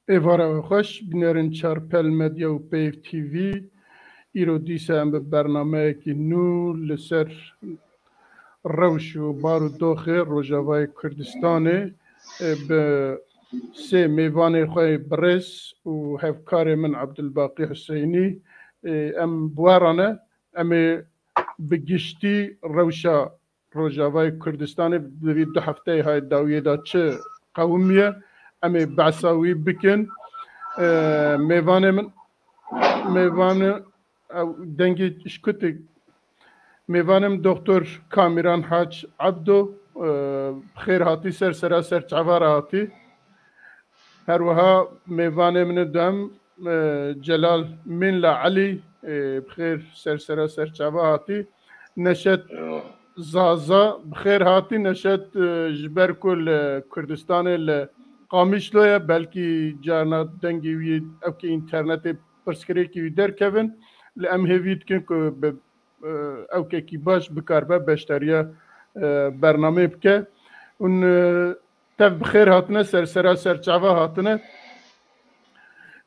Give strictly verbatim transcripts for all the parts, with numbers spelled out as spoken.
Êvara we xweş, bînerên Çarpel Medya û Peyv T V. Îro dîsa em bi bernameyekî nû li ser rewş û bar û doxê Rojavayê Kurdistanê, e, bi sê mêvanê xwe yê birêz û hevkarê min Abdulbaqî Huseynî, e, em bi we re ne. Em ê bi giştî rewşa Rojavayê Kurdistanê di vî du hefteyê hay dawiyê de çi qewimiye, em ê behsa wî bikin. E, mêvanê min, mêvanê, ew dengê ji ku tê? Mêvanê min Doktor Kamîran Hac Ebdo, e, bi xêr hatî ser sera ser çava re hatî. Her wiha mêvanê min ê dem, e, Celal Mînla Elî, e, bi xêr ser sera ser çava hatî. Neşet Zaza, bi xêr hatî. Neşet, e, ji ber ku li Kurdistanê li Qamişlo ye, belkî carna dengê wî ewkê înternetê pirsgirêkî wî derkevin. Li em hêvî dikin ku bi, e, ewkekî baş bikaribe beşdariya, e, bernameyê bike. Hûn, e, tev bi xêr hatine, ser sera ser çava hatine.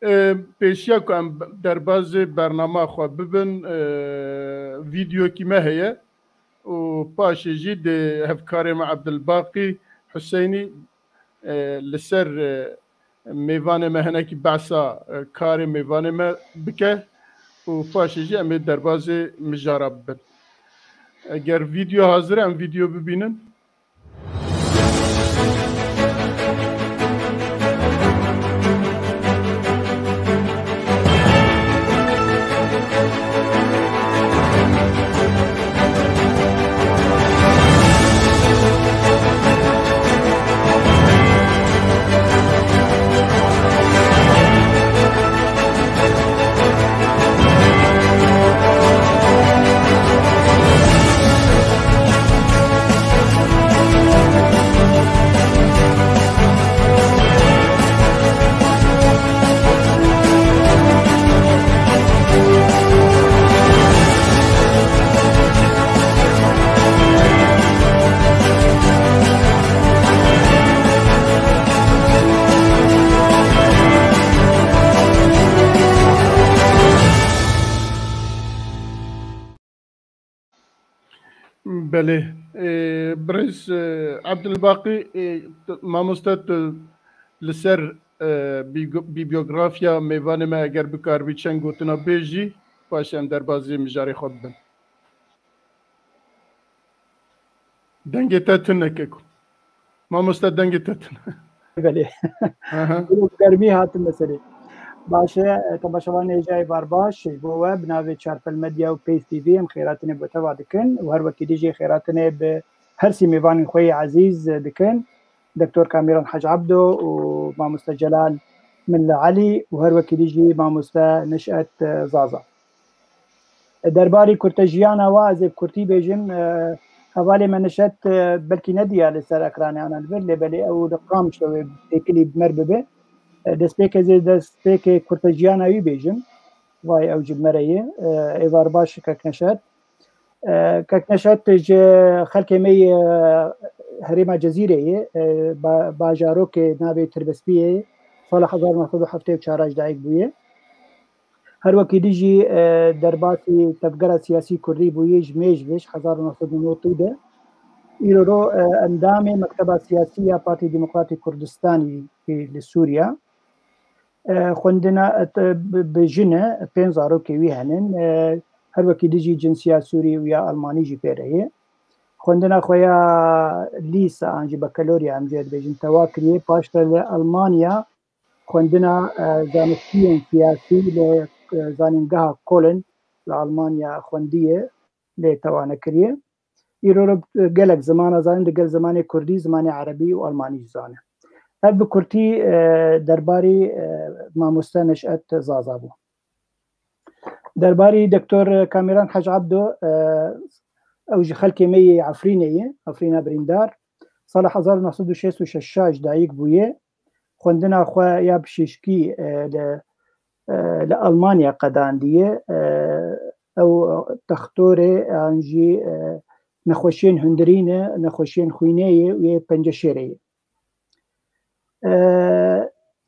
E, pêşiya ku em derbazê bernama xwe bibin, e, vîdeokî me heye û paşê jî dê hevkarê me Ebdilbaqî Huseynî, e, li ser, e, mêvanê me hinekî behsa, e, karê mêvanê me bike û paşê jî em ê derbazê mijara bibin. Eger vîdeo hazir e, em vîdeo bibînin. Belê. Ê, birêz, ê, Ebdilbaqî, ê, t-, mamoste, tu li ser, ê, bî-, bîbiyografiya mêvanê me eger bikaribî çend gotina bêjî, paşê em derbazî mijarê xwe bibin. Dengê te tune keko. Mamoste, dengê te tune. Belê. Aha. Bi germî hatim meselê. Baş e, temaşevanê hêja êvar baş, ji bo we bi navê Çarpel Medya û Peyv T V em xêratinê bo teva dikin û her wekî dî jî xêratinê bi her sî mêvanên xwe yê ezîz dikin. Doktor Kamîran Hec Ebdo û mamoste Celal Milla Elî û her wekî dî jî mamoste Neşet Zaza. Derbarê kurtejiyana wa ez ê bi kurtî bêjim, e, hevalê me Neşet, e, belkî nediya li ser ekranê ana li vir, lê belê ew li Qamişlo wê têkilî bi me re bibe. E, destpêk ez ê destpêkê kurtejiyana wî bêjim. Vay ew ji me re ye. E, êvar baş kek Neşet. E, kek Neşet ji xelkê me yê, e, herêma Cezîrê ye. E, ba-, bajarokê navê Tirbespiyê ye. Sala hezar neh sed û heftê û çar ji dayik bûye. Her wekî dî jî, e, derbasî tevgera siyasî kurdî bûyî ji mêj ve, ji hezar û neh sed û notî de. Îro ro, e, endamê Mekteba Siyasî ya Partî Demokratî Kurdistanî li Sûriya. E, xwendina, e, te-, bi, bi jin e, pênc zarokê wî henin. E, her wekî dî jî cinsiya Sûrî û ya Almanî jî pê re ye. Xwendina xwe ya lîsa an jî bakalorya em jê dibêjin tewa kiriye. Paştre li Almanya xwendina, e, zanistiyên siyasî li, e, zanîngeha Koln li Almanya xwendiye, lê tewa nekiriye. Îro re gelek zimana zanîn, digel zimanê kurdî, zimanê erebî û almanî jî zane. Ev bi kurtî, e, derbarî, e, mamoste Neşet Zaza bû. Derbarî Doktor Kamîran Hec Ebdo, e, ew ji xelkê me yê Efrînê ye, Efrîna birîndar. Sala hezar û neh sed û şêst û şeş ji dayik bûye. Xwendina xwe ya pişîşkî, e, li, e, li Almanya qedandiye. E, ew textorê an jî, e, nexweşiyên hundirî ne, nexweşiyên xwînê ye û yê penceşêrê ye. E,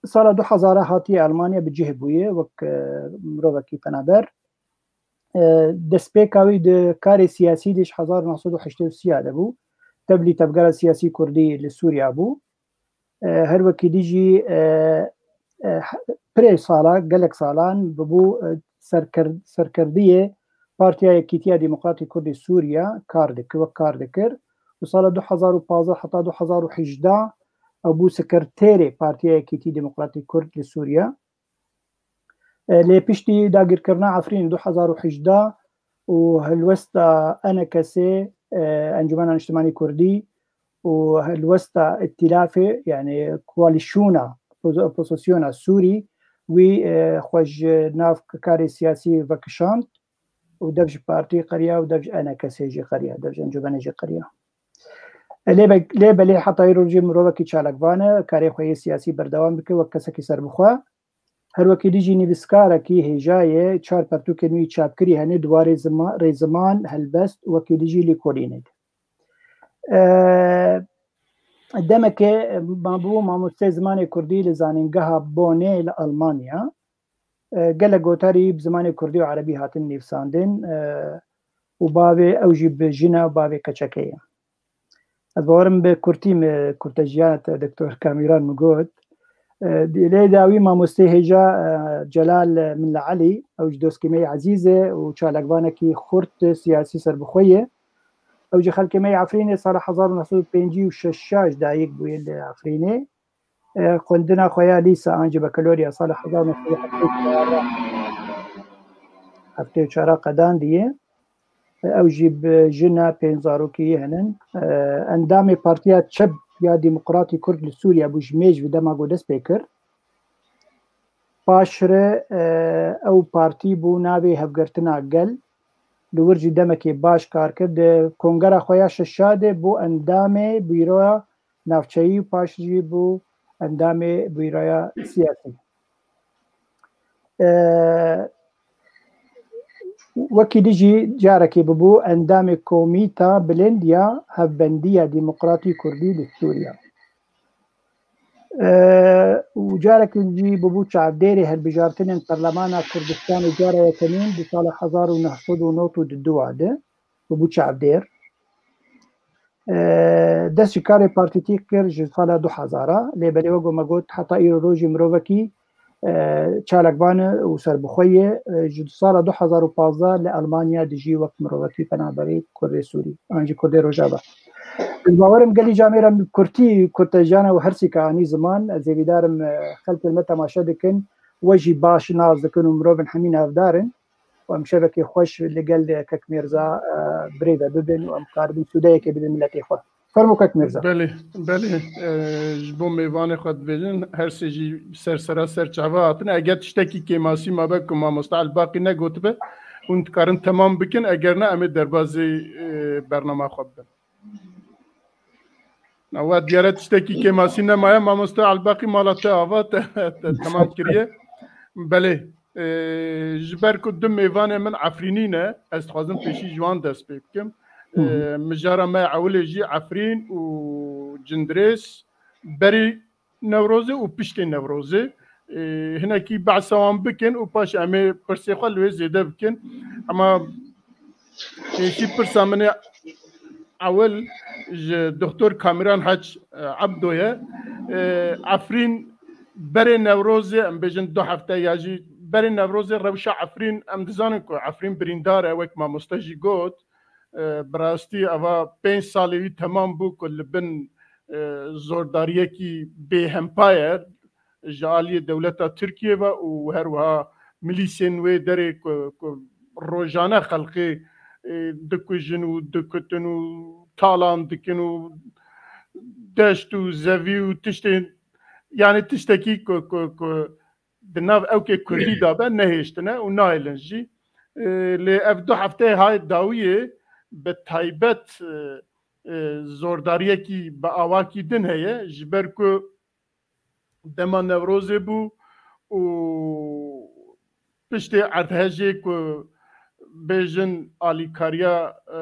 sala du hezar hatiye Almanya bi cih bûye wek, e, mirovekî penaber. E, destpêka wî di karê siyasî de ji hezar û neh sed û heştê û sê de bû. Tevlî tevgera siyasî kurdî li Sûriya bû. E, her wekî dî jî, e, e, pirê sala, gelek salan bibû, e, serker-, serkerdiyê Partiya Yekîtiya Demokratî Kurdî Sûriya kar dikir, wek kar dikir. Û sala du hezar û pazdeh heta du hezar û hejdeh ew bû sekreterê Partiya Yekîtî Demokratî Kurd li Sûriya. E, lê piştî dagirkirina Efrînê du hezar û hejdeh û helwesta E N K S, e, Encûmena Niştimanî Kurdî û helwesta îtîlafê, yani koalîsyona, opoz-, opozisyona Sûrî, wî, e, xwe ji nav karê siyasî vekişand û dev ji partî qeriya û dev ji E N K S jî qeriya, dev ji encûmenê jî qeriya. E, lê be-, lê belê heta îro jî mirovekî çalakvan e, karê xwe yê siyasî berdewam dike wek kesekî serbixwe. Her wekî dî jî nivîskarekî hêja ye, çar pertûkên wî çapkirî hene di warê zima-, rêziman, helbest, wekî dî jî lêkolînê de. E, demeke mabû mamosteyê zimanê kurdî li zanîngeha Bonê li Almanya. E, gelek gotarî bi zimanê kurdî û erebî hatin nivîsandin, e, û bavê ew jî bi jina bavê keçekê ye. Ez bawerim bi kurtî min kurtejiyana te Doktor Kamîran min got. E, di-, lê dawî mamostê hêja, e, Celal Milla Elî, ew ji doskî me yê ezîz e û çalakvanekî xurt siyasî serbixwe ye. Ew ji xelkê me yê Efrînê sala hezar û neh sed û pêncî û şeş ji dayik bûye li Efrînê. E, xwendina xwe ya lîsa an jî bakalorya sala hezar û neh sed û heftê û çar, heftê û çar qedandiye. E, ew jî bi jina pênc zarokî hene. E, endamê Partiya Çep ya Demokratî Kurd li Sûriye bû ji mêj vî dema ku dest pê kir. Paşre, e, ew partî bû navê Hevgirtina Gel. Li wir jî demekê baş kar kir. Di kongera xwe ya şeşa de bû endamê Bîroya Navçeyî û paş jî bû endamê Bîroya Siyasî. E, wekî dî jî carekê bibû endamê Komîta Bilind ya Hevbendiya Demokratî Kurdî li Sûriya. E, û carekê jî bibû çavdêrê hilbijartinên Perlemana Kurdistanê cara yekemîn di sala hezar û neh sed û nod û du de bibû çavdêr. E, dest ji karê partîtî kir ji sala du hezar a, lê belê wek me got heta îro rojî mirovekî, e, çalakvan e û serbixwe ye. E, ji sala du hezar û pazdeh li Almanya dijî wek mirovekî penaberê Kurdê Sûrî, an jî Kurdê Rojava. Ez bawerim gelî camêra min kurtî kurtejana û hersîka anî ziman, ez hêvîdarim, e, xelkên me temaşe dikin, we jî baş nas dikin û mirovên hemî navdar in. Û em şevekê xweş li gel Kek Mîrza, e, birêve bibin û em karibin sûdeyekê bidin miletê xwe. Fermo Kek Mîrza. Belê, belê. E, ji bo mêvanê xwe dibêjin, her sê jî ser sera ser çava hatine. Eger tiştekî kêmasî mabe ku mamoste Elbaqî negotibe, hûn dikarin temam bikin, eger ne em ê derbazî, e, bernama xwe bibin. Na, we diyare tiştekî kêmasî nemaye, mamoste Elbaqî mala te ava te, te temam kiriye. Belê, e, ji ber ku du mêvanê min Efrînî ne, ez dixwazim pêşî ji wan dest pê bikim. Hı hı. E, mijara me ewilê jî Efrîn û Cindirês berî Newrozê û piştê Newrozê, e, hinekî behsa wan bikin û paş em ê pirsê xwe li wê zêde bikin. Ema pêşî pirsa min ê ewil ji Doktor Kamîran Hac, e, Ebdo ye. E, Efrîn berê Newrozê, em bêjin du hefte ya jî berê Newrozê rewşa Efrîn, em dizanin ku Efrîn birîndar e, wek mamoste jî got. E, bi rastî eva pênc salê wî temam bû ku li bin, e, zordariyekî bêhempa ye ji aliyê dewleta Tirkiyê ve û her wiha milîsên wê derê ku, ku rojane xelkê, e, dikujin û dikutin û talan dikin û deşt û zevî û tiştên, yani tiştekî ku, ku, ku di nav ewkê kurdî de be nehêştine û nahêlin jî. E, lê ev du hefteyê hay dawiyê bi taybet, e, e, zordariyekî bi awakî din heye, ji ber ku dema Newrozê bû û piştê erdhejê ku bêjin alîkariya, e,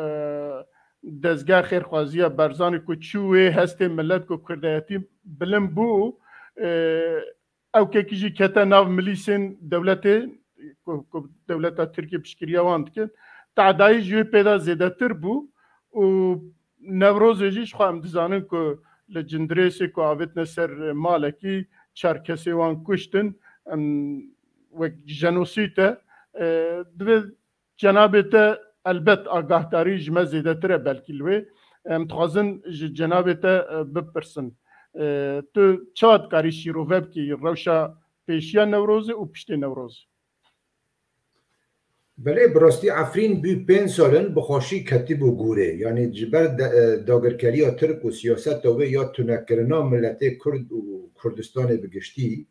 dezgeha xêrxwaziya Barzanî ku çû wê hestê milet ku kurdayetî bilind bû, e, ewkekî jî kete nav milîsên dewletê, ku, ku dewleta Tirkiyê piştgiriya wan dike. Tedayî ji wê pê de zêdetir bû û Newrozê jî ji xwe em dizanin ku li Cindirêsê ku avêtine ser malekî çar kesê wan kuştin, em, wek jenosîd e. E, divê cenabê te elbet agahdarî ji me zêdetir e belkî li wê. Em dixwazin ji cenabê te, e, bipirsin. E, tu çawa dikarî şîrove bikî rewşa pêşiya Newrozê û piştê Newrozê? Belê, bi rastî Efrîn bû pênc sal in bi xweşî ketibû gûrê. Yanî ji ber de, e, dagirkeriya Tirk û siyaseta wê ya tunekirina miletê Kurd û Kurdistanê bi giştî,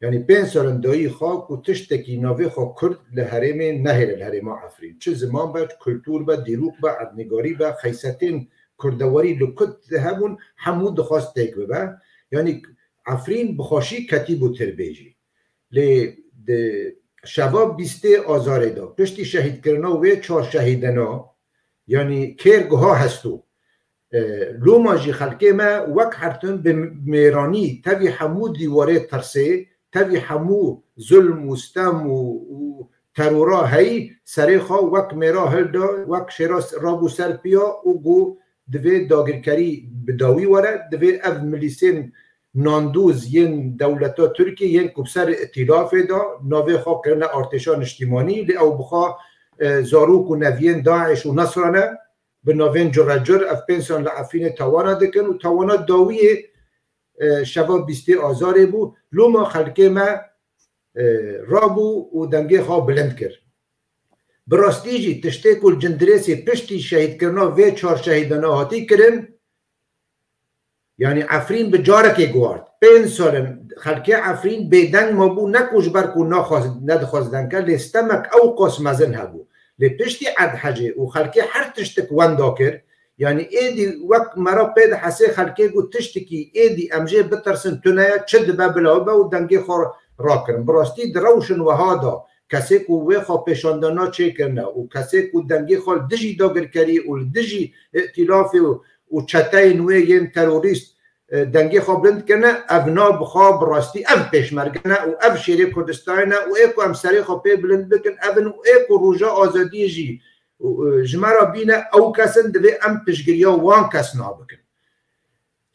yanî pênc sal in dayî xwe ku tiştekî navê xwe Kurd li herêmê nehêle li herêma Efrîn. Çi ziman be, çi kultûr be, dîrok be, erdnîgarî be, xeysetên kurdewarî li ku hebûn, hemû dixwest têk bibe. Yanî Efrîn bi xweşî ketibû tirbê jî. Lê di şeva bîstê Azarê de, piştî şehîdkirina wê çar şehîdena, yanî kêr guha hestû. E, loma jî xelkê me wek hertin bi mêranî tevî hemû dîwarê tirsê, tevî hemû zulm û stem û, û terora heyî serê xwe wek mêra hilda, wek şêra s-, rabû ser piya û got, divê dagirkerî bi dawî were, divê ev milîsên nandûz yên dewleta Tirkiyê yên ku bi ser îtîlafê de navê xwe kirine artêşa niştîmanî, lê ew bi xwe, e, zarok û neviyên DAIŞ û Nesra ne, bi navên curecur ev pênc sal li Efrînê tawana dikin û tawana dawiyê, e, şeva bîstê Azarê bû. Loma xelkê me, e, rabû û dengê xwe bilind kir. Bi rastî jî tiştê ku li Cindirêsê piştî şehîdkirina vê çar şehîdana hatî kirin, yanî Efrîn bi carekê guhart. Pênc sal in xelkê Efrîn bêdeng mabû, ne ku ji ber ku naxwaz, nedixwaz deng ke, lê stemek ew qas mezin hebû. Lê piştî Erdhecê û xelkê her tiştik wenda kir, yanî êdî wek me re pê dihesê xelkê got tiştikî êdî em jê bitirsin tune ye, çi dibe bila bibe û dengê xwe rakirin. Bi rastî di rewşin wiha de kesê ku wê xwe pêşandana çêkirine û kesê ku dengê xwe li dijî dagirkerî û li dijî îtîlafê û, û çeteyên wê yên terorîst, e, dengê xwe bilind kirine, ev na bi xwe bi rastî ev pêşmerge ne û ev şêrê Kurdistanê ne û ê ku em serê xwe pê bilind bikin ev in û ê ku roja azadiyê jî, û, e, ji me re bîne ew kes in, divê em piştgiriya wan kesna bikin.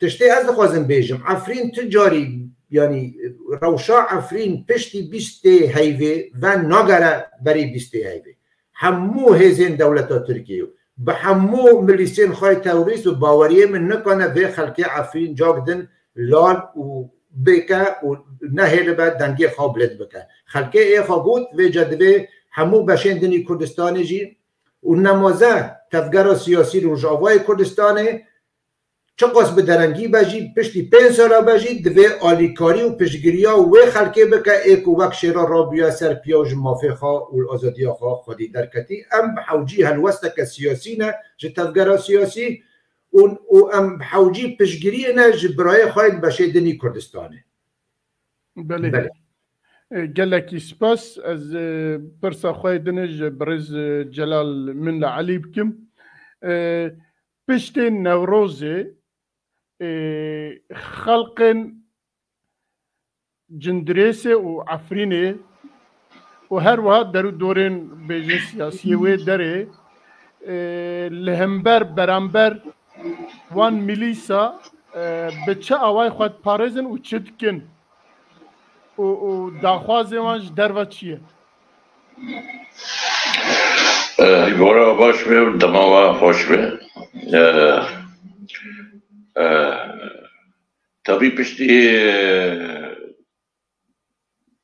Tiştê ez dixwazim bêjim, Efrîn tu carî, yanî rewşa Efrîn piştî bîstê heyvê ve nagere berî bîstê heyvê. Hemû hêzên dewleta Tirkiyê û bi hemû milîsên xwe yê terorîst û baweriyê min nikane vê xelkê Efrîn cak din lal û bêke û nehêlibe dengê xwe bilind bike. Xelkê ê xwe got, vêca divê hemû beşên din î Kurdistanê jî û nemaze tevgera siyasî Rojavayê Kurdistanê çiqas bi derengî be jî, piştî pênc sala be jî, divê alîkarî û piştgiriya wê xelkê bike ê ku wek şêra rabûye ser piya û ji mafê xwe û azadiya xwe xwedî derketî. Em bi hewcî helwesteke siyasî ne ji tevgera siyasî û, û em bi hewcî piştgiriyê ne ji birayê xwe yên beşê din î Kurdistanê. Belê. Belê. E, gelekî spas. Ez, e, pirsa xwe yê dinê ji birêz, e, Celal Minla Elî bikim. E, piştê Newrozê, e, xelqên Cindirêsê û Efrînê û her wiha der û dorên bêjin siyasiyê wê derê, e, li hember beramber wan milîsa, e, bi çi awayî xwe diparêzin û çi dikin? Û, û daxwazê wan ji derve çi ye? Eh, gora baş be, dema we xweş be. Eh, eh, tabî piştî,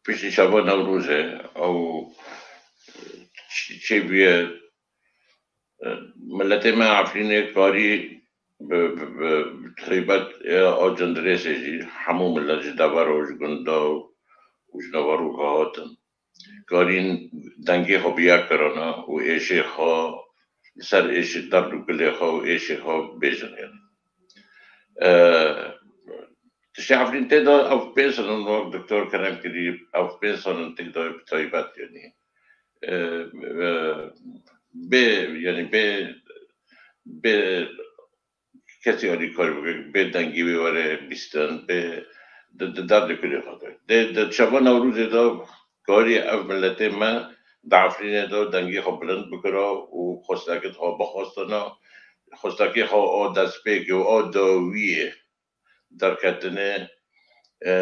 piştî şeva Newrozê ew çi-, çêbûye, eh, miletê me Efrînê karî bi, bi, bi, bi taybet, eh, a Cindirêsê jî hemû milet ji devera û ji gunda û, û ji nava rû ve hatin. Karîn dengê xwe bi yek kirine û êşê xwe li ser êşê derd û gilê xwe û êşê xwe bêjin. Yanî, e, tiştê Efrîn tê de ev pênc sal in wek Doktor Kerem kirî, ev pênc sal in tê de bi taybet, yanî, e, e, bê, yanî bê, bê kesî alîkar bike, bê dengê wê were bîstin, bê di, di derdikirê xwe de. Dê di çava Newrozê de karî ev miletê me di Efrînê de dengê xwe bilind bikira û xwestekê xwe bixwestana, xwestekê xwe a destpêkê û a dawiyê derketinê, e,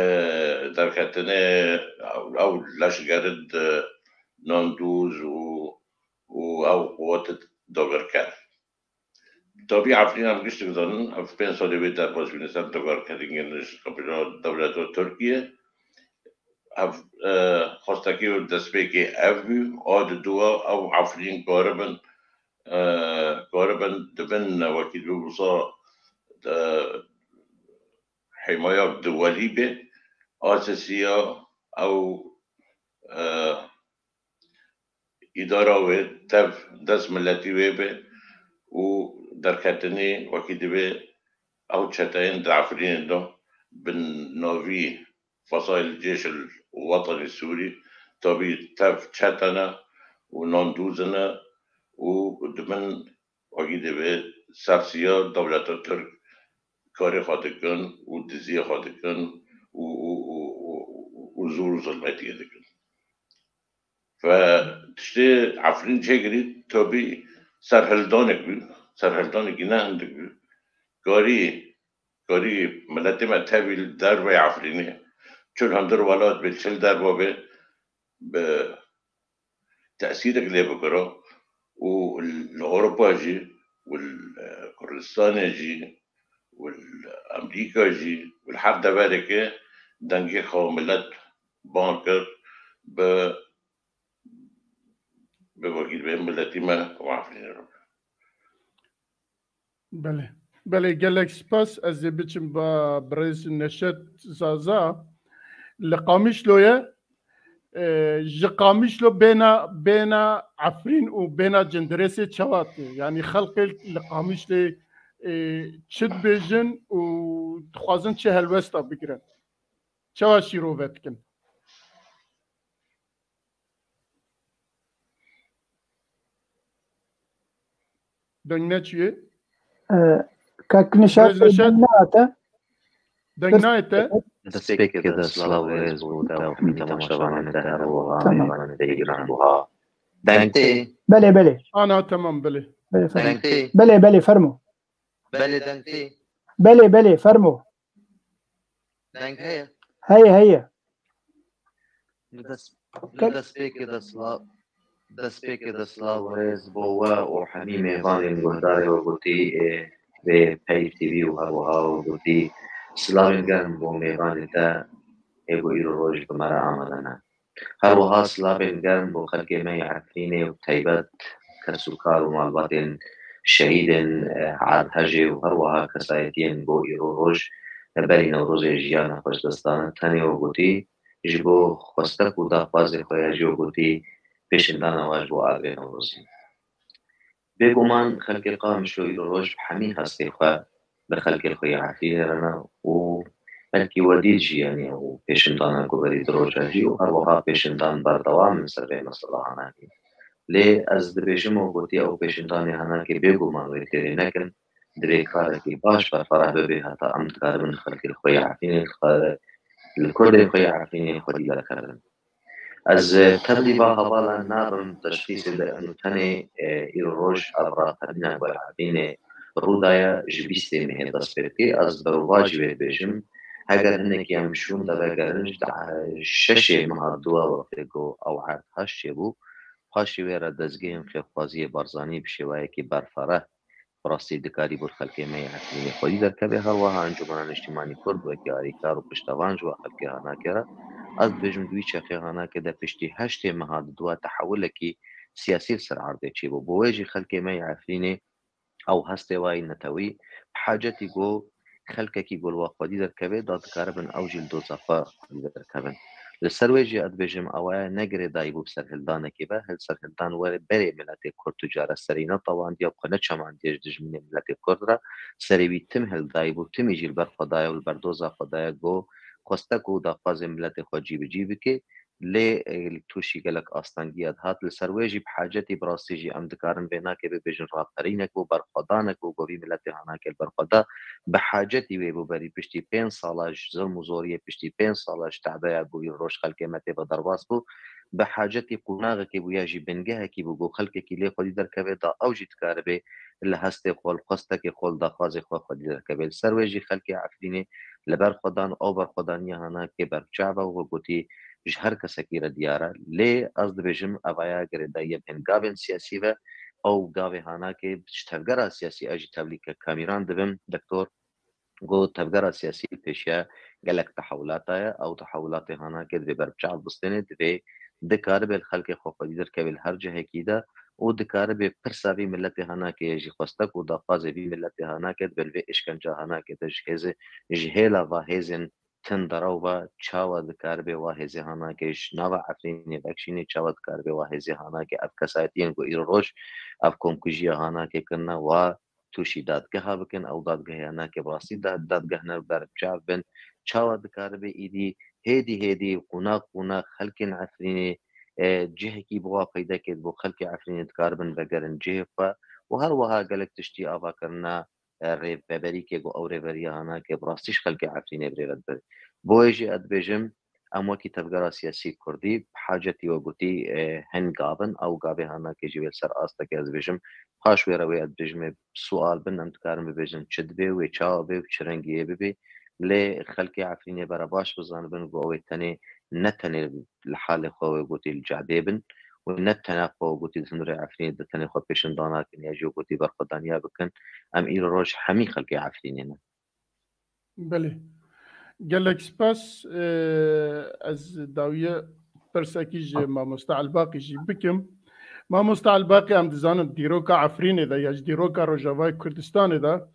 derketinê ew leşgerin di nandûz û, û ew quwet dagirker. Tabî Efrîn em giştik zanin, ev pênc salê wê derbas bûne ser dagirkerî geniş, qebîla dewleta Tirkiye. Ev, e, xwestekê û destpêkê ev bû, a di dua ew Efrîn karibin, e, karibin di bin wekî di wisa, e, hêmaya duwelî bê, asesiya ew, e, îdara wê tev dest miletî wê be û derketinê wekî divê ew çeteyên di Efrînê de bi navî Fesaîl Cêşil Wetenî Sûrî tabî tev çete ne û nandûz ne û di bin wekî divê sersiya dewleta Tirk karê xwe dikin û diziyê xwe dikin û, û, û, û, û zûr û zilmetiyê dikin. Ve tiştê Efrîn çêkirî, tabî serhildanek bû, serhildanekî ne hindik bû. Karî, karî miletê me tevî li derveyê Efrînê, çi li hundir welat bê, çi li derva bê, bi tesîrek lê bikira û li Ewropa jî û li Kurdistanê jî û li Amerîka jî û li her deverekê dengê xwe milet bang kir bi, bi wekî divê miletî me û Efrînê re. Belê. Belê, gelek spas. Ez ê biçim ba birêz Neşet Zaza. Li Qamişlo ye. E, ji Qamişlo bêna, bêna Efrîn û bêna Cindirêsê çawa tê? Yanî xelkê li Qamişlê, e, çi dibêjin û dixwazin çi helwesta bigirin? Çawa şîrove dikin? Deng neçûye? E, Kak Nişat Birêz Neşat, deng nehate. Deng nayê te? Destpêkê de silav û rêz bo te û hemî temaşevanên te, her wiha Tamam. mêvanên te yê giran buha. Deng tê? Belê, belê. Ana, tamam, belê. Belê, fermo. Deng tê? Belê, belê, fermo. Belê, deng tê? Belê, belê, fermo. Deng heye? Heye, heye. Li dest, li destpêkê de silav, destpêkê de silav û rêz bo we û hemî mêvanên guhdarê we gotî, ê, vê Peyv T V û her wiha we gotî, silavên germ bo mêvanê te ê ku îro roj bi me re amade ne. Her wiha silavên germ bo xelkê me yê Efrînê û taybet kes û kar û malbatên şehîdên, eh, Erdhejê û her wiha kesayetiyên bo îro roj berî Newrozê jiyana xwe ji dest dane. Tenê we gotî, ji bo xwestek û daxwazê xwe ya jî we gotî pêşîndana we ji bo erdê Newrozê. Bêguman xelkê Qamişlo îro roj bi hemî hestê xwe li xelkê xwe yê Efrînê re ne û belkî we dît jî, yanî ew pêşindana ku berî di roja jî û her wiha pêşindan berdewam in ser vê mesela hanakê. Lê ez dibêjim û gotî ew pêşindanê hanakê bêguman wê têrê nekin, divê karekî baş berfereh bibe heta em dikaribin xelkê xwe yê Efrînê dixare li kurdê xwe yê Efrînê xwedî derkevin. Ez, e, tevlî va hevalan nabim teşxîsê de û tenê, e, îro roj ev raxtemîna ku Efrînê rû daye ji bîstê mehê dest pê dike. Ez berovajî wê dibêjim, heger hinekî em şûn de vegerin, ji de, e, şeşê meha dua wextê ku ew erdhej çêbû, paşê wê re dezgehên xêrxwaziyê Barzanî bi şêweyekî berfereh bi rastî dikarî bo xelkê me yê Efrînê xwedî derkeve. Her wiha Encûmena Niştîmanî Kurd wekî alîkar û piştevan ji we xelkê hanakê re. Ez dibêjim di wî çexê hanakê de piştî heştê meha di dua tehewilekî siyasî li ser erdê çêbû. Bo wê jî xelkê me yê Efrînê ew hestê wa yî netewî bi hacetî ku xelkekî ku li we xwedî derkeve, da dikaribin ew jî li doza xwe xwedî derkevin. Li ser wê jî ez dibêjim, ew aya ne girêdayî bû bi serhildanekê be, hil serhildan were berê miletê Kurd tu cara serî netewandiye, xwe neçemandiye ji dijminê miletê Kurd re, serê wî tim hildayî bû, timî jî li ber xwe daye û li ber doza xwe daye, ku xwestek û daxwazê miletê xwe cî bi cî bike. lê, e, li tûşî gelek astengiya dihat. Li ser wê jî bi hacetî bi rastî jî em dikarin vê nakê bibêjin raperînek bû, berxwedanek bû, ku vî miletê hanakê li ber xwe da, bi hacetî wê bû berî piştî pênc sala ji zilm û zoriyê, piştî pênc sala ji tebeya ku îro roj xelkê me tê ve derbas bû, bi hacetî qonaxekê bû ya jî bingehekî bû ku xelkekî lê xwedî derkeve, da ew jî dikaribe li hestê xwe, li xwestekê xwe, li daxwazê xwe xwedî derkeve. Li ser wê jî xelkê Efrînê li ber xwe dan, ew berxwedaniya hanakê berbiçav e û wek gotî ji her kesekî re diyar e. Lê ez dibêjim, evaya girêdayî yê hingavên siyasî ve, ew gavê hanakê ji tevgera siyasî, ez jî tevlî ke Kamîran dibim, doktor, ku tevgera siyasî pêşiya gelek tehewilata ye. Ew tehewilata hanakê divê berbiçav bistêne, divê dikaribe li xelkê xwe xwedî derkeve li her cihekî de û dikaribe pirsa vî miletê hanakê ye jî xwestek û daxwazê vî miletê hanakê dibe li vê işkenca hanakê de ji hêzê, ji hêla va hêzên tundrew ve çawa dikaribe wa hêzê hanakê ji nava Efrînê vekişîne, çawa dikaribe wa hêzê hanakê ev kesayetiyên ku îro roj ev komkujiya hanakê kirine wa tûşî dadgeha bikin, ew dadgeha hanakê bi rastî da-, dadgeh ne berbiçav bin, çawa dikaribe îdî hêdî hêdî, qonax qonax xelkên Efrînê, e, cihekî bi wa peyda kê bo xelkê Efrînê dikaribin vegerin cihê xwe û her wiha gelek tiştî ava kirina, e, rêveberîkê ku ew rêveriya hanakê bi rastî ji xelkê Efrînê bi rê ve dibe. Boyê jî ez dibêjim, em wekî tevgera siyasî kurdî bi hacetî we gotî, e, hin gav in, ew gavê hanakê jî wê li ser astekê ez dibêjim. Paş wê re wê ez dibêjim, ê sual bin, em dikarin bibêjin çi dibe, wê çawa be û çi rengî yê bibe. Lê xelkê Efrînê bere baş bizanibin ku ew ê tenê, ne tenê li halê xwe wê gotî li cehdê bin û ne tena xwe gotî di hundirê Efrînê de tenê xwe pêşindana kin ya jî gotî berxwedaniya bikin. Em îro roj hemî xelkê Efrînê ne. Belê. Gelek spas. Ee, ez dawiye persekî ji mamoste Elbaqî jî bikim. Mamoste Elbaqî, em dizanin dîroka Efrînê de ya ji dîroka Rojavayê Kurdistanê de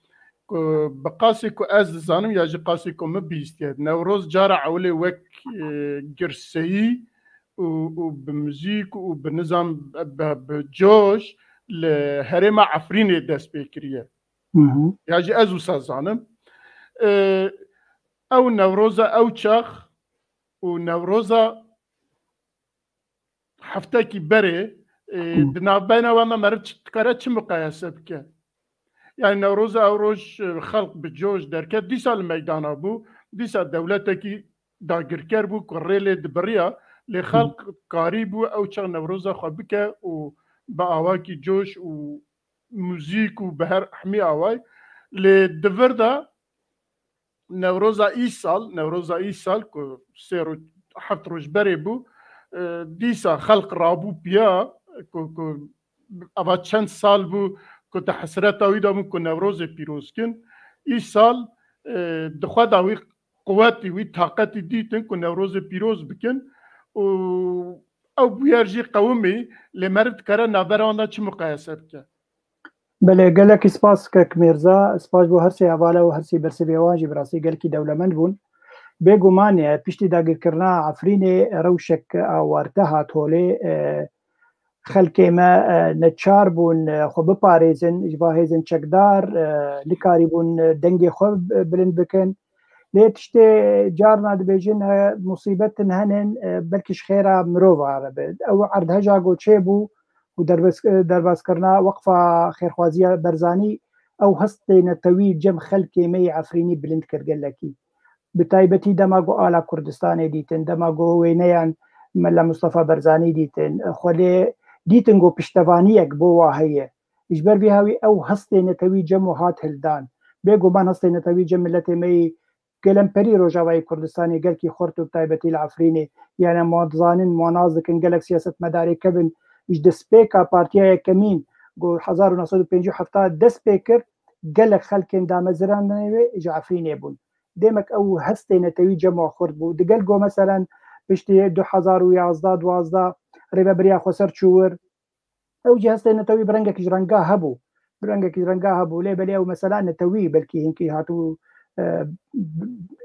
ku bi qasê ku ez dizanim ya jî qasê ku min bihîstiye, Newroz cara ewilê wek, e, girseyî û, û bi muzîk û bi nizam, bi, bi coş li herêma Efrînê dest pê kiriye. Hı hı. Ya jî ez wisa zanim. E, ew Newroza ew çax û Newroza heftekî berê, e, Hı. di navbeyna wan de meriv çi, dikare çi muqayese bike? Yani Newroza ew roj, e, xelk bi coş derket, dîsa li meydana bû, dîsa dewletekî dagirker bû ku rê lê dibiriya, lê Hı. xelk karî bû ew çax Newroza xwe bike û bi awakî coş û muzîk û bi her hemî away. Lê di vir de Newroza îsal, Newroza îsal ku sê roj, heft roj berê bû, e, dîsa xelk rabû piya ku, ku eva çend sal bû ku te hesreta wî de bû ku Newrozê pîroz kin. Îsal, e, di xwe de wî quwetî, wî taqetî dîtin ku Newrozê pîroz bikin û ew bûyer jî qewimî, lê meriv dikare navbera wan de çi muqayese bike? Belê, gelekî spas kek Mêrza, spas bo her sê hevala û her sê bersivê wan jî, bi rastî gelekî dewlemend bûn. Bêguman e, piştî dagirkirina Efrînê rewşek awarte hat holê, e, xelkê me, e, neçar bûn, e, xwe biparêzin, ji va hêzên çekdar, e, nikarîbûn, e, dengê xwe b-, bilind bikin. Lê tiştê carna dibêjin, e, musîbetin henin, e, belkî ji xêra mirova re be. Ew erdheja ku çêbû, û derbas-, derbaskirina Weqfa Xêrxwaziya Barzanî ew hestê netewî cem xelkê me yê Efrînî bilind kir gelekî. Bi taybetî dema ku ala Kurdistanê dîtin, dema ku wêneyan Mela Mustafa Barzanî dîtin, xwe lê dîtin ku piştevaniyek bo wa heye. Ji ber vî hawî ew hestê netewî cem û hat hildan. Bêguman hestê netewî cem miletê me yê gelemperî Rojavayê Kurdistanê gelkî xurt û bi taybetî li Efrînê, yani, ma dizanin, ma nas dikin, gelek siyasetmedarê kevin ji destpêka Partiya Yekemîn ku hezar û neh sed û pêncî û heft dest pê kir, gelek xelkên dameziranê wê ji Efrînê bûn. Demek ew hestê netewî cem wa xurt bû. Digel ku, meselen, piştî du hezar û yazdeh duwazdeh rêvebiriya xweser çû wir, ew jî hestê netewî bi rengekî ji renga hebû. Bi rengekî ji renga hebû. Lê belê ew mesela netewî belkî hinkî hatibû, e,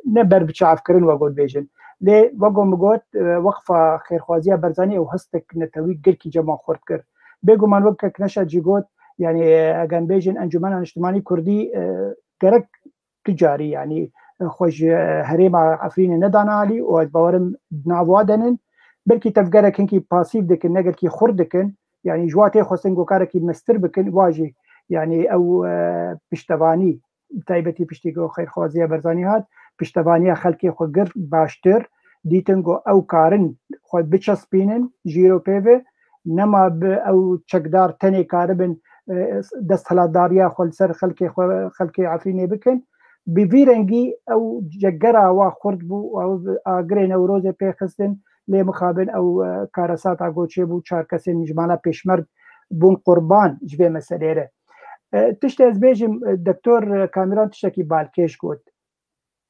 ne ber bi çavkirin, wek got bêjin. Lê wek min got, e, Weqfa Xêrxwaziya Barzanî ew hestek netewî gelkî cem wan xurt kir. Bêguman wek kek Neşet jî got, yani, e, eger bêjin Encûmena Niştimanî Kurdî, e, gerek tu carî, yanî, xwe ji herêma Efrînê nedane alî û ez bawerim di nav wa de nin. belkî tevgerek hinkî pasîv dikin, ne gelkî xurt dikin, yanî ji wa tê xwestin ku karekî mestir bikin, wa jî yanî ew, e, piştevanî, bi taybetî piştî ku xêrxwaziya Barzanî hat, piştevaniya xelkê xwe girt baştir, dîtin ku ew karin xwe biçespînin ji îro pê ve, nema bi ew çekdar tenê karibin, e, desthilatdariya xwe li ser xelkê xwe, xelkê Efrînê bikin. Bi vî rengî ew cegera wa xurt bû û ew agirê Newrozê pê xistin, lê mixabin ew, e, karesata ku çêbû, çar kesên ji mala pêşmerg bûn qurban ji vê meselê re. E, tiştê ez bêjim, e, Doktor Kamiran tiştekî balkêş got.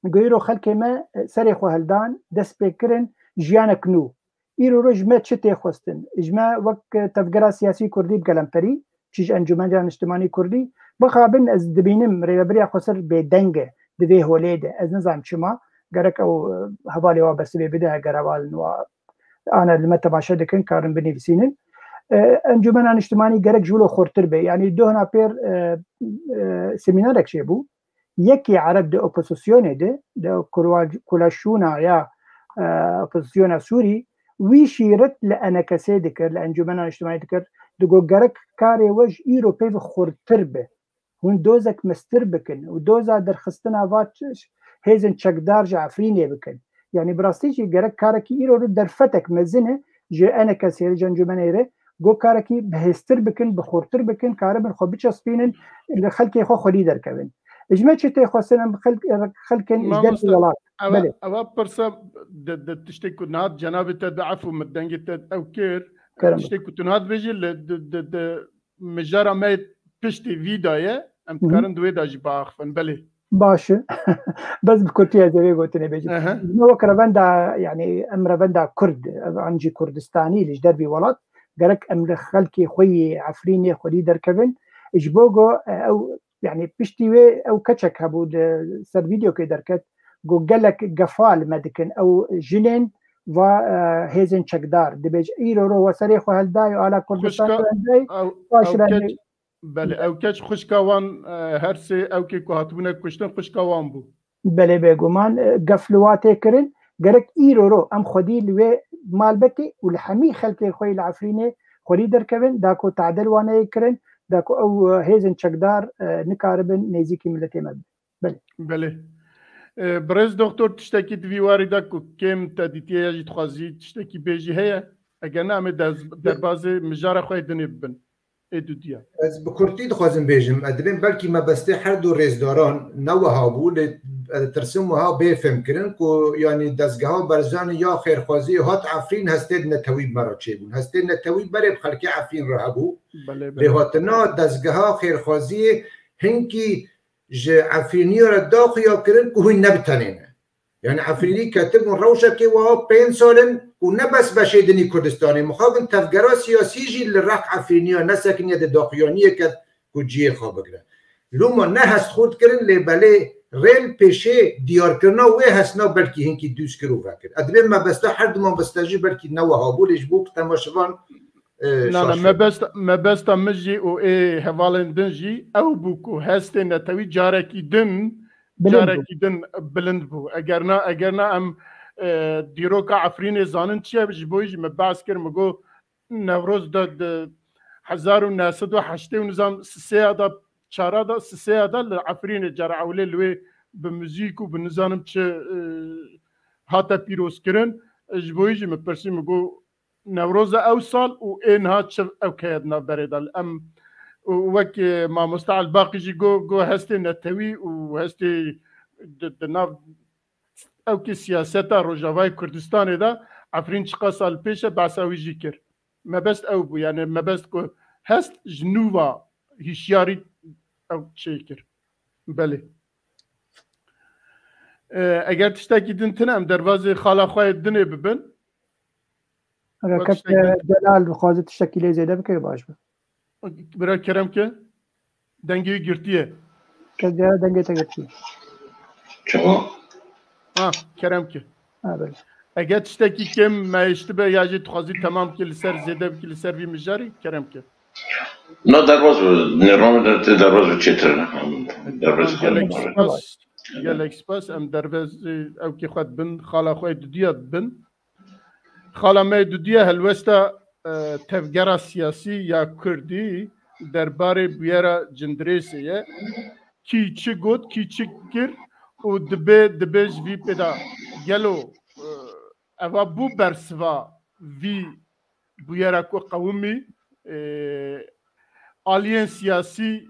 Go îro xelkê me, e, serê xwe hildan, dest pê kirin, jiyanek nû. Îro roj ji me çi tê xwestin? Ji me wek, e, tevgera siyasî kurdî bi gelemperî, çi ji Encûmena Niştimanî Kurdî, bixabin ez dibînim rêvebiriya Xweser bêdeng e di vê holê de. Ez nizanim çima, gerek ew, e, hevalê wa bersivê bide, heger hevalên wa ana li me temaşe dikin, karin binivîsînin. E, Encûmena Niştimanî gerek ji wilo xurtir be. Yanî dohna pêr, e, e, semînarek çêbû. Yekî Ereb di opozisyonê de, di kula-, kulaşûna ya, e, opozisyona Sûrî, wî şîret li E N K'ê dikir, li Encûmena Niştimanî dikir, digot gerek karê we ji îro pê ve xurtir be. Hûn dozek mestir bikin û doza derxistina va ç-, hêzên çekdar ji Efrînê bikin. Yanî bi rastî jî gerek karekî îro li derfetek mezin e ji E N K'ê re, ji encûmenê re, go karekî bihêztir bikin, bixurtir bikin, karibin xwe biçespînin, li xelkê xwe xwedî derkevin. Ji me çi tê xwestin em xelk-, xelkên ji dervî Mamoste, welat. Ewa, Belê. Ewa pirsa de, de tiştê ku niha cenabê te de efû min dengê te ew kir, Kerem. Tiştê ku tu niha dibêjî li, de, de, de, mijara me piştî vî de ye, em Hı hı. dikarin di wê de jî biaxifin. Belê. Baş e. Bes bi kurtî ez ê vê gotinê bêjim. Aha. Ji me wek revenda, yanî em revenda Kurd, ev an jî Kurdistanî li ji dervî welat, gerek em li xelkê xwe yê Efrînê xwedî derkevin. Ji bo go, e, ew, yanî piştî wê ew keçek hebû li ser vîdeokê derket, go gelek gefa li me dikin. Ew jinên va, e, hêzên çekdar. Dibêje, îro ro we serê xwe heldayê, ala Kurdistanê Xwişka, heldayê, ew, baş ew re keç, belê, ew keç xwişka wan, e, her sê ewkê ku hatibûne kuştin, xwişka wan bû. Belê, bêguman, e, gef li wa tê kirin. Gerek îro ro em xwedî li wê malbetê û li hemî xelkê xwe yê li Efrînê xwedî derkevin, da ku tadil wan neyê kirin, da ku ew, e, hêzên çekdar, e, nikaribin nêzîkî miletê me bibin. Belê. Belê. E, birêz doktor, tiştekî di vî warî de ku kêm te dîtiye ya jî dixwazî tiştekî bêjî heye? Eger ne, em ê dez-, derbazê mijara xwe yê dinê bibin. Ê dudiya. Ez bi kurtî dixwazim bêjim, ez dibêm belkî mebestê her du rêzdaran ne wiha bû, lê ez ditirsim wiha bê fêmkirin ku, yanî, dezgeha Barzanî ya xêrxwaziyê hat Efrîn, hestên netewî bi me re çêbûn. Hestên netewî berê bi xelkê Efrîn re hebû. Belê, belê. Lê hatina dezgeha xêrxwaziyê hinkî ji Efrîniya re da xuya kirin ku hûn ne bi tenê ne. Yani Efrînî ketibûn rewşekê wiha pênc sal in û ne bes beşê din î Kurdistanê. Mixabin tevgera siyasî jî li req Efrîniya nesekiniye, di daxuyaniyê ket ku cihê xwe bigire. Loma ne hest xurt kirin, lê belê rê li pêşê diyarkirina wê hestna belkî hinkî dûz kir û vekir. Ez dibêm mebesta her du mabeste jî belkî ne wiha bû, lê ji bo ku temaşevan, e, Na, na, şaş me best, me besta min jî û ê hevalên din jî ew bû ku hestê netewî carekî din, Bilind bû. carekî din bilind bû. Eger na, eger na em, e, dîroka Efrînê zanin çi ye, ji bo jî me behs kir, min got Newroz de, de hezar û neh sed û heştê û nizam sisêya de, çara de, sisêya de li Efrînê cara ewlê li wê bi muzîk û bi nizanim çi, e, hate pîrozkirin. Ji bo jî min pirsî, min got, Newroza ew sal û ê niha çi ew keye di navberê de. Em û wek, e, mamoste Elbaqî jî got, got hestê netewî û hestê di, di nav ewkê siyaseta Rojavayê Kurdistanê de Efrîn çiqas sal pêş e, behsa wî jî kir. Mebest ew bû, yani mebest ku hest ji nû ve hişyarî ew çêkir. Belê. E, eger tiştekî din tune, em derbazê xala xwe yê dinê bibin. Eger Wek kek tiştekî din Celal bixwaze tiştekî lê zêde bike, baş be. Bira kerem ke, dengê wî girtiye. Kek Celal dengê te girtiye. Çima? Ha, kerem ke. Ha, belê. Eger tiştekî kêm me hiştibe ya jî dixwazî temam bikî li ser, zêde bikî li ser vî mijarî, kerem ke. Na derbaz bû, nêrname de tê derbaz bû çêtir. Derbaz Gelek spas, gelek spas. Em derbez, e, ewkê xwe dibin, xala xwe dudiya dibin. Xala me dudiya helwesta, e, tevgera siyasî ya Kurdî derbarê bûyera Cindirêsê ye. Kî çi got, kî çi kir û dibe, dibe ji vî pê de gelo, e, eva bû bersiva vî bûyera ku qewimî, e, aliyên siyasî,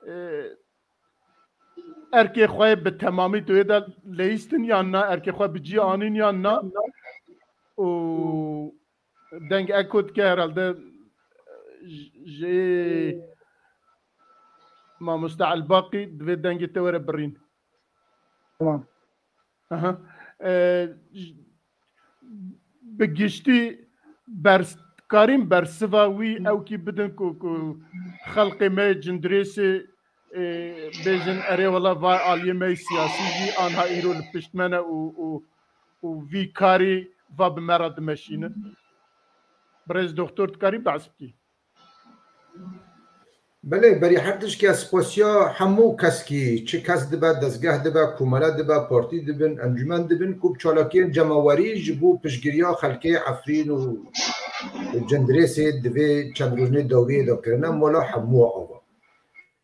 e, erkê xwe bi temamî tu yê de leyîstin yan na, erkê xwe bi cî anîn yan na? Û deng eko dike herhalde ji, ji mamoste Elbaqî divê dengê te were birîn. Tamam. Aha. E, j-, bi giştî bers-, karîn bersiva wî ew kî bidin ku, ku xelqê me yê Cindirêsê, e, bêjin erê wela va aliyê me yê siyasî jî anha îro li pişt me ne û, û, û vî karî va bi me re dimeşînin. Birêz Doktor, dikarî behs bikî? Belê, berî her tişkî ez spasiya hemû keskî, çi kes dibe, dezgeh dibe, komele dibe, partî dibin, encûmen dibin, ku bi çalakiyên cemawerî ji bo piştgiriya xelkê Efrîn û Cindirêsê di vê çend rojnê dawiyê de kirine mala hemû ava.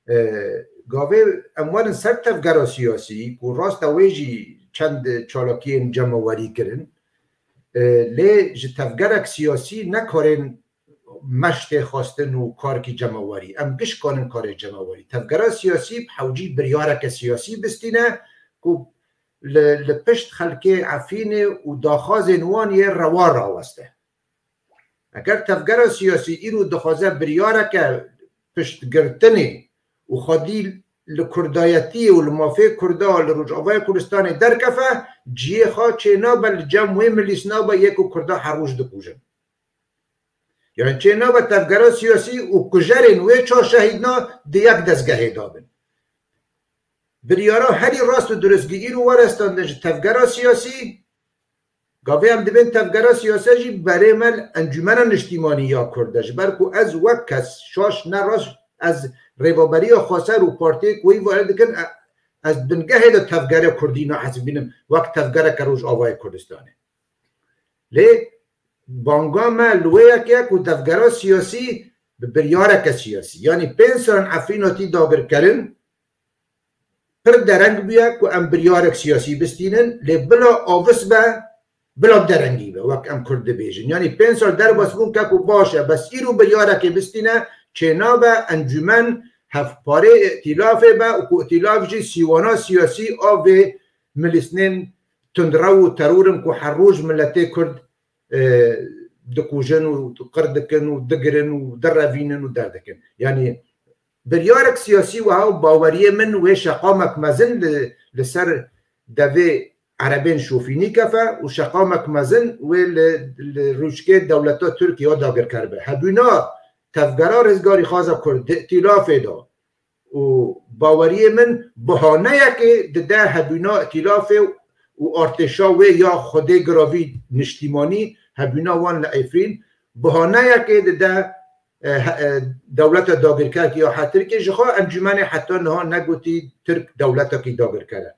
E, gavê em werin ser tevgera siyasî, ku rast e wê jî çend çalakiyên cemawerî kirin, e, lê ji tevgerek siyasî nekarên meş tê xwestin û karkî cemawerî. Em giş kanin karê cemawerî. Tevgera siyasî bi hewcî biryareke siyasî bistîne ku li, li pişt xelkê Efrînê û daxwazên wan yê rewa raweste. Eger tevgera siyasî îro dixwaze biryareke piştgirtinê û xwedî li kurdayetiyê û li mafê Kurda li Rojavayê Kurdistanê derkefe, cihê xwe çênabe, li cem wê milîsnabe yê ku Kurda her roj dikujin. Yani çênabe tevgera siyasî û kujerên wê çar şehîdna di yek dezgehê de bin. Biryara herî rast û diristgî îro werestandin ji tevgera siyasî, gavê em dibên tevgera siyasî jî berê me li Encûmena Niştîmanî ya Kurd de. Ji ber ku ez wek kes şaş ne rast, ez rêveberiya xweser û partiyê ku wî vare dikin, e-, ez bingehê de tevgera Kurdî nahesibînim wek tevgereke Rojavayê Kurdistanê. Lê banga me li wê yekê ye ku tevgera siyasî bi biryareke siyasî, yanî pênc sal Efrîn hatî dagirkerin, pir dereng bûye ku em biryarek siyasî bistînin, lê bila avis be, bila derengî be, wek em Kurd dibêjin. Yanî pênc sal derbas bûn ke ku baş e, bes îro biryarekê bistîne, çênabe encûmen hevparê îtîlafê be û ku îtîlaf jî sîwana siyasî a vê milîsnên tundrew û teror in ku her roj miletê Kurd, e, dikujin û qir dikin û digirin û direvînin û derdikin. Yanî biryarek siyasî wiha û baweriyê min wê şeqamek mezin li, li ser devê erebên şofînî kefe û şeqamek mezin wê li, li rûçkê dewleta Tirk ya dagirker be. Hebûna tevgera rizgarîxwaza Kurd di îtîlafê de û baweriyê min bihaneyekê dide hebûna îtîlafê û artêşa wê ya Xwedê giravî niştîmanî hebûna wan li Efrîn bihaneyekê dide, e, he-, e, dewleta dagirker ya he Tirkê. Jixwe encûmenê heta niha negotî Tirk dewletekî dagirker e.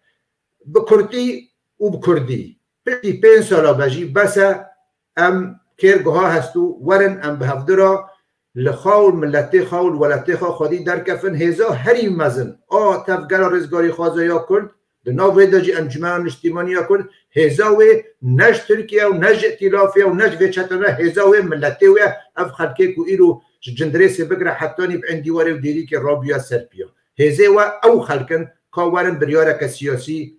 Bi kurtî û bi kurdî. Piştî pênc sala be jî bes e, em kêrgeha hestû werin em bi hevdira li xwe û miletê xwe û li welatê xwe xwedî derkefin. Hêza herî mezin a tevgera rizgarîxwaza ya Kurd, di nav wê de jî Encûmena Niştîmanî ya Kurd, hêza wê ne ji Tirkiye û ne ji îtîlafê û ne ji vê çetene, hêza wê miletê wê, ev xelkê ku îro ji Cindirêsê bigire hetanî bi Êndîwarê û Dêrîkê rabûye ser piya. Hêzê we ew xelk in ka werin biryareke siyasî,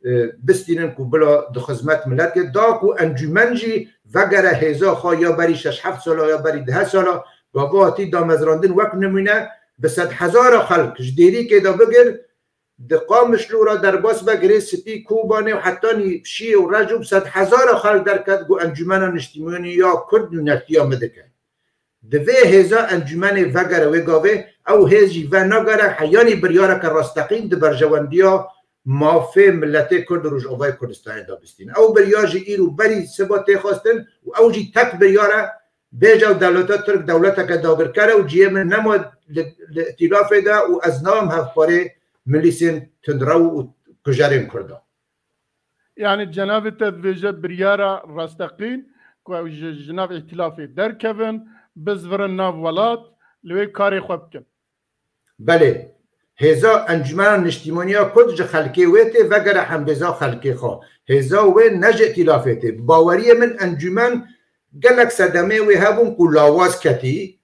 e, bistînin ku bila di xizmet miletê da ku encûmen jî vegere hêza xwe ya berî şeş heft sala ya berî deh sala, gava hatî damezrandin wek nimûne bi sedhezara xelk ji Dêrîkê de bigir, di Qamişlo re derbas be, Girê Spî, Kobanê û hetanî Şiyê û Recû bi sedhezara xelk derket ku Encûmena Niştîmanî ya Kurd nûnertiya me dike. Divê hêza encûmenê vegere wê gavê, ew hêz jî venagere heyanî biryareke rasteqîn di berjewendiya mafê miletê Kurd û Rojavayê Kurdistanê de bistîne. Ew biryar jî îro berî siba tê xwestin û ew jî tek biryar e, bêje ew dewleta Tirk dewleteke dagirker e û cihê min nema li, li îtîlafê de û ez nabim hevparê milîsên tundrew û kujerên Kurdan. Yani cenabê te dibêje biryara rasteqîn, ku ew ji, ji nav îtîlafê derkevin, bizvirin nav welat, li wê karê xwe bikin. Belê, hêza Encûmena Niştîmaniya Kurd ji xelkê wê tê, vegere hembêza xelkê xwe. Hêza wê ne ji îtîlafê tê. Bi baweriyê min encûmen gelek sedemê wê hebûn ku lawaz ketî.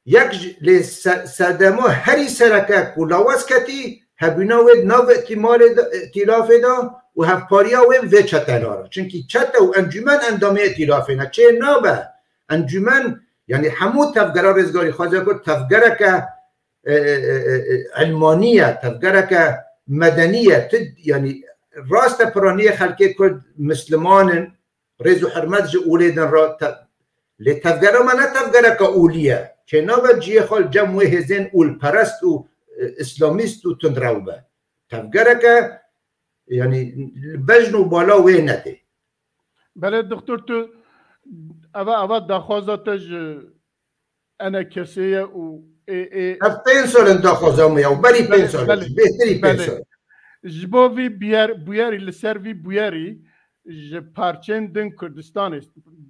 Yek ji, lê se-, sedema herî sereke ku lawaz ketî, hebûna wê di nav îtîmalê de, îtîlafê de û hevpariya wê vê çetena re. Çimkî çete û encûmen endamê îtîlafê ne. Çê nabe. Encûmen, yanî hemû tevgera rêzgarî xwaziya Kurd tevgereke, e, e, e, e, e, ilmanî ye, tevgereke medenî ye. Tu, yanî rast e piraniyê xelkê Kurd misliman in, rêz û hurmet ji olê din re te-, lê tevgera me ne tevgereke olî ye. Çênabe cihê xwe li cem wê hêzên olperest û, e, îslamîst û tundrew be. Tevgereke, yanî, li bejn û bala wê nedê. Belê doktor, tu eva, eva daxwaza te ji ENKSê ye û ê, ê, Ev pênc sal in daxwaza min ya û berî pênc sal, belê, bêhtirî pênc sal. Ji bo vî bûyer-, bûyerî, li ser vî bûyerî ji parçeyên din Kurdistanê,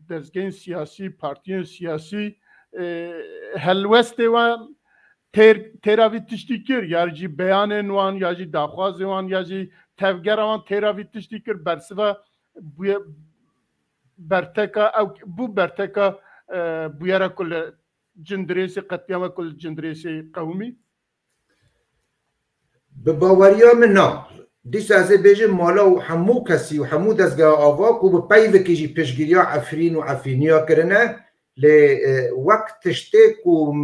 dezgehên siyasî, partiyên siyasî, e, helwestê wan têr-, têra vî tiştî kir, ya jî beyanên wan, ya jî daxwazên wan, ya jî tevgera wan têra vî tiştî kir, bersiva bûye-, berteka, ew bû berteka, e, bûyera ku li Cindirêsê, qetlîama ku li Cindirêsê qewimî? Bi baweriya min na. Dîsa ez ê bêjim mala û hemû kesî û hemû dezgeha ava ku bi peyvekî jî piştgiriya Efrîn û Efrîniya kirine, lê, e, wek tiştê ku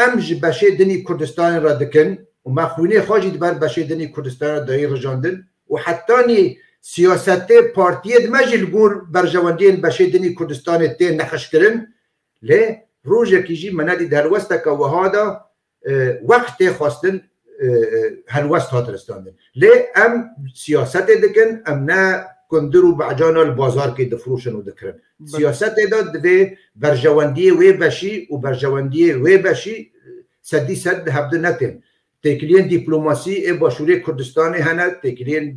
em ji beşê din î Kurdistanê re dikin û me xwînê xwe jî di ber beşê din î Kurdistanê re dayî rijandin û hetanî siyasetê partiyê di me jî li gor berjewendiyên beşê din î Kurdistanê tê nexişkirin, lê rojekî jî me nedît helwesteke wiha de, e, wext tê xwestin, e, e, helwest hat ristandin. Lê em siyasetê dikin, em ne kundir û becana li bazarkê difroşin û dikirin. Belê. Siyasetê de divê berjewendiyê wê beşî û berjewendiyê wê beşî sedî sed li hevdu netên. Têkiliyên dîplomasî ê Başûrê Kurdistanê hene, têkiliyên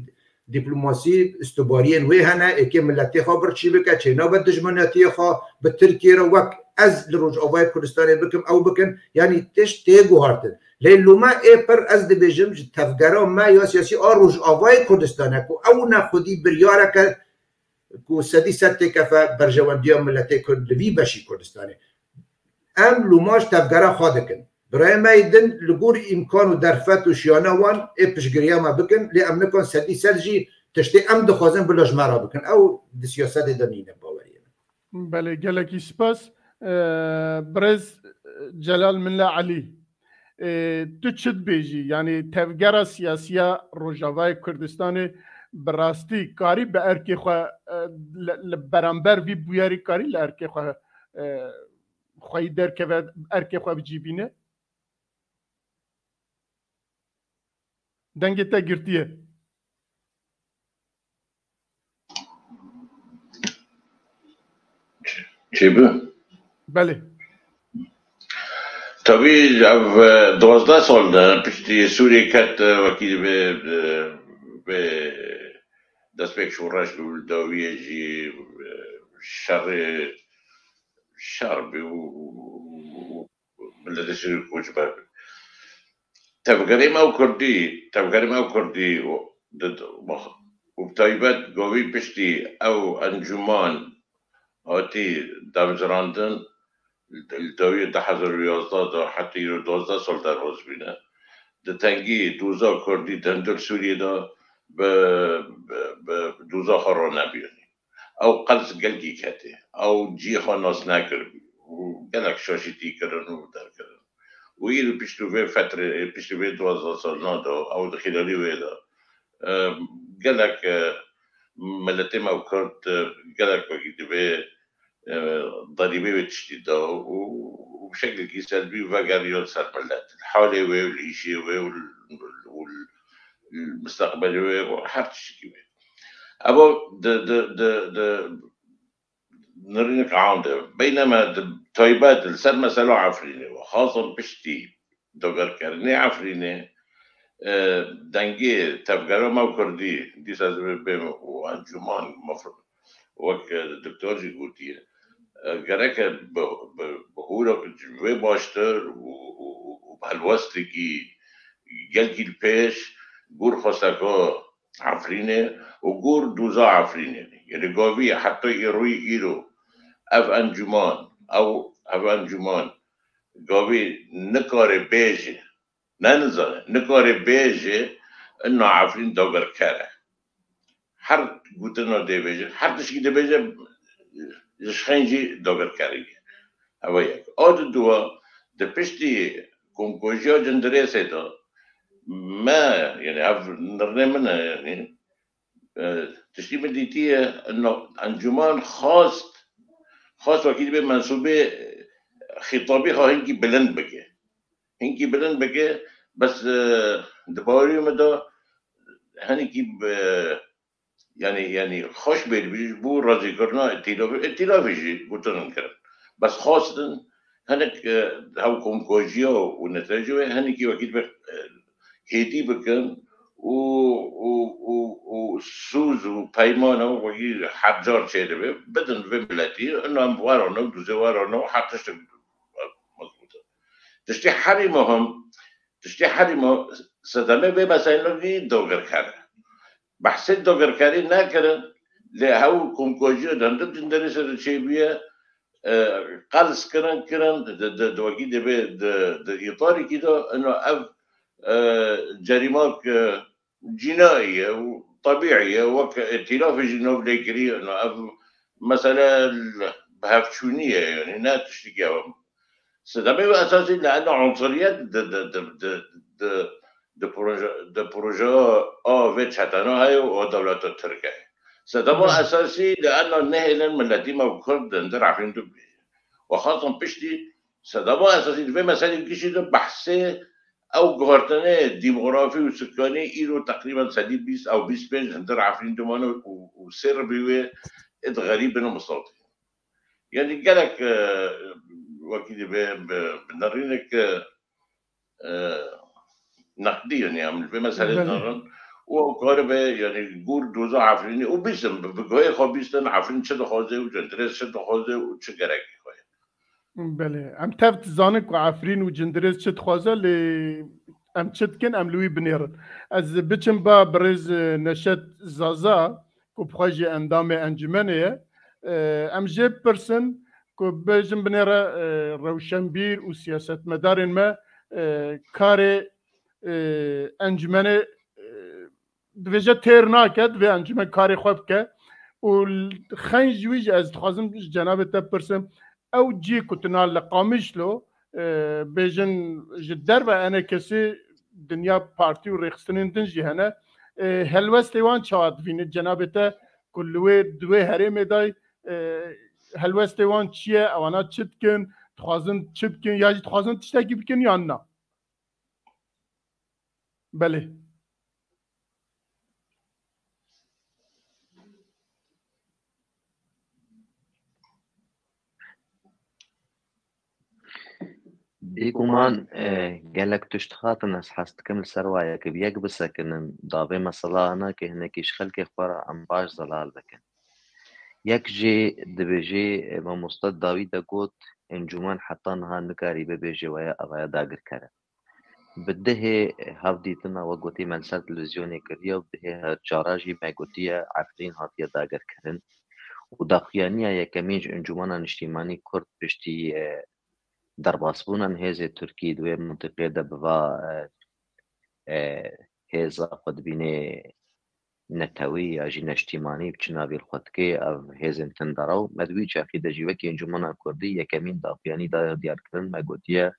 dîplomasî, îstihbariyên wê hene, êkê miletê xwe birçî bike, çênabe dijminatiyê xwe bi Tirkiyê re wek ez li Rojavayê Kurdistanê bikim, ew bikin, yanî tişt tê guhartin. Lê lûme ê pir ez dibêjim ji tevgera me ya siyasî a Rojavayê Kurdistanê ku ew ne xwedî biryareke ku sedî sed têkefe berjewendiya miletê Kurd li vî beşî Kurdistanê. Em lûma ji tevgera xwe dikin. Birayê me yê din li gor îmkan û derfet û şiyana wan ê piştgiriya me bikin, lê em nikan sedî sed jî tiştê em dixwazin bila ji me re bikin. Ew di siyasetê de nîne baweriyê min. Belê, gelekî spas. Ee, birêz Celal Milla Elî, ee, tu çi dibêjî? Yanî tevgera siyasiya Rojavayê Kurdistanê bi rastî karî bi erkê xwe, ee, li, li beramber vî bûyerî karî li erkê xwe, ee, xweyî derkeve, erkê xwe bi cî bîne? Dengê te girtiye. Çêbû? Belê. Tabî ev, e, duwazdeh sal de piştî Sûriyê ket, e, wekî vê, e, vê destpêk şoreş bû, li dawiyê jî, e, şerê, şer bû û, û, û miletê Sûrî koçber bû. Tevgerê me û Kurdî, tevgerê me û Kurdî û, di, di, û bi taybet govî piştî ew encûman hatî damjirandin, li dawiyê du hezar û yazdeh de heta îro duwazdeh sal derbas bîne. Di tengî doza Kurdî di hundir Sûriyê de bi, bi, bi doza xwe ranebûyî. Ew qels gelkî ketê. Ew cihê xwe nas nekiribû û gelek şaşîtî kirin û derkirin. Û îro piştî vê fetrê, piştî vê duwazdeh salina de, ew di xîlalî wê de, e, gelek, e, miletê me û Kurd, e, gelek wekî divê, e, derîbê wê tiştî da û, û bi şeklekî selbî vegeriya ser milet. Li halê wê û li îşê wê û li, û li, li misteqbelê wê û her tiştekî wê. Evo di, di, di, di nirînik am de. Beyneme di taybet li ser mesela Efrînê ve. Xasan piştî dagerkirînê Efrînê, e, dengê tevgera me û Kurdî, dîsa ez bê-, bêm û encûman mefr-, Wek, e, doktor jî gotiye, e, gereke bi, bi, bi hûrek ji wê baştir û, û, û, û bi helwestekî gelkî li pêş gor xwesteka Efrînê û gor doza Efrînê. Yanî gavî heta îroyî îro ev encûman, ew, ev encûman gavî nikare bêje, ne nizane, nikare bêje, inna Efrîn dagirker e. Her gotina dê bêje, her tişkî dê bêje, ji xeyn jî dagirkerî ye. Ev e yek. A di dua, di piştî komkojiya Cindirêsê de me, yanî ev nirnê min e, yanî, e, tiştî min dîtiye, no, encûman xwest, xwest wekî dibê mensûbê xîtabî xwe hinkî bilind bike. Hinkî bilind bike, bes, e, di bawerî min de hinekî bi, yanî, yanî xweş bê bî ji bo razîkirina îtîlafê, îtîlafê jî gotin kirin. Bes xwestin hinek, e, hev komkojiya û netewecê wê hinekî wekî dibe, e, hêdî bikin û, û, û, û sûz û peymana wekî her car çêdibe, bidin vê miletî, ina em werane û duzê werane û her tiştek mezbût e. Tiştê herî muhim, tiştê herî muhim, sedemê vê meselê jî dagirker e. Behsê dagirkerî nekirin, lê hew komkojiya di hundir Cindirêsê de çêbûye, e, qels kirin, kirin, di, di, di wekî dibê di, di îtarekî de, ina ev, e, cerîmak, e, cînayî ye û tebîî ye, wek îtîlafê jî nav lê kirî, ina ev mesele bi hevçûnî ye, yanî ne tiştekî ew. Sedemê wê esasî li ena unsuriyet di, di, di, di, di, di proje, di projeya a vê çetena heye û a dewleta Tirk e. Sedema Belê. esasî li ena nehêlin miletî me Kurd di hundir Efrîn de bê. Û xasan piştî sedema esasî di vê meselê gişî de behsê ew guhertinê demografî û sikanî îro teqrîben sedî bîst ew bîst pênc hundir Efrîn dimane û, û sê ribî wê ê di xerîbin û mistatî. Yanî gelek, e, wekî dibe bi, bi nerînek, e, e, neqdî, yanî em li vê meselê Belê. narin û ew karibe, yanî gor doza Efrînê û bîstin, bi, bi guhê xwe bîstin, Efrîn çi dixwaze û Cindirês çi dixwaze û çi gerekî xwe ye. Belê. Em tev dizanin ku Efrîn û Cindirês çi dixwaze, lê em çi dikin, em li wî binêrin. Ez biçim ba birêz, e, Neşet Zaza, ku bi xwe jî endamê encûmenê ye. E, em jê bipirsin ku bêjin binêre, e, rewşenbîr û siyasetmedarên me, e, karê, e, encûmenê, e, dibêje têr nake, divê encûmen karê xwe bike. Û l-, xeyn ji wî jî ez dixwazim ji cenabê te bipirsim, ew cî ku tu na li Qamişlo, e, bêjin ji derve enê kesî dinya partî û rêxistinên din jî hene. E, helwestê wan çawa divînî? Cenabê te ku li wê, di wê herêmê day, e, helwestê wan çi ye? Ewana çi dikin? Dixwazin çi bikin? Ya jî dixwazin tiştekî bikin yan na? Belê. Bêguman, e, gelek tişt hatin, ez hez dikim li ser wa yek bi yek bisekinin. Da vê mesela hene ke hinekî ji xelkê xwe re em baş zelal bikin. Yek jê dibêjê, e, mamoste dawî de got, encûmen heta niha nikarî bibêje waya, evaya dagirker e. Bi dihê hevdîtina we gotî me li ser televîzyonê kiriye û bi dihê cara jî me gotiye Efrîn hatiye dagirkirin û daxuyaniya yekemîn ji Encûmena Niştîmanî Kurd piştî, e, derbasbûna hêzê Tirkî di wê mintiqê de bi va, e, e, hêza xwe dibînê netewî ya jî neştîmanî bi çi navî li xwe dikê, ev hêzên tundera û me di wî çaxî de jî wekî Encûmena Kurdî yekemîn daxuyanî daye diyarkirin, me gotiye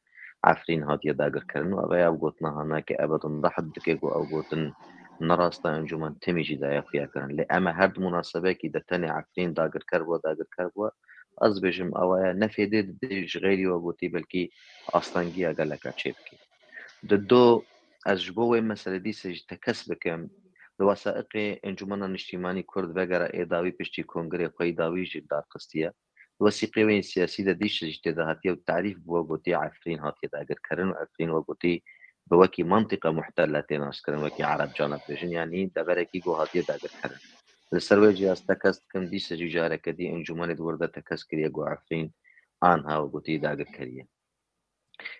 Efrîn hatiye dagirkirin û ev ya ev gotina hana ke ebedin rehd dike ku ew gotin ne rast e, encûmen timî jî daye xuya kirin. Lê em ê her di munasebekî de tenê Efrîn dagirker bû, dagirker bû. Ez dibêjim ew ya ne fêdê didê ji xeyrî we gotî, belkî astengiya geleka çê bikê. Di do ez ji bo wê meselê dîse jî tekez bikim. Di wesaiqê Encûmena Niştîmanî Kurd vegera ê dawî piştî kongrê xwe yî dawî jî darxistiye. Di wesîqê wê yê siyasî de dîse jî tê de hatiye û tarîf bûye, gotiye Efrîn hatiye dagirkirin û Efrîn we gotî bi wekî mantîqa muhtelle tê naskirin, wekî Erebcan dibêjin, yanî deverekî ku hatiye dagirkirin. Li ser wê jî ez tekez dikim, dîsa jî careke dî encûmenê di wir de tekez kiriye ku Efrîn anha wek gotî dagir kiriye.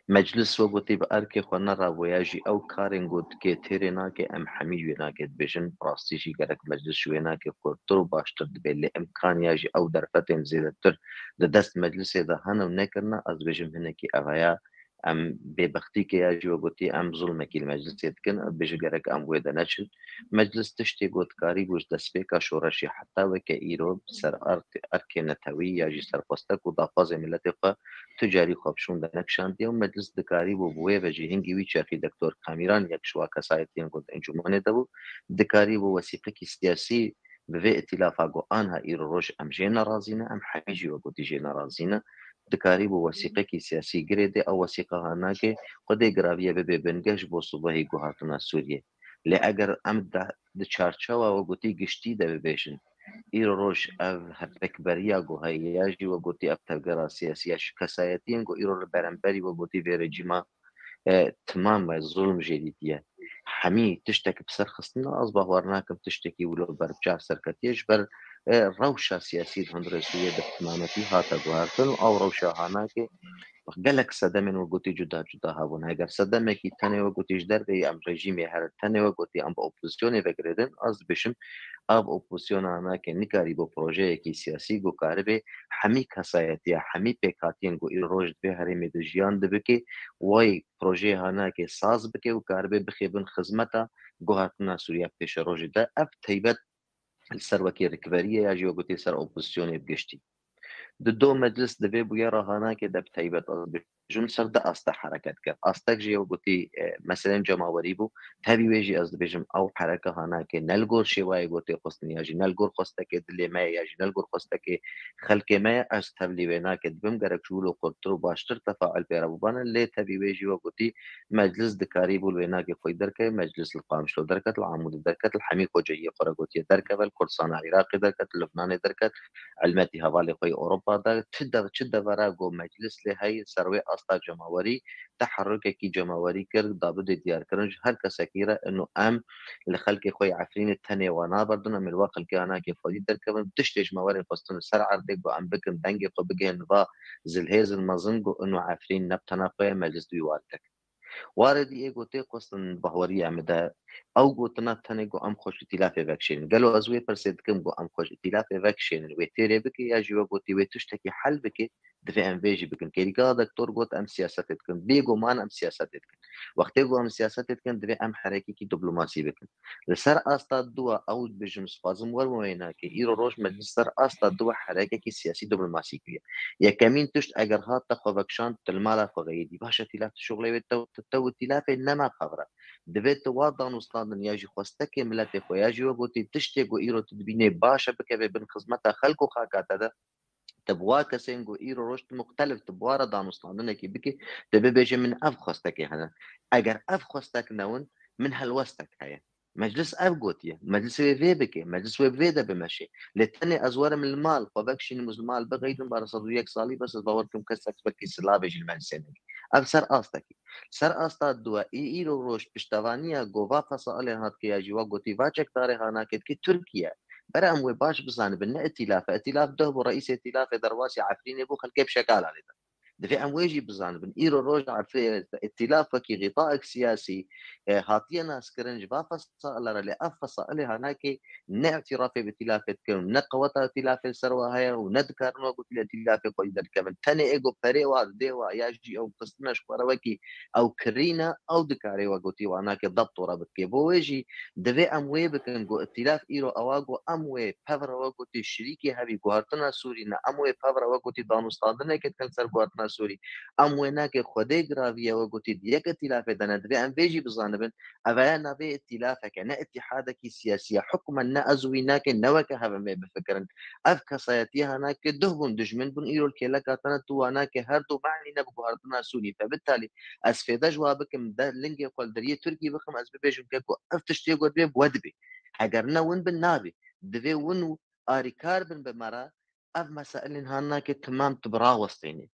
Meclis wek gotî bi erkê xwe nerabûye, ya jî ew karên ku dike têrê nake, em hemî ji wê nake dibêjin, bi rastî jî gerek meclis ji wê nake xurtir û baştir dibe, lê imkaniya jî ew derfetên zêdetir di dest meclisê de hene û nekirine, ez dibêjim hinekî ev heye, em bêbextîkê ya jî wek gotî em zulmekî li meclisê dikin, ez dibêjim gerek em wê de neçin. Meclis tiştê ku dikarîbû ji destpêka şoreşê heta weke îro ser ert-, erkê netewî ya jî serxwestek û daxwazê miletê xwe tu carî xwe bi şûn de nekişandiye û meclis dikarîbû bi wê ve jî hingî wî çaxî Doktor Kamîran yek ji wa kesayetiyên ku di encûmanê de bû, dikarîbû wesîqekî siyasî bi vê îtîlafa ku anha îro roj em jê nerazî ne, em hemî jî wek gotî jê nerazî ne, dikarîbû wesîqekî siyasî girêdê, ew wesîqa hanakê xwedê giraviye bibe bingeh ji bo sibehî guhartina Sûriyê. Lê eger em de, di çarçewa wek gotî giştî de bibêjin, îro roj ev hevpêkberiya ku heye ya jî wek gotî ev tevgera siyasî ya ji kesayetiyên ku îro li beramberî wek gotî vê rejîma, e, timam e, zulm jê dîtiye. Hemî tiştek bi ser xistine, ez bawer nakim tiştekî wilo ber çav serketiye ji ber, e, rewşa siyasî di hundirê Sûriyê de bi timametî hate guhertin û ew rewşa hanakê gelek sedemên wek gotî cuda cuda hebûn. Heger sedemekî tenê wek gotî ji derveyî em rejîmê herin, tenê wek gotî em bi opozisyonê ve girêdin, ez dibêjim, ev opozisyona hanakê nikarîbû projeyekî siyasî ku karibe hemî kesayetiya, hemî pêkhatiyên ku îro roj di vê herêmê de jiyan dibike, wê projeyê hanakê saz bike û karibe bixê bin xizmeta guhertina Sûriya pêşerojê de. Ev taybet li ser wekî rikberiyê ya jî wek gotî ser opozisyonê bi giştî. Di do meclis di vê bûyera hanakê de bi taybet ez dibêjim ser du asta hereket kir. Astek jî wek gotî, e, meselên cemawerî bû. Tevî wê jî ez dibêjim ew hereke hanakê ne li gor şêwayê gotê xwestin ya jî ne li gor xwestekê dilê me ye ya jî ne li gor xwestekê xelkê me ye. Ez tevlî wê nake dibim gerek ji wilo xurtir û baştir tefaul pê re bibane. Lê tevî wê jî wek gotî meclis dikarîbû li wê nake xweyî derkeve. Meclis li Qamişlo derket, li Amûdê derket, li hemî xwecehiyê xwe re gotiye derkeve, li Kurdistana Iraqê derket, li Lubnanê derket, elmetî hevalê xwe yê Ewropa de, çi de, çi devera ku meclis lê heye ser wê asta cemawerî, teherrukekî cemawerî kir, da bidê diyarkirin ji her kesekî re, ino em li xelkê xwe yê Efrînê tenê wan naberdin, em ê li wan xelkê hanakê xwedî derkevin, tiştê ji me were xwestin li ser erdê ku em bikin, dengê xwe bigihên va zilhêzin mezin ku ino Efrîn ne bi tena xwe ye, meclis wî ware kir. Warê dî ê gotê xwestin bahweriya min de, ew gotina tenê ku em xwe ji îtîlafê vekişênin. Gelo ez wê pirsê dikim ku em xwe ji îtîlafê vekişênin, wê têrê bike ya jî wek gotî wê tiştekî hel bike, divê em vê jî bikin. Kêrîka doktor got em siyasetê dikin. Bêguman em siyasetê dikin. Wextê ku em siyasetê dikin, divê em herekekî diplomasî bikin. Li ser asta dua ew dibêjim, dixwazim werim wê nake. Îro roj meclis ser asta dua herekekî siyasî diplomasî kiriye. Yekemîn tişt eger hat te xwe vekişand, tu li mala xwe xeyidî. Baş e, îtîlaf tu şuxlê wê te, te, te û îtîlafê nema xevre. Divê tu wa danûstandin ya jî xwestekê miletê xwe ya jî wek gotî tiştê ku îro tu dibînê baş e bikeve bin xizmeta xelk û xaka te de. Te bi wa kesên ku îro roj tu muxtelif tu bi wa re danûstandinekî bikî, tu bibêjî min ev xwestekê hene. Eger ev xwestek newin, min helwestek heye. Meclis ev gotiye. Meclis wê vê bike. Meclis wê bi vê de bimeşe. Lê tenê ez werim li mal, xwe vekişînim û li mal bixeydim, bara sed û yek salî bes ez bawer dikim kesek wekî silavê jî li meclisê nebî. Ev ser astekî. Ser asta dua, ê îro roj piştevaniya ku va fesailê hat ke ya jî wa gotî va çekdarê hanakê dike Tirkiye. Bere em wê baş bizanibin, ne îtîlaf e. Îtîlaf duh bû, reîsê îtîlafê derbasî Efrînê bû, xelkê bi şekala lê de. Divê em wê jî bizanibin. Îro roj Efrî-, îtîlaf wekî xîtaek siyasî, e, hatiye naskirin ji va fesaile re, lê ev fesailê hanakê ne îtîrafê bi îtîlafê dikin û ne qeweta îtîlafê li ser wa heye û ne dikarin wek gotî li îtîlafê xwedî derkevin. Tenê ê ku perê wa didê wa ya jî ew xistine ji xwe re wekî ew kirîne, ew dikare wek gotî wa nake debt tora bidike. Bo wê jî divê em wê bikin ku îtîlaf îro ewa ku em wê pev re wek gotî şirîkê hevî guhertina Sûrî ne, em wê pev re wek gotî danûstandinekê dikin ser guhertina Sûrî. Em wê nake xwedê giraviye wek gotî di yek îtîlafê de ne. Divê em vê jî bizanibin. Ev heye navê îtîlafeke, ne îtîhadekî siyasî ye. Hukmen ne ez û wî nake, ne weke hev em ê bifikirin. Ev kesayetiyê hanake duh bûn, dijmin bûn, îro li kêleka te ne tu wa nake, her du mehnî ne bi guhertina Sûrî. Fe bitalî, ez fêde ji wa bikim, de lingê xwe li deriyê Tirkî bixim, ez bibêjim ke ku ev tiştê ku divê bi we dibê. Heger ne win bin, nabê. Divê win û arîkar bin bi me re, ev mesailên hanake timam tu bi rawestênê.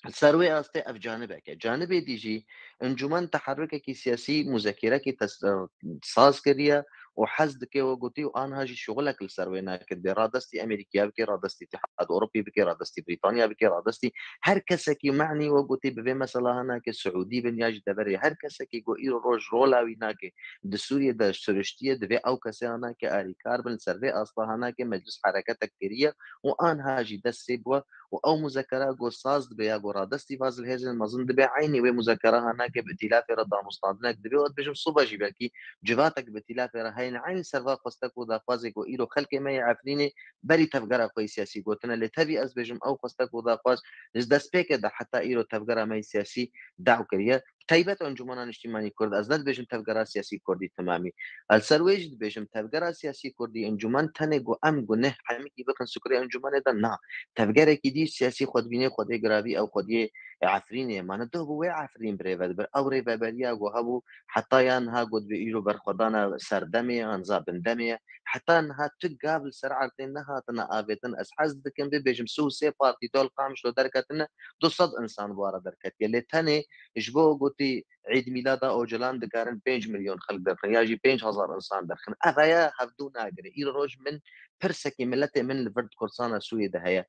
Li ser wê astê ev canibek e. Canibê dî jî encûmen teherrukekî siyasî, muzekîrekî tes-, saz kiriye û hez dike we gotî û anha jî şixulek li ser wê nake. Dê radestî Amerîkaya bike, radestî Îtîhad Ewropî bike, radestî Brîtanya bike, radestî her kesekî me'nî we gotî bi vê mesela hanake Siûdî bin ya jî deverê her kesekî ku îro roj rola wî nake di Sûriyê de siriştiye, divê ew kesê hanake arîkar bin li ser vê asta hanake meclis hereketek kiriye û anha jî dest sê bû û ew muzekera ku saz dibe ya ku radestî va zilhêzên mezin dibe, eynî wê muzekera hanake bi îtîlafê re danûstandinek dibe û dibêjim sibe jî belkî civatek bi îtîlafê re heyne. Eynî ser va xwestek û daxwazê ku îro xelkê me yê Efrînê berî tevgera xwe yê siyasî gotine. Lê tevî ez dibêjim ew xwestek û daxwaz ji destpêkê de heta îro tevgera me yê siyasî daw kiriye. Taybet Encûmena Niştimanî Kurd, ez ne dibêjim tevgera siyasî Kurdî timamî. Ez ser wê jî dibêjim, tevgera siyasî Kurdî, encûmen tenê ku em guneh hemîkî bixin sukrê encûmenê de, na. Tevgerekî dî siyasî xwedibînê xwedê giravî ew xwediyê Efrînê ye. Mane doh bû wê Efrîn bi rêve dibir. Ew rêveberiya ku hebû heta ya niha ku dibê îro berxwedana serdemê ye, an za bindemê ye. Heta niha tu gav li ser erdê nehatine avêtin. Ez hez dikim bibêjim, sê û sê partî dol Qamişlo derketine, du sed insan bi wa re derketiye. Lê tenê ji bo gotî Îd Mîlada Ocalan dikarin pênc milyon xelk derxin ya jî pênc hezar insan derxin. Ev heye hevdû nagire. Îro roj min pirsekî miletê min li vir di Kurdistana Sûriyê de heye.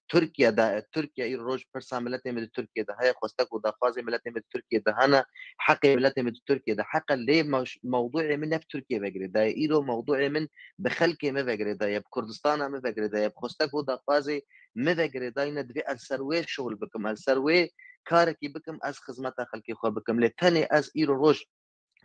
Tirkiye de, Tirkiye îro roj pirsa miletê min di Tirkiye de heye, xwestek û daxwazê miletê min di Tirkiye de hene, heqê miletê min di Tirkiye de heqe, lê mew-, mewduê min ne bi Tirkiye ve girêdaye. Îro mewduê min bi xelkê min ve girêdaye, bi Kurdistana min ve girêdaye, bi xwestek û daxwazê min ve girêdayî ne, divê ez ser wê şixul bikim, ez ser wê karekî bikim, ez xizmeta xelkê xwe bikim. Lê tenê ez îro roj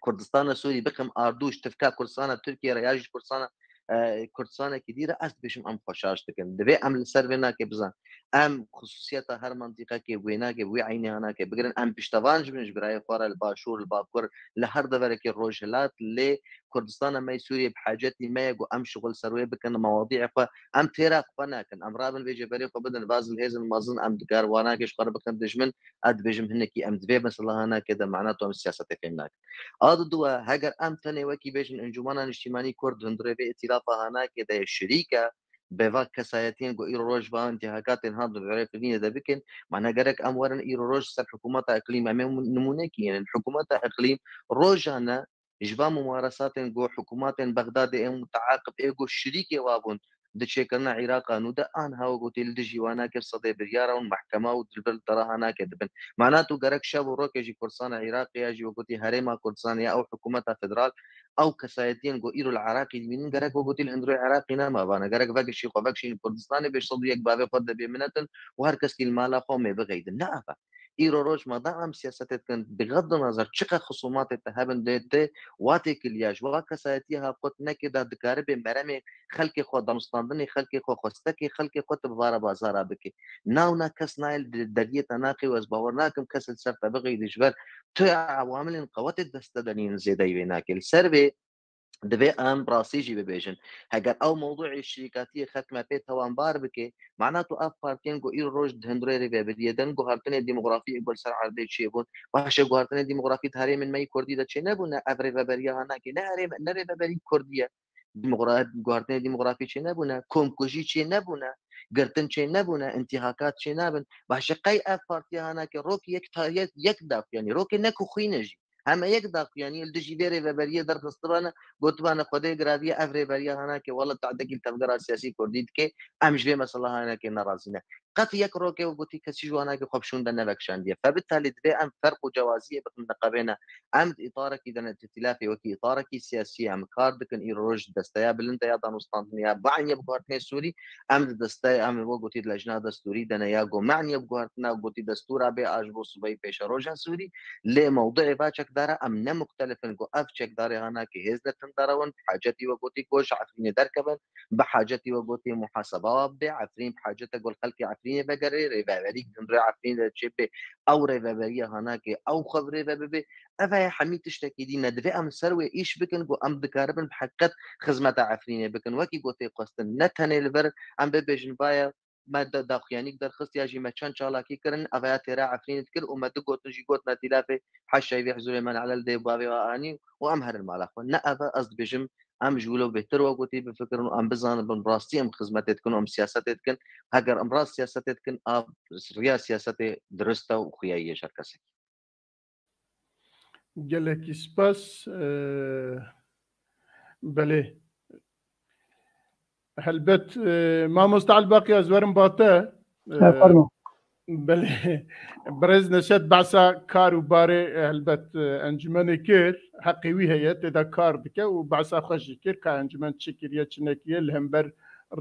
Kurdistana Sûrî bixim ardû ji tifka Kurdistana Tirkiye re ya jî Kurdistana, e, Kurdistanekî dî re, ez dibêjim em xwe şaş dikin. Divê em li ser vê nake bizan. Em xusûsiyeta her mantîqekê wê nake, wê eynî hanake bigirin. Em piştevan ji bin ji birayê xwe re li Başûr, li Bakur, li her deverekê Rojhilat, lê Kurdistana me yê Sûriyê bi hacetî me ye ku em şixul ser wê bikin, mewadîyê xwe, em têra xwe nakin. Em rabin vê cêberê xwe bidin, va zilhêzin mezin, em dikar wanakê ji xwe re bikin dijmin, ez dibêjim hinekî em divê mesela hanakê de mana tu em siyasetê fêm nakin. A diduwe, heger em tenê wekî bêjin Encûmena Niştimanî Kurd hundirê vê îtîlafa hanakê de ye şirîk e, bi va kesayetiyên ku îro roj va intîhakatên hat di verê Efrînê de bikin, mana gerek em werin îro roj ser hikûmeta iqlîm, em ê nimûnekî yên. Hikûmeta iqlîm rojane ji va mumaresatên ku hikûmatên Bexdadê ên muteaqib ê ku şirîkê wa bûn di çêkirina Îraqa nû de, anha we gotî li dijî wan nake, sedê biryara hûn mehkema û dilbir li dera hanake dibin. Mana tu gerek şev û rokê jî Kurdistana Îraqê ya jî we gotî herêma Kurdistanê ya ew hikûmeta federal, ew kesayetiyên ku îro li Iraqê dibînin, gerek we gotî li hundirê Iraqê nema vane. Gerek vegişî xwe vekişîn Kurdistanê bê sed û yek bavê xwe de bê minetin û her kes li mala xwe mê bixeydin. Ne ev e. Îro roj me da em siyasetê dikin, bixeddi nazar çiqe xisûmatê te hebin, lê te wa têkiliya ji wa kesayetiya ha xwe tu nekê da dikaribe meremê xelkê xwe, danûstandinê xelkê xwe, xwestekê xelkê xwe tu bi vara bazara bike. Navna kes nayê li deriyê te naqê û ez bawer nakim kes li ser te bixeyde ji ber tu ewamilên qewetê dest te de nînin zêdeyî vê nake. Li ser vê divê em rastî jî bibêjin. Heger ew mewdûê şirîkatiyê xelk me pê tewanbar bike, mana tu ev partiyên ku îro roj di hundirê rêvebiriyê de in, guhartinê demografî ê ku li ser erdê çêbûn, baş e, guhartinê demografî di herêmên me yê Kurdî de çênebûne, ev rêveberiya hanakê ne herêm, ne rêveberî Kurdî ye. Demogra-, guhartinê demografî çênebûne, komkujî çênebûne, girtin çênebûne, intîhakat çênabin. Baş e, qey ev partiya hanakê rok yek ta-, yek, yek daxuyanî, rokê ne ku xwîn e jî. Heme yek daxuyanî li dijî vê rêveberiyê derxistibane, gotibane Xwedê giraviye ev rêveriya hanakê wele tahdekî li tevgera siyasî Kurdî dike, em ji vê mesela hanakê nerazî ne. Qet yek rokê we gotî kesî ji wanakê xwe bi şûnde nevekişandiye. Febitalî divê em ferq û cewaziyê bixin neqebêne. Em di îtarekî de ne, di îtîlafê wekî îtarekî siyasî em kar dikin. Îro roj desteya bilind e ya danûstandinê ya baniye bi guhartinê Sûrî. Em di desteya, em wek gotî di lejna destûrî de ne ya ku maniye bi guhartina gotî destûra bê a ji bo subeyî pêşeroja Sûrî. Lê mewduê va çekdara em ne muxtelif in ku ev çekdarê hanakê hêz ne tundara win, bi hacetî we gotî ku ji Efrînê derkevin, bi hacetî we gotî muhaseba wa bibe, Efrîn bi hacete ku li xelkê Efrînê vegerê, rêveberî hundirê Efrînê de çêbe, ew rêveberiya hanakê ew xwe bi rêve bibe. Ev heye hemî tiştekî dî ne. Divê em ser wê îş bikin ku em dikaribin bi heqîqet xizmeta Efrînê bikin. Wekî gotê xwestin, ne tenê li vir em bibêjin, vaye me de daxuyanîk derxist ya jî me çend çalakî kirin, ev ya têra Efrînê dikir û me du gotin jî gotina tîlafê heşayî vê hizûrê me ne'lel dê bavê we anî û em herin mala xwe. Ne ev e, ez dibêjim, em ji wilo bêhtir we gotî bifikirin û em bizanin bin rastî em xizmetê dikin û em siyasetê dikin. Heger em rast siyasetê dikin, a riya siyasetê dirist e û xuyayî ye ji her kesekî. Gelekî spas. Eh, Belê. Helbet, e, mamoste Elbaqî, ez werim ba te. E, Fermo. Belê. Birêz Neşet behsa kar û barê, e, helbet, e, encûmenê kir. Heqê wî heye, tê de kar dike û behsa xwe jî kir ka encûmen çi kiriye, çi nekiriye, li hember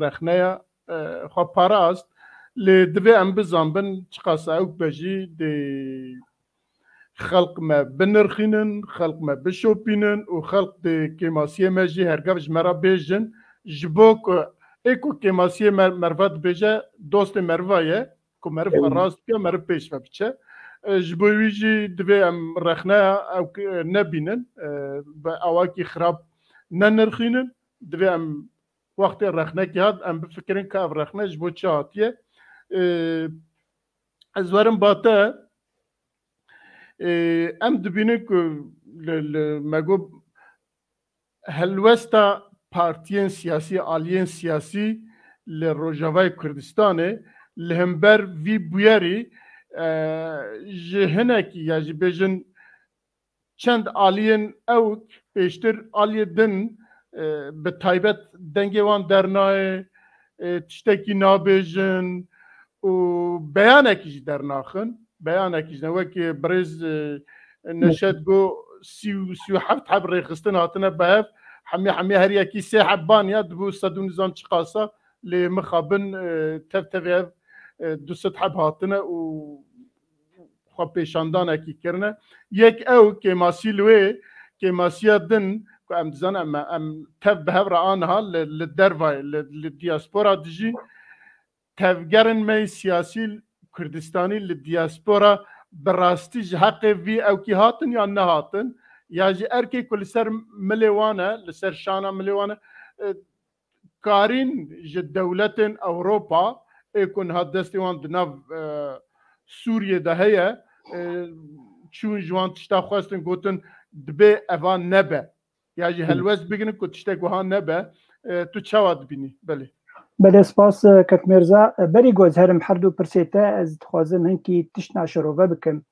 rexneya, e, xwe parast. Lê divê em bizanbin, çiqas ewk be jî dê xelq me binirxînin, xelq me bişopînin û xelq dê kêmasiyê me jî hergav ji me re bêjin. Ji bo ku ê ku kêmasiyê me, meriva dibêje, dostê meriva ye, ku meriv xwe rast bike, meriv pêş ve biçe. E, ji bo wî jî divê em rexneya ew ki-, nebînin, e, bi awakî xirab nenirxînin. Divê em wextê rexnekî hat, em bifikirin ka ev rexne ji bo çi hatiye. E, ez werim ba te, e, em dibînin ku li, li, me got, helwesta partiyên siyasî, aliyên siyasî li Rojavayê Kurdistanê li hember vî bûyerî, e, ji hinekî, ya jî bêjin çend aliyên ewk pêştir aliyê din, e, bi taybet dengê wan dernayê, e, tiştekî nabêjin û beyanekî jî dernaxin. Beyanekî jî ne wekî birêz, e, Neşet got, sî û, sî û heft heb rêxistin hatine bi hev, hemî, hemî her yekî sê heb ban ya, dibû sed û nizam çiqasa, lê mixabin, e, tev tevê ev, e, du sed heb hatine û xwe pêşandanekî kirine. Yek ew kêmasî li wê, kêmasiya din ku em dizanin em, em tev bi hev re aniha li, li dervayê, li, li diaspora dijîn, tevgerên me yê siyasî Kurdistanî li diaspora bi rastî ji heqê vî ewkî hatin yan nehatin, ya jî erkê ku li ser milê wan e, li ser şana milê wan e, e, karîn ji dewletên Ewropa ê ku niha destê wan di nav, e, Sûriyê de heye, e, çûn ji wan tişta xwestin, gotin dibê eva nebe. Ya jî helwest bigirin ku tiştek wiha nebe. E, tu çawa dibînî? Belê. Belê, spas, e, kek Mirza. E, berî ku ez herim her du pirsê te, ez dixwazim hinkî tişt naşirove bikim.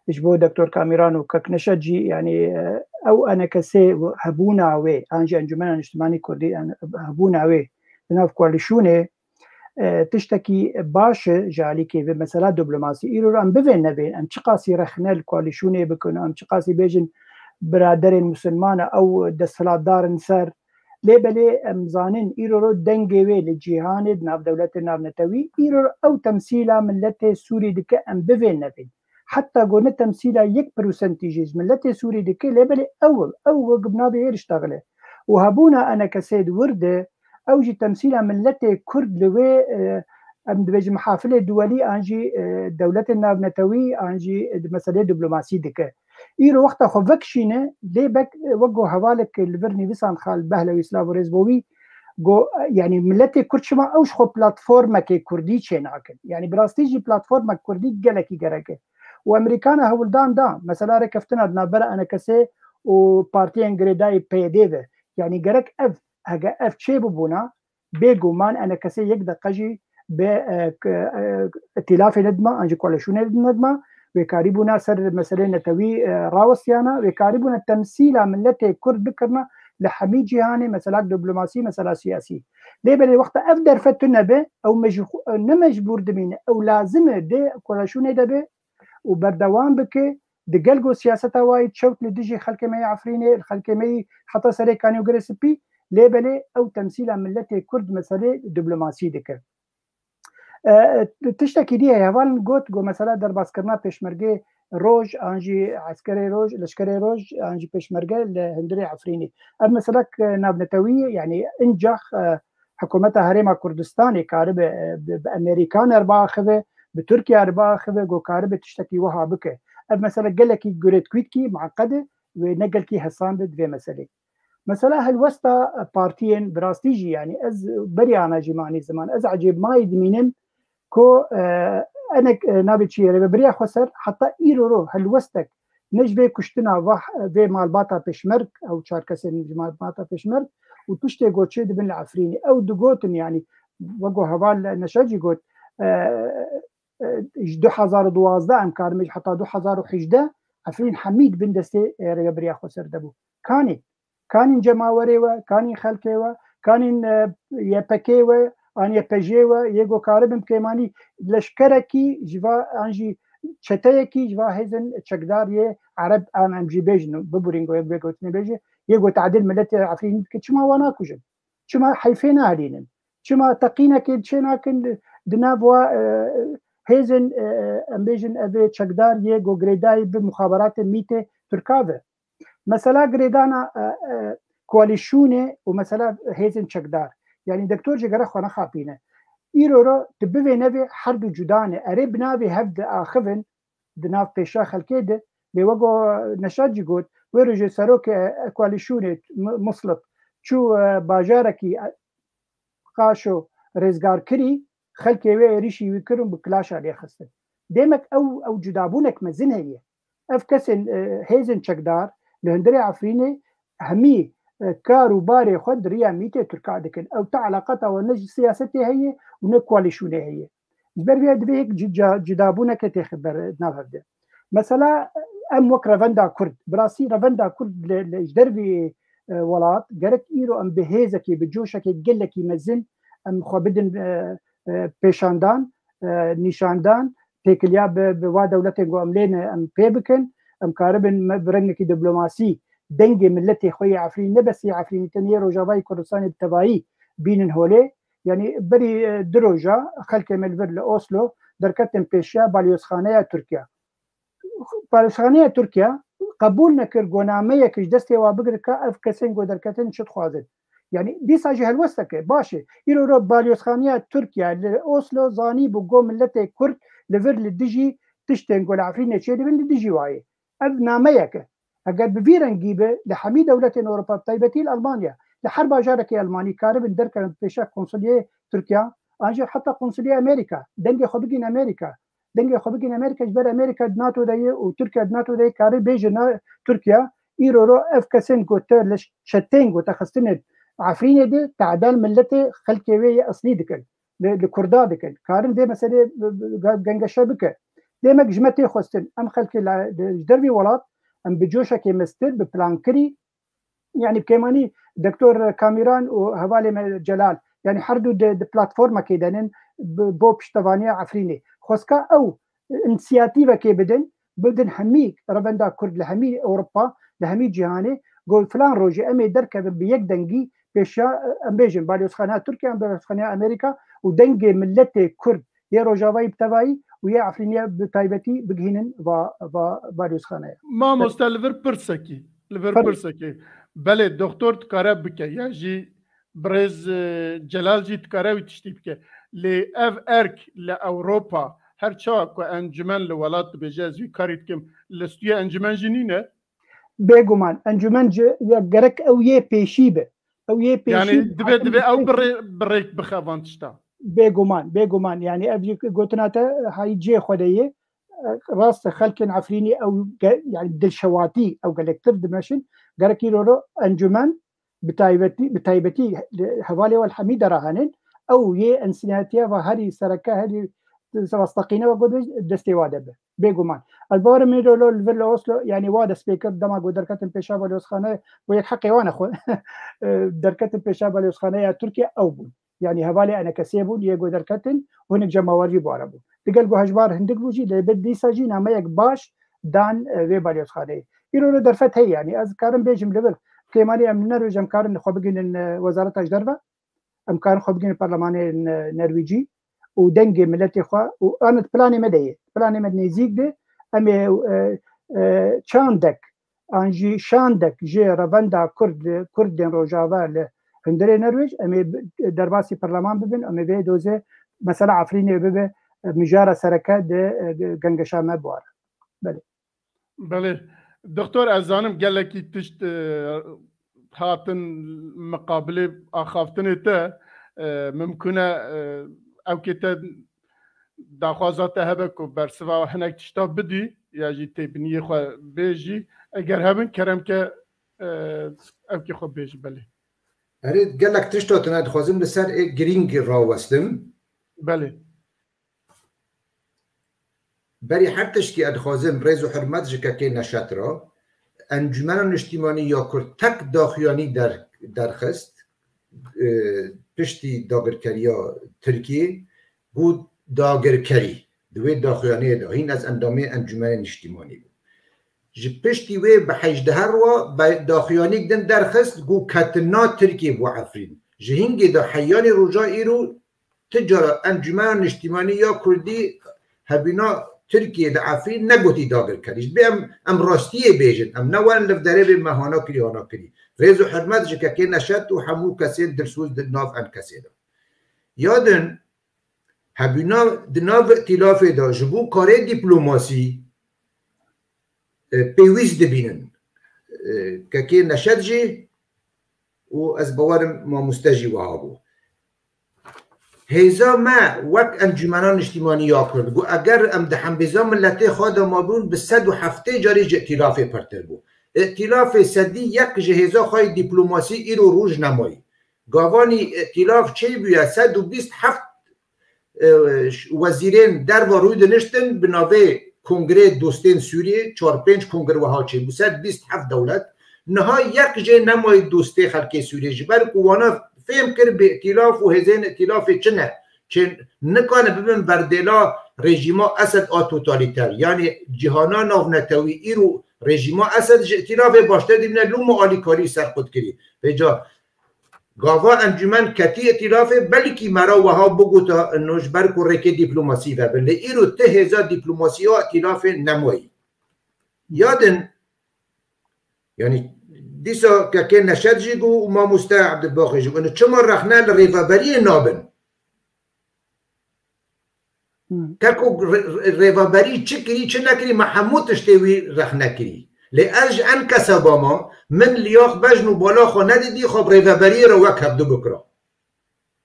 Ji bo Doktor Kamîran û kek Neşet jî, yanî, e, ew enekesê hebûna wê, an jî Encûmena Niştimanî Kurdî, en-, hebûna wê di nav koalîsyonê, e, tiştekî baş e ji alîkê vê mesela diplomasî. Îro em bivên nebên, em çiqasî rexne li koalîsyonê bikin, em çiqasî bêjin biraderên misilman e, ew desthilatdar in ser. Lê belê em zanin îro ro dengê wê li cîhanê, di nav dewletên navnetewî, îro ro ew temsîla miletê Sûrî dike, em bivên nebên. Heta ku ne temsîla yek prosentî jî ji miletê Sûrî dike, lê belê ew, ew wek nabê hêr iştaxile. Û hebûna enekesê di wir de, ew jî temsîla miletê Kurd li wê, e, em dibêjin mihafilê duwelî an jî, e, dewletên navnetewî an jî di meselê diplomasî dike. Îro wexta xwe vekişîne, lê bek, e, wek ku hevalek li vir nivîsan Xalid Behlewi, silav û rêz bo wî, got, e, yanî miletê Kurd çima ew ji xwe platformekê Kurdî çênakin. Yanî bi rastî jî platformek Kurdî gelekî gerek e. Û Amerîkana hewldan da, mesela rêkeftina di navbera enekesê û partiyên girêdayî P Y D ve. Yanî gerek ev, hege ev çê bibûna, bêguman enekesê yek deqe jî bi, e, k-, e, îtîlafê nedima, an jî koalîsyonê nedima, wê karîbûna ser meseleyê netewî, e, rawestiyana, wê karîbûna temsîla miletê Kurd bikirina li hemî cîhanê, mesela diplomasî, mesela siyasî. Lê belê wexta ev derfet tune be, ew mecbû-, ne mecbûr dimîne, ew lazim e dê koalîsyonê de be û berdewam bike, digel ku siyaseta wayî çewt li dijî xelkê me yê Efrînê, li xelkê me yî heta serê kanî û girê spî, lê belê ew temsîla miletê Kurd meselê diplomasî dike. E, tiştekî dî heye, hevalin got, got mesela derbaskirina pêşmergê roj, an jî eskerê roj, leşkerê roj, an jî pêşmerge li hundirê Efrînê. Ev meselek, e, navnetewî ye, yanî incax, e, hikûmeta Herêma Kurdistanê karibe, e, bi, bi Amerîkan re biaxive, bi Tirkiye re biaxive, ku karibe tiştekî wiha bike. Ev mesele gelekî girêdkûyîtkî mueqed e, wê ne gelkî hesan be di vê meselê. Mesela helwesta partiyên bi rastî jî, yanî ez beriya ana jî me anî ziman, ez ecêbmayî dimînim ku, e, enek, e, navê çi ye, Rêvebiriya Xweser heta îro ro helwestek ne ji vê kuştina va, vê malbata pêşmerg, ew çar kesên ji malbata pêşmerg û tiştê ku çêdibin li Efrînê. Ew digotin, yanî wek ku heval Neşet jî got, e, e, ji du hezar û duwazdeh em karin bêjin heta du hezar û hejdeh Efrîn hemî di bin destê, e, Rêvebiriya Xweser de bû. Kanê, Kanîn cemawerê we, kanîn xelkê we, kanîn, e, Y P G we, an Y P J we, yê ku karibin pêmanî leşkerekî ji va, an jî çeteyekî ji va hêzin çekdar yê Ereb, an em jî bêjin, biburîn ku yê gotinê bêje, yê ku tadil miletê Efrînî dike, çima wan nakujin? Çima heyfê nahelînin? Çima teqînekê çê nakin di, di nav wa, e, hêzin, e, em bêjin, ev ê çekdar yê ku girêdayî bi muxaberatê mîtê Tirka ve? Mesela girêdana, e, e, koalîsyonê û mesela hêzên çekdar. Yanî doktor jî gere xwe nexapîne. Îro ro tu bivê nevê her du cuda ne. Erê bi navê hev diaxivin, di nav pêşa xelkê de. Lê wek o Neşat jî got, wê rojê serokê, e, koalîsyonê M-, Muslip çû, e, bajarekî, e, Qaşo rêzgar kirî, xelkê wê êrîşî wî kirin, bi kilaşa lê xistin. Demek ew, ew cudabûnek mezin heye. Ev kesên, e, hêzên çekdar li hundirê Efrînê hemî, e, kar û barê xwe di riya mîtê Tirka dikin. Ew te eleqata wan ne ji siyasetê heye û ne koalîsyonê heye. Ji ber vê divê yek ci-, ca-, cudabûneke têxe ber nav hev de. Mesela em wek revenda Kurd, bi rastî revenda Kurd li, li ji dervî, e, welat, gerek îro em bi hêzekê, bi coşekê gelekî mezin em xwe bidin, e, e, pêşandan, e, nîşandan, têkiliya bi, bi va dewletên ku em lê ne em pê bikin, em karibin me bi rengekî diplomasî dengê miletê xwe yê Efrînî, ne bes yê Efrînî, tenê yê Rojavayê Kurdistanê bi tevayî bînin holê. Yanî berî, e, du roja xelkê me li vir li Oslo derketin pêşiya balyozxaneya Tirkiye. Balyozxaneya Tirkiye qebûl nekir ku nameyek ji destê wa bigire ka ev kesên ku derketin çi dixwazin. Yanî dîsa jî helwesteke baş e. Îro ro balyozxaneya Tirkiye li Oslo zanîbû ku miletê Kurd li vir li dijî tiştên ku li Efrînê çêdibin li dijî wayê. Ev nameyek e. Eger bi vî rengî be, li hemî dewletên Ewropa, bi taybetî li Almanya, li her bajarekê Almanî karibin derkevin pêşa konsuliyê Tirkiya, an jî heta konsuliyê Amerîka, dengê xwe bigihîn Amerîka. Dengê xwe bigihîn Amerîka, ji ber Amerîka di NATO de ye û Tirkiye di NATO de ye, karê bêje na Tirkiye, îro ro ev kesên ku te li çeteyên ku te xistine Efrînê de, tadal miletê xelkê wê yê eslî dikin. Li, li Kurda dikin. Karin vê meselê bi, bi, ge-, gengeşe bike. Demek ji me tê xwestin. Em xelkê la, di, ji dervî welat, em bi coşekê mestir, bi plankirî, yanî bi kêmanî Doktor Kamîran û hevalê me Celal, yanî her du di, di platformekê de nin bi, bo piştevaniya Efrînê. Xwestka ew însiyatîvekê bidin, bidin hemî revenda Kurd li hemî Ewropa, li hemî cîhanê, got filan rojê em ê derkevin bi yek dengî pêşiya, em bêjin, balyozxaneya Tirkiye, em balyozxaneya Amerîka û dengê miletê Kurd yê Rojavayî bi tevayî û yê Efrînê bi taybetî bigihînin va, va balyozxaneya. Mamoste, li vir pirsekî, li vir Tabii. pirsekî. Belê, doktor dikare bike, ya jî birêz, e, Celal jî dikare wî tiştî bike. Lê ev erk li Ewropa her çawa ku encûmen li welat dibêje, ez wî karî dikim, li stûyê encûmen jî nîne? Bêguman, encûmen ji, ya gerek ew yê pêşî be. Ew yê pêşî Yanî be, divê, hakim divê ew be. Bi rê, bi rêk bixe van tişta. Bêguman, bêguman. Yanî ev jî gotina te, e, hayî cihê xwe de ye. E, rast e, xelkên Efrînî ew ge-, yanî dilşewatî ew gelektir dimeşin. Gerek îro ro encûmen bi taybetî, bi taybetî li hevalê we li hemî dera henin, ew yê ensîniyatiya ve herî sereke, herî rastaqîne ve got destê wa de be. Bêguman. Ez bawerim îro li vir li Oslo, yanî wa dest pê kir, dema ku derketin pêşa balyozxane, bo yek heqê wan e xwe. E, derketin pêşa balyozxaneya Tirkiye ew bûn. Yanî hevalê enekesê bûn, yê ku derketin, hinek cemawerî bi wara bûn. Digel ku hejmar hindik bû jî, lê bi dîsa jî nameyek baş dan, e, vê balyozxaneyê. Îro li derfet heye, yanî ez karim bêjim li vir. Kêmanî em li Nerwêj em karin xwe bigihînin, e, wezareta ji derve. Em karin xwe bigihînin perlemanê Ne-, Nerwêcî û dengê miletê xwe û an di planê me de ye. Planê me nêzîk de em ê, e, e, çandek an jî şandek ji revenda Kurd li Kurdên Rojava li hundirê Nerwêj, em ê bi-, derbasî perleman bibin, em ê vê dozê mesela Efrînê bibe, e, mijara sereke di, e, gengeşa me biware. Belê. Belê. Doktor, ez zanim gelekî tişt, e, hatin miqabilê axaftinê te, e, mimkun e, e, ewkê te daxwaza te hebe ku bersiva hinek tişta bidî ya jî têbiniyê xwe bêjî. Eger hebin, kerem ke, e, ewkê xwe bêjî, belê. Erê, gelek tişta tune dixwazim li ser ê girîng rawestim. Belê. Berî her tiştî ez dixwazim rêz û hurmet ji kekê Neşet re, Encûmena Niştîmanî ya Kurd tek daxuyanî der-, derxist, e, piştî dagirkeriya Tirkiyê, got dagirkerî. Di wê daxuyaniyê de hîn ez endamê Encûmenê Niştîmanî bûm. Ji piştî wê bi hejdeh roja be-, daxuyanîk din derxist, got ketina Tirkiyê bo Efrîn. Ji hingê de heyanî roja îro ti cara Encûmena Niştîmanî ya Kurdî hebîna Tirkiyê li Efrîn negotî dagirkerî. Ji bê em, em rastiyê bêjin, em ne werin li derê bê me hana kirî, hana kirî. Rêz û hurmet ji Kekê Neşet û hemû kesên dilsoz di nav enkesê de. Ya din, hebîna di nav îtîlafê de ji bo karê dîplomasî, e, pêwîst dibînin. E, Kekê Neşet jî û ez bawerim mamoste jî wiha bû. Hêza me wek Encûmena Niştîmanî ya Kurd, got eger em di hembêza miletê xwe de mabûn, bi sed û heftê carî ji îtîlafê pirtir bû. Îtîlafê sedî yek ji hêza xwe yê dîplomasî îro roj nemayî. Gavanî îtîlaf çêbûye, sed û bîst heft, e, wezîrên derva rûdiniştin bi navê Kongrê Dostên Sûriyê, çar pênc kongir wiha çêbû, sed bîst heft dewlet. Niha yek jê nemayî dostê xelkê Sûriyê, ji ber ku wana fêm kir bê îtîlaf û hêzên îtîlafê çi ne, çê nikane bibin berdêla rejîma Esed a totalîter. Yanî cîhana navnetewî îro rejîma Esed ji îtîlafê baştir dibîne, loma alîkarî serxwet kirî. Vêca gava encûmen ketî îtîlafê, belkî me ra wiha bigota ino ji ber ku rêkê dîplomasî vebe. Lê îro ti hêza dîplomasî ya îtîlafê nemayî. Ya din, yanî dîsa Kekê Neşet jî got û mamoste Ebdulbaxî jî got, ino çima rexne li rêveberiyê nabin? Hmm. Keko re-, re-, rêveberî çi kirî, çi nekirî, me hemû tiştê wî rexne kirî. Lê ez ji enkesa bama, min liyax bejn û bala xwe nedidî, xwe bi rêveberiyê re wek hevdu bikira.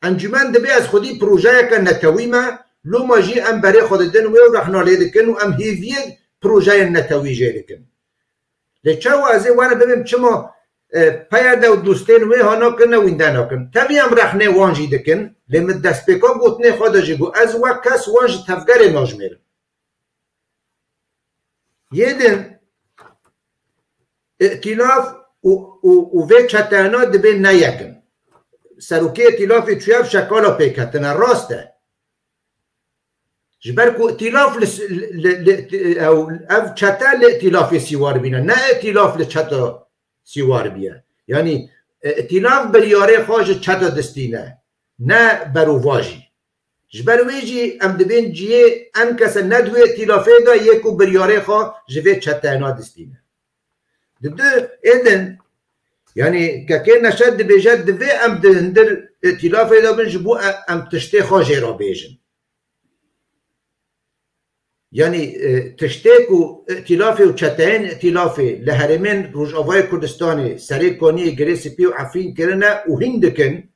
Encûmen dibê ez xwedî projeyeke netewî me, loma jî em berê xwe didin wê û rexna lê dikin û em hêviyê projeyên netewî jê dikin. Lê çawa ez ê were bibim, çima, e, P Y D û dostên wê hana kirine, wînde nakin? Tevî em rexnê wan jî dikin, lê min destpêka gotinê xwe de jî got, ez wek kes wan ji tevgerê najmêrim. Yê din îtîlaf û, û, û vê çeteyana dibê ne yek in. Serokê îtîlafê çûye, ev şekala pêk ketine, rast e. Ji ber ku îtîlaf li, li, li, ew, ev çete li îtîlafê sîwar bîne, ne îtîlaf li çeta sîwar biye. Yanî, e, îtîlaf biryarê xwe ji çeta distîne, ne berovajî. Ji ber wê jî em dibên cihê enkese ne di wê îtîlafê de yê ku biryarê xwe ji vê çeteyana distîne. Di du ê din, yanî Kekê Neşet dibêje, divê em di hundir îtîlafê de bin ji bo e-, em tiştê xwe jê re bêjin. Yanî, e, tiştê ku îtîlafê û çeteyên îtîlafê li herêmên Rojavayê Kurdistanê, Serê Kaniyê, Girê Spî û Efrîn kirine û hîn dikin,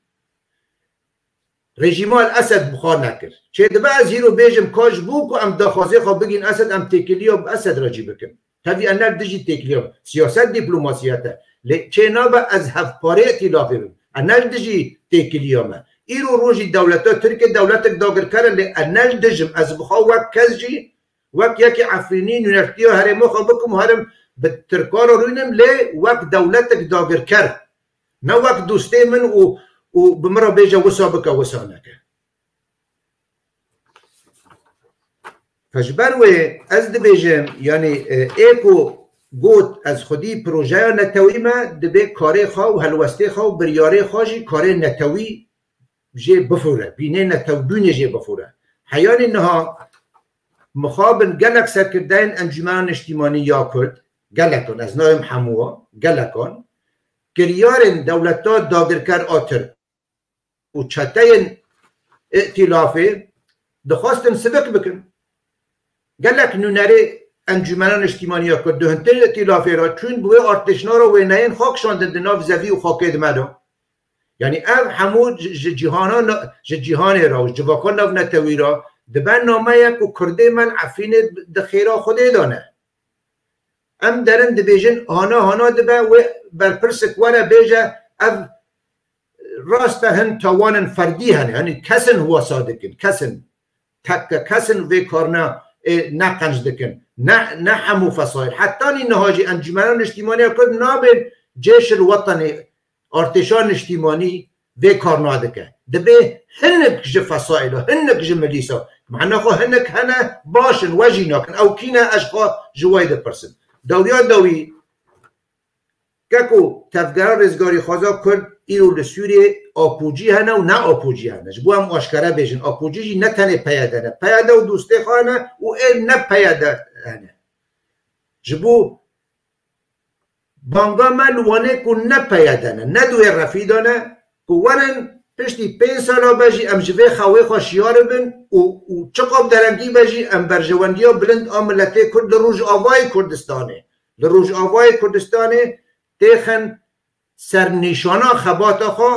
rejîma El Esed bi xwe nekir. Çêdibe ez hîro bêjim, ka ji bo ku em daxwazê xwe bigîn Esed, em têkiliya bi Esed re jî bikin. Tevî ez ne li dijî têkiliya me. Siyaset dîplomasiyet e. Lê çê nabe ez hevparê îtîlafê bim. Ez ne li dijî têkiliya me. Îro rojî dewleta Tirkê dewletek dagirker e, lê ez ne li dij im. Ez bi xwe wek kes jî, wek yekê Efrînî, nûnertiya herêma xwe bikim û herim bi Tirkan re rûnim, lê wek dewletek dagirker. Ne wek dostê min û, û bi min re bêje wisa bike, wisa neke. Fe ji ber wê ez dibêjim, yanî, e, ê ku got ez xwedî projeya netewî me, dibê karê xwe û helwestê xwe û biryarê xwe jî karê netewî jê bifûre, bînê netewbûnê jê bifûre. Heyanî niha mixabin gelek serkirdeyên Encûmena Niştîmanî ya Kurd, gelekan, ez nayêm hemû, gelekan, kiryarên dewleta dagirker a Tirk û çeteyên îtîlafê dixwestin sivik bikin. Gelek nûnerê Encûmena Niştîmanî ya Kurd di hundirê îtîlafê re çûn, bi wê artêşina re wêneyên xwe kişandin di nav zevî û xakê di me de. Yanî ev hemû ji, ji cîhana na-, ji cîhanê re û ji civaka navnetewî re dibe nameyek ku Kurdê me li Efrînê di xêra Xwedê de ne. Em derin dibêjin, hana hana dibe wê berpirsek were bêje, ev rast e, hin tawanên ferdî hene, yanî kesin wesa dikin, kesin, tekke kesin vê karine ê, ne qenc dikin. Ne, ne hemû fesaîl. Hetanî niha jî Encûmena Niştîmaniya Kurd nabên cêşil wetenê, artêşa niştîmanî vê kar nadike. Dibê hinek ji fesaîla, hinek ji milîsa. Mehna xwe hinek hene, baş in, we jî nakin. Ew kî ne, ez xwe ji we dipirsim. Dawiya dawî, keko tevgera rêzgarîxwaza Kurd îro li Sûriyê apûcî hene û ne apûcî hene. Ji bo em aşkere bêjin, apûcî jî ne tenê P Y D ne. P Y D û dostê xwe hene û ê ne P Y D hene. Ji bo banga me li wanê ku ne P Y D ne, ne di wê refî de ne, ku werin piştî pênc sala be jî em ji vê xewê xwe şiyar bibin û, û çiqab derengî be jî em berjewendiya bilind a miletê Kurd li Rojavayê Kurdistanê, li Rojavayê Kurdistanê têxin ser nîşana xebata xwe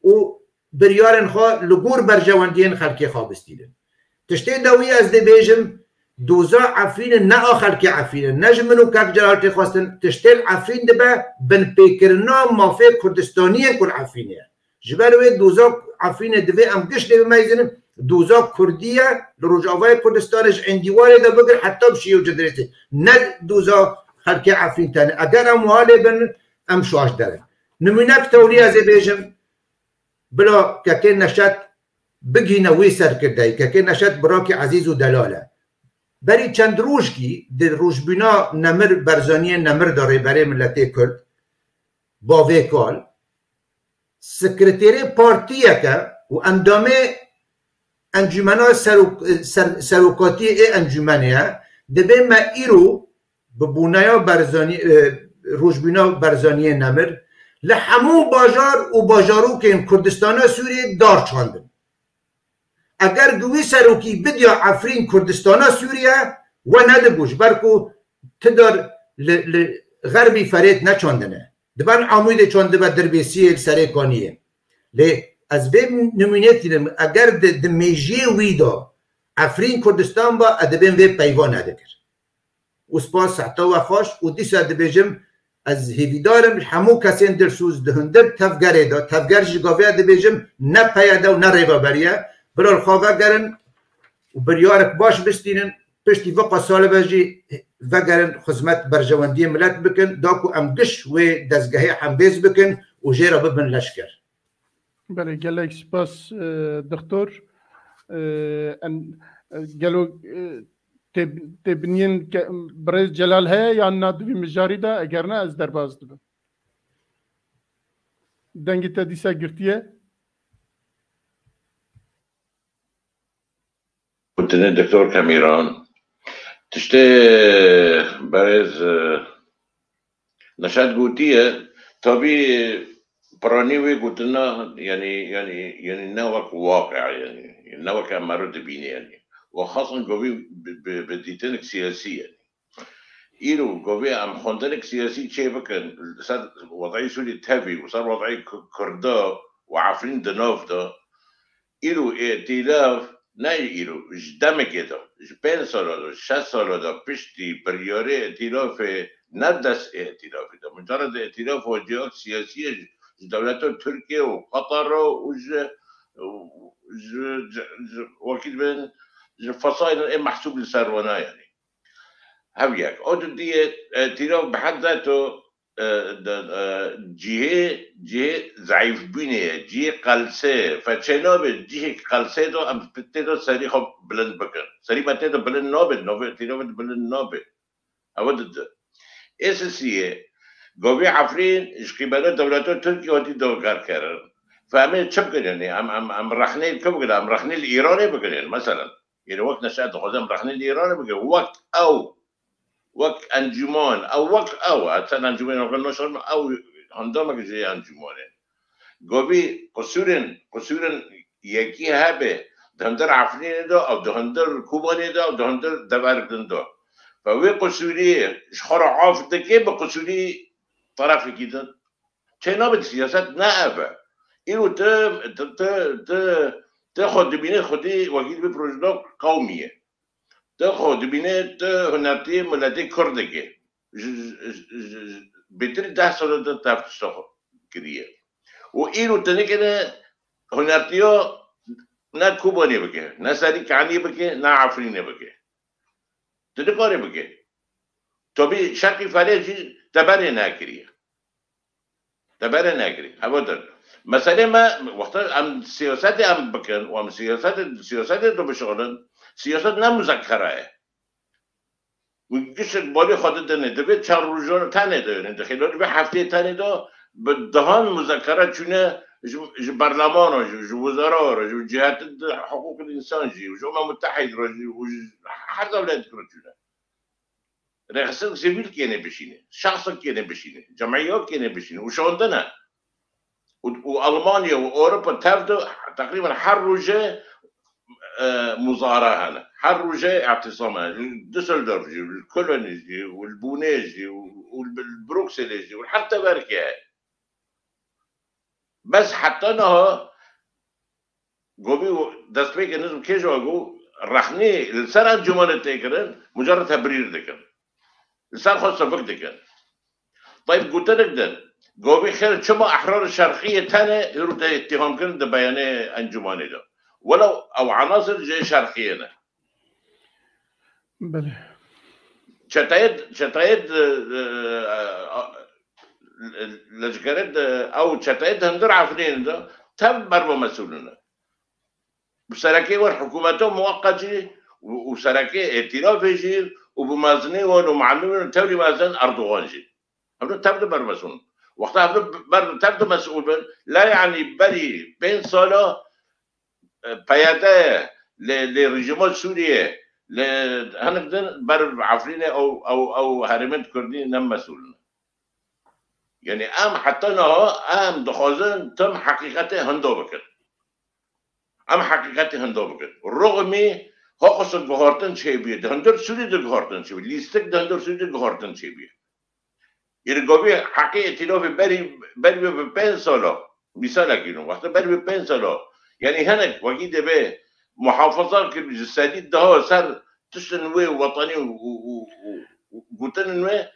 û biryarên xwe li gor berjewendiyên xelkê xwe bistînin. Tiştê dawî ez dibêjim, doza Efrînê ne a xelkê Efrînê, ne ji min û kek Celal tê xwestin, tiştê li Efrîn dibe binpêkirina mafê Kurdistaniyên ku li Efrînê ye. Ji ber wê doza Efrînê divê em giş lê bimeyzînin, doza Kurdî ye, li Rojavayê Kurdistanê ji Êndîwarê de bigir heta bi Şî û Cidirêsê. Ne doza xelkê Efrîn tenê. Eger em wiha lê bin, em şaş derin. Nimûnek tewlî ez ê bêjim, bila kekê Neşet bigihîne wî serkirdeyî. Kekê Neşet birakî ezîz û delal e. Berî çend rojkî di rojbîna Nemir, Barzaniyê Nemir de, rêberê miletê Kurd, bavê kal, sekreterê partiyeke û endamê encûmena serok-, ser-, serokatiyê ê encûmenê ye, dibê me îro bi boneya Barzanî, e, rojbîna Barzaniyê Nemir, li hemû bajar û bajarokên Kurdistana Sûriyê dar çandin. Eger di wî serokî bidiya Efrîn Kurdistana Sûriye, we nedibû, ji ber ku ti dar li, li xerbî Ferêt neçandine. Di ben Amûdê çandibe, Dirbêsiyê, li Serê Kaniyê. Lê ez vê nimûnê tînim, eger di, di mêjiyê wî de Efrîn Kurdistan ba, ez dibêm vê peyva nedikir. Û spas, heta we xweş. Û dîsa dibêjim, ez hêvîdar im ji hemû kesên dilsûz di hundir tevgerê de, tevger jî gaviya dibêjim, ne P Y D û ne Rêveberiye, bila li xwe vegerin û biryarek baş bistînin, piştî vê qasale ve jî vegerin xizmet berjewendiyê milet bikin, da ku em giş wê dezgehê hembêz bikin û jê re bibin leşker. Belê, gelek spas, e, doktor. E, em, e, gelo, e, tê-, têbiniyên ke-, birêz Celal heye yan na di vî mijarî de, eger ne ez derbas dibim. Dengê te dîsa girtiye. Gotinê Doktor Kemîran, tiştê berêz, e, Neşet gotiye, tabî piranî wê gotina, yanî, yanî, yanî ne wek waqe, yanî, ne wek em mero dibîne, yanî. Û xasan govî bi, bi, bi dîtinek siyasî, yanî. Îro govî em xwendinek siyasî çê bikin, ser wedayî Sûrî tevî û ser wedayî Ku-, Kurda û Efrîn di nav de, Îro îtîlaf, ne ji îro, ji demekê de, ji pênc sala de, şeş sala de, piştî biryarê îtîlafê, ne dest ê îtîlafê de. Mucared îtîlaf û cihak siyasî ye ji, ji dewleta Tirkiye û Qetara û ji, û ji, ji, ji, wekî dibin, ji fesaîlên ê mehsûb li ser wana, yanî. Hev yek. O didiyê, e, îtîlaf bi hend zeto, e, de, e, cihê, cihê zeîfbûnê ye, cihê qelsê ye. Fe çênabe cihê qelsê de em tê de serî xwe bilind bikin. Serî me tê de bilind nabe, navê îtîlafê de bilind nabe. Ew dide. Ê sisiyê, govî Efrîn ji qîbela dewleta Tirkiyê hatî dagirkirin. Fe em ê çi bikin, yanî? Em, em, em rexnê li ku bikin? Em rexnê li Îranê bikin, yanî, meselen. Yanî wek Neşet dixwaze em rexnê li Îranê bikin. Wek ew, wek encûman, ew wek ew, e, çend encûmanên xwe naşarin, ew endameke ji encûmanê. Govî qisûrên, qisûrên yekî hebe, di hundir Efrînê de, ew di hundir Kobanê de, ew di hundir deverek din de. Ve wê qisûrî ji xwe re af dike, bi qisûrî terefekî din. Çênabe, siyaset ne ev e. Îro ti, ti, ti, ti, ti xwe dibîne xwedî wekî dibê projeyek qewmî ye. Ti xwe dibîne ti hunertiyê miletê Kurdekê. Ji, ji, ji, ji, ji, bêtir deh sala de te ev tişta xwe kiriye. Û îro ti nikene hunertiya ne Kobanê bike, ne Serî Kaniyê bike, ne Efrînê bike. Tu nikarî bikî. Tabî şerqî felê jî te berê nekiriye. Te berê nekirî. Hevatir. Meselê me, wexta em siyasetê em bikin û em siyasetê, siyasetê tu bişixulin, siyaset ne muzekere ye. Û giştek balê xwe didinê, divê çar rojan tenê de, yani, dixî, divê heftê tenê de bi dehan muzekere çûne ji, ji berlemana, ji, ji wizara re, ji ciheta hiqûqê însan jî, ji Umem Mutehîd re jî û ji her dewlet re çûne. Rêxistin sivîl kêne bişîne, şexsin kêne bişîne, cemiyat kêne bişîne û şandine. Û, û Almanya û Ewropa tev de teqrîben her roje, e, muzara hene. Her roje îtisam hene. Li Düsseldorf jî, li Köln jî, û li Bonê jî, û, û li Brukselê jî, û her teverkê heye. Bes heta niha Govî destpêkê nizm kê ji got, rexnê li ser encûmenê tê kirin, mucerred tebrîr dikin. Li ser xwe sivik dikin. Tayb gotinek din, govî xêr çima Ehrarê Şerqiyê tenê hêro tê îttiham kirin di beyanê encûmenê de. Welew ew enasir ji Şerqiyê ne. Belê. Çeteyê, çeteyê, e, e, lejkerê de, ew çeteyê di hundir Efrînê de tev ber bi mesûlin e. Bi serekê wer hikûmeta muweqet jî û, û serekê îtîlafê jî û bi mezinê wan û muallimên tevlî mezin Erdogan jî. Hevdu tev de ber mesûl. Wexta hevdu ber tev de mesûl bin, la yanî berî pênc sala, e, P Y D, lê, lê rejîma Sûriyê, lê hinek din ber Efrînê ew, ew, ew herêmên Kurdî ne mesûl in. Yanî em heta niha em dixwazin tim heqîqetê hindo bikin. Em heqîqetê hindo bikin. Roxmî hoqisa guhartin çêbûye. Di hundir Sûrî de guhartin çêbûye. Lîstik di hundir Sûrî de guhartin çêbûye. Îro govî heqê îtîlafê berî, berî ve bi pênc sala, mîsalekî no, wexta berî bi pênc sala, yanî hinek wekî dibê muhafaza kiribî ji sedî daha ser tiştin wê wetanî û, û, û, û, û gotinên wê,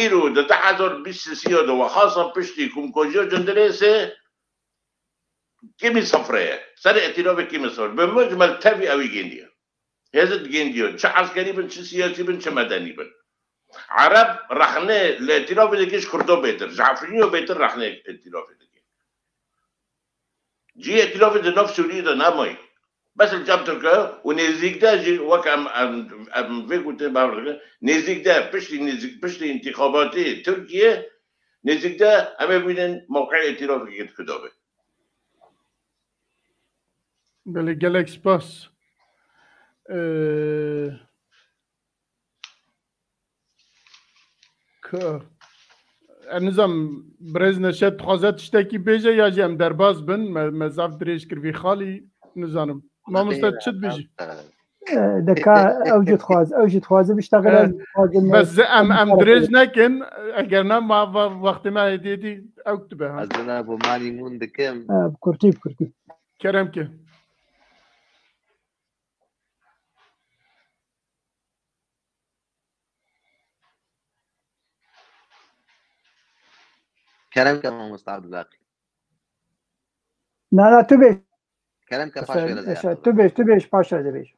îro di du hezar bîst sisiya de wexasa piştî komkujiya Cindirêsê kêmî sifrê ye. Serê îtîlafê kêmî sifrê. Bi mucmel tevî ew ê gêndiye. Hêzin gêndiyo. Çi eskerî bin, çi siyasî bin, çi medenî bin. Ereb rexne li îtîlafê dike ji Kurdo bêtir. Ji Efrîniyo bêtir rexne îtîlafê dike. Cihê îtîlafê di nav Sûriyê de nemaye. Bes li cem Tirkiye û nêzîk de jî wek em, em, em vê gotinê bawer dikin. Nêzîk de piştî, nêzîk, piştî întîxabatê Tirkiye, nêzîk de em ê bînin mewqeyê îtîlafê dike dike dabe. Belê, gelek spas. Ee, ka-, ez nizam, birêz Neşet dixwaze tiştekî bêje ya jî em derbas bin, me, me zaf dirêj kir vî xalî, nizanim. Mamoste, çi dibêjî? E, de ka ew jî dixwaz, ew jî dixwaze biştexile, Evet. Bes em, em dirêj nekin, eger ne ma va-, wextê me hêdî hêdî ew dibe, ha. Ez dina bo manî mûn dikim. E, bi kurtî, bi kurtî. Kerem ke. Kerem ke mamosta Abdulbaqî. Na, na, tu bêj. Kerem ke paş Sen, wê re zêde. Tu bêj, tu bêj, paşa de bêj.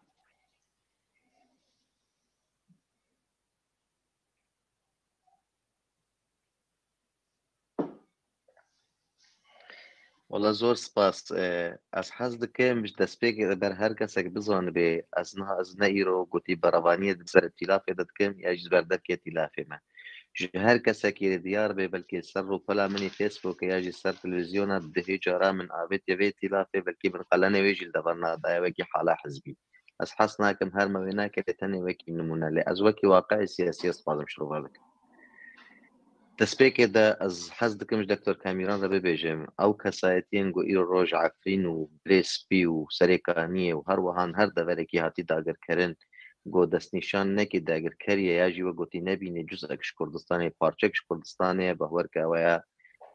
Wala zor spas. Ee, ez hez dikim ji destpêkê re ber her kesek bizanibe, ez niha, ez ne îro gotî berevaniyê di ser îtîlafê de dikim ya jî ber derkê îtîlafê me. Ji her kesekî re diyar be, belkî ser rûpela min ê Facebookê ya jî ser televîzyona dihê cara min avêtiye vê îtîlafê, belkî bin qelenê wê jî li dever nadaye wekî hala hizbî. Ez hez nakim her me wê nake, lê tenê wekî nimûne. Lê ez wekî waqiê siyasî ez dixwazim şirove bikim. Destpêkê de ez hez dikim ji Doktor Kamîran re bibêjim, ew kesayetiyên ku îro roj Efrîn û Bilê Spî û Serê Kaniyê û her wiha her deverekî hatî dagirkirin, ku destnîşan nekî dagirkeriye ya jî wek gotî nebîne cuzek ji Kurdistanê, parçek ji Kurdistanê ye, behwer ke ew ya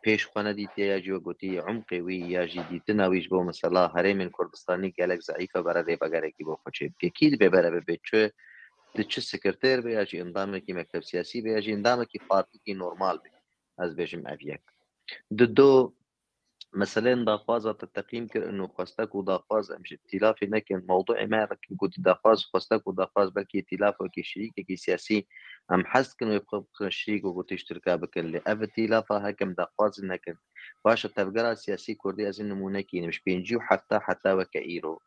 pêş xwe nedîtiye ya jî wek gotî umqê wî ya jî dîtina wî ji bo mesela herêmên Kurdistanî gelek zeîf e, bere rêvegerekî bo xwe çêbike. Kî dibê bere bibe, çi di çi sekreter be ya jî endamekî mekteb siyasî be ya jî endamekî partîkî normal be. Ez bêjim ev yek. Di do meselên daxwaza te teqîm kir û xwestek û daxwaz em ji îtîlafê nekin. Mewduê me re ku gotî daxwaz, xwestek û daxwaz belkî îtîlaf wekî şirîkekî siyasî em hez dikin wê bi xwe şirîk û gotî îştirka bikin. Lê ev îtîlafa hekim daxwazî nekin. Baş e, tevgera siyasî kurdî ez ê nimûnekî nim ji pêncî û hefta heta weke îro.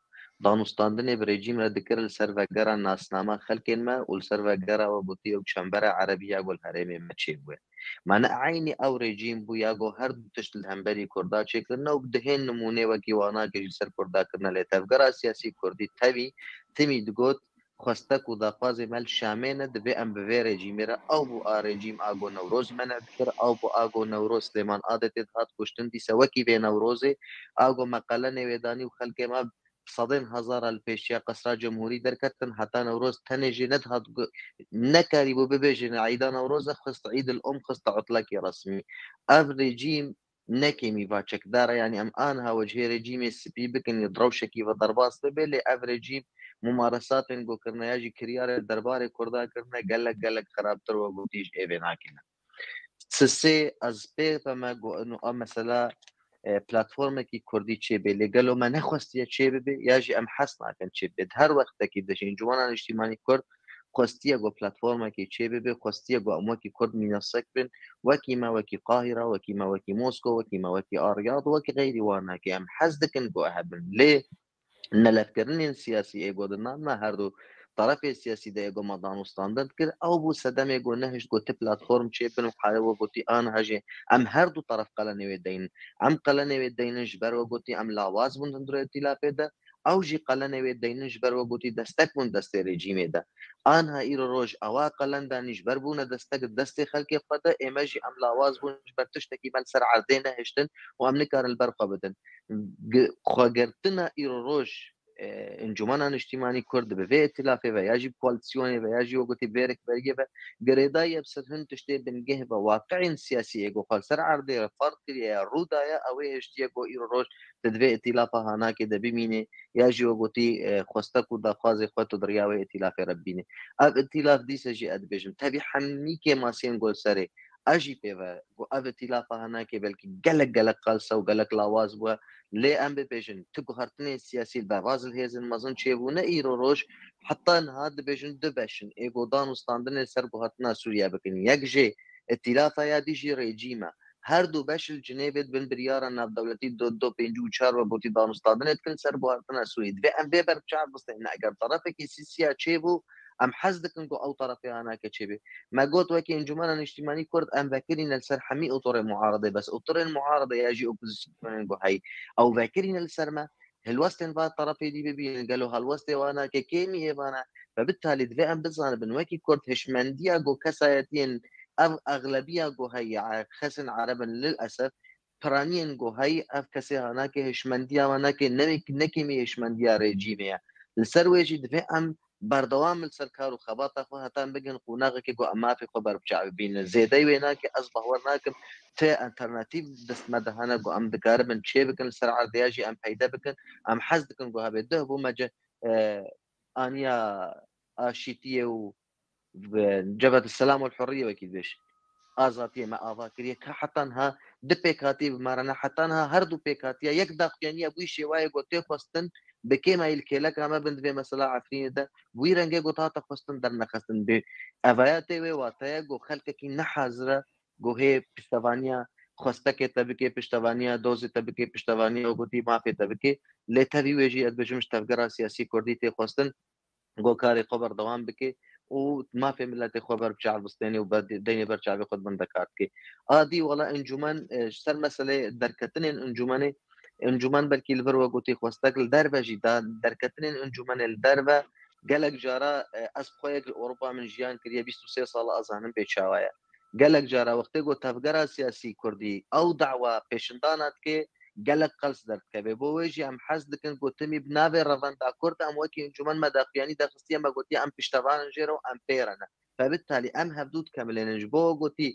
Danûstandinê bi rejîm re dikir li ser vegera nasnama xelkên me û li ser vegera we gotî ew çembera erebî ya ku li herêmê me çêbûye. Me ne eynî ew rejîm bû ya ku her du tişt li hemberî kurda çêkirine û bi dihên nimûnê wekî wana kê jî li ser kurda kirine. Lê tevgera siyasî kurdî tevî timî digot, xwestek û daxwazê me li Şamê ne, divê em bi vê rejîmê re, ew bû a rejîm a ku Newroz menê dikir, ew bû a ku Newroz Silêman Adetê dihat kuştin, dîsa wekî vê Newrozê a ku me qelenê wê danî û xelkê me bi sedên hezara li pêşiya Qesra Cemhûrî derketin, heta Newroz tenê jî nedihat gu-, nekarîbû bibêjin Îda Newroz e, xist Îd il Om, xist utlekî resmî. Ev rejîm ne kêmî va çekdar e, yanî em aniha wecihê rejîmê spî bikin ya di rewşekî ve derbas bibe, lê ev rejîm mumaresatên ku kirine ya jî kiryarên derbarê kurda kirine gelek, gelek xerabtir we gotî ji êvê nakine. Sisê ez pê ve me got, ino a mesela, e, platformekî kurdî çêbê, lê gelo me nexwestiye çêbibe, ya jî em hez nakin çêbibe? Di her wextekî de jî Encûmena Niştîmanî Kurd xwestiye ku platformekê çêbibe, xwestiye ku em wekî Kurd mînasek bin, wekî me wekî Qahîra, wekî me wekî Mosko, wekî me wekî Aryad, wekî xeyrî wanakê. Em hez dikin ku hebin. Lê nelevkirinên siyasî ê ku di nav me her du terefê siyasî de ê ku me danûstandin dikir, ew bû sedemê ku nehişt ku ti platform çêbin û haya we gotî aniha jî em her du teref qelenê wê deynin. Em qelenê wê deynin ji ber we gotî em lawaz bûn hundirê îtîlafê de, ew jî qelenê wê deynin ji ber we gotî destek bûn destê rejîmê de. Aniha îro roj ewa qelen danî ji ber bûne destek di destê xelkê xwe de, ê me jî em lawaz bûn ji ber tiştekî me li ser erdê nehiştin û em nikarin li ber xwe bidin. Gi-, xwegirtina îro roj, e, Encûmena Niştîmanî Kurd bi vê îtîlafê ve ya jî bi koalîsyonê ve ya jî we gotî vê rêkberiyê ve girêdaye bi ser hin tiştê bingeh ve, waqiên siyasî ê ku xwe li ser erdê re ferz kiriye ya rû daye, ew ê hiştiye ku îro roj tu di vê îtîlafa hanakê de bimînê, ya jî we gotî, e, xwestek û daxwazê xwe tu di riya wê îtîlafê re bibînî. Ev îtîlaf dîse jî ez dibêjim, tevî hemî kêmasiyên ku li serê, ez jî pê ve ku ev îtîlafa hanakê belkî gelek, gelek qels e û gelek lawaz bûye, lê em bibêjin, tu guhertinên siyasî li derbas li hêzên mezin çêbûne, îro roj heta niha dibêjin du beş in, ê ku danûstandinê li ser guhertina Sûriye bikin. Yek jê îtîlafa ya dî jî rejîm e. Her du beş li Cinêvê di bin biryara navdewletî do, do pêncî û çar ve gotî danûstandinê dikin li ser guhertina Sûriyê. Divê em vê ber bi çav bistênin. Eger terefekî sîsiya çêbû, em hez dikin ku ew terefê hanake çêbê. Me got wekî Encûmena Niştîmanî Kurd em vekirîne li ser hemî otorên muaredê, bes otorên muaredê ya jî opozisyonên ku heyî, ew vekirîne li ser me. Helwestên va terefê dî bibînin, gelo helwestê wana ke kêmî ê vana? Ve bitalî divê em bizanibin, wekî Kurd hişmendiya ku kesayetiyên ev exlebiya ku heye, kesên ereb in, lil esef, piraniyên ku heyî ev kesê hanake hişmendiya wana ke ne, ne kêmî hişmendiya rejîmê ye. Li ser wê jî divê em berdewam li ser kar û xebata xwe heta em bigin qonaxekê ku em mafê xwe ber bi çavê bînin. Zêdeyî wê nake, ez bawer nakim ti alternatîf dest me de hene ku em dikaribin çê bikin, li ser erdê ya jî em peyde bikin. Em hez dikin ku hebe duh bû me ci, e, aniya aşîtiyê û bi Cebhet Selam û Hurriye wekî dibêj. Azadiyê me ava kiriye. Ka heta niha du pêkhatî bi me re ne, heta niha her du pêkhatiya yek daxuyaniye bû, şêwayê ku tê xwestin bi kêmayî li kêleka me bin divê mesela Efrînê de, wî rengê ku hate xwestin dernexistin. Bi evaya tê wê wateye ku xelkekî ne hazir e ku hê piştevaniya xwestekê te bike, piştevaniya dozê te bike, piştevaniya gotî mafê te bike. Lê tevî wê jî ez dibêjim ji tevgera siyasî kurdî tê xwestin ku karê xwe berdewam bike û mafê miletê xwe ber bi çav bistêne û ber, deynê ber çavê xwe di bin de kar dike. A dî wela encûmen, e, ji ser meselê derketinên encûmenê, encûmen belkî li vir we gotî xwestek li derve jî da, derketinên encûmenê li derve gelek cara, e, ez bi xwe yek li Ewropa min jiyan kiriye, bîst û sê sal e, ez zanim pê çawa ye. Gelek cara wextê ku tevgera siyasî kurdî ew dawa pêşindana dike, gelek qels derdikeve. Bo wê jî em hez dikin ku timî bi navê Revenda Kurd em wekî encûmen me daxuyanî daxistiye, me gotiye em piştevan in jê re û em pê re ne. Fe bitalî em hevdû dikemilênin. Ji bo gotî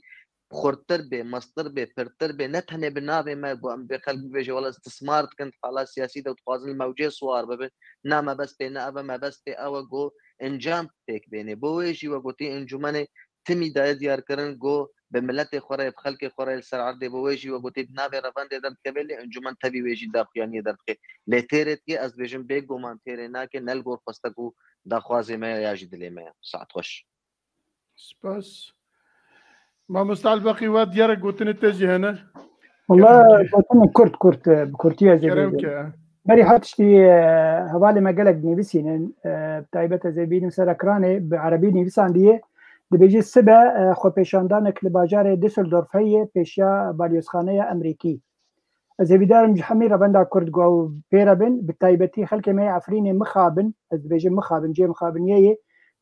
xurttir bê, mestir bê, pirtir bê, ne tenê bi navê me ku em bê xelk bibêje wela istismar dikin di hala siyasî de û dixwazin li mewcê siwar bibin. Na, me bes pê ne ev e, me bes pê ew e ku encam pêk bênê. Bo wê jî we gotî encûmenê timî daye diyarkirin ku bi miletê xwe re, bi xelkê xwe re li ser erdê bû. Wê jî we gotî di navê revandê derdikeve, lê encûmen tevî wê jî daxuyaniyê derdixê. Lê têrê dikê, ez dibêjim bêguman têrê nake, ne li gor xwestek û daxwazê me ya jî dilê me ye. Saet xweş. Spas. Mamoste Elbeqî, we diyarek gotinê te jî hene? Wala gotinê kurt kurt, e, bi kurtî ez ê bêjim. Berî hat tiştî, e, hevalê me gelek nivîsînin, e, bi taybet ez ê bînim ser ekranê, bi erebî nivîsandiye. Dibêje sibe, e, xwepêşandanek li bajarê Düsseldorf heye pêşiya balyozxaneya Emerîkî. Ez hêvîdar im ji hemî revenda Kurd ku ew pê re bin, bi taybetî xelkê me yê Efrînê mixabin, ez dibêjim mixabin, cihê mixabiniyê yê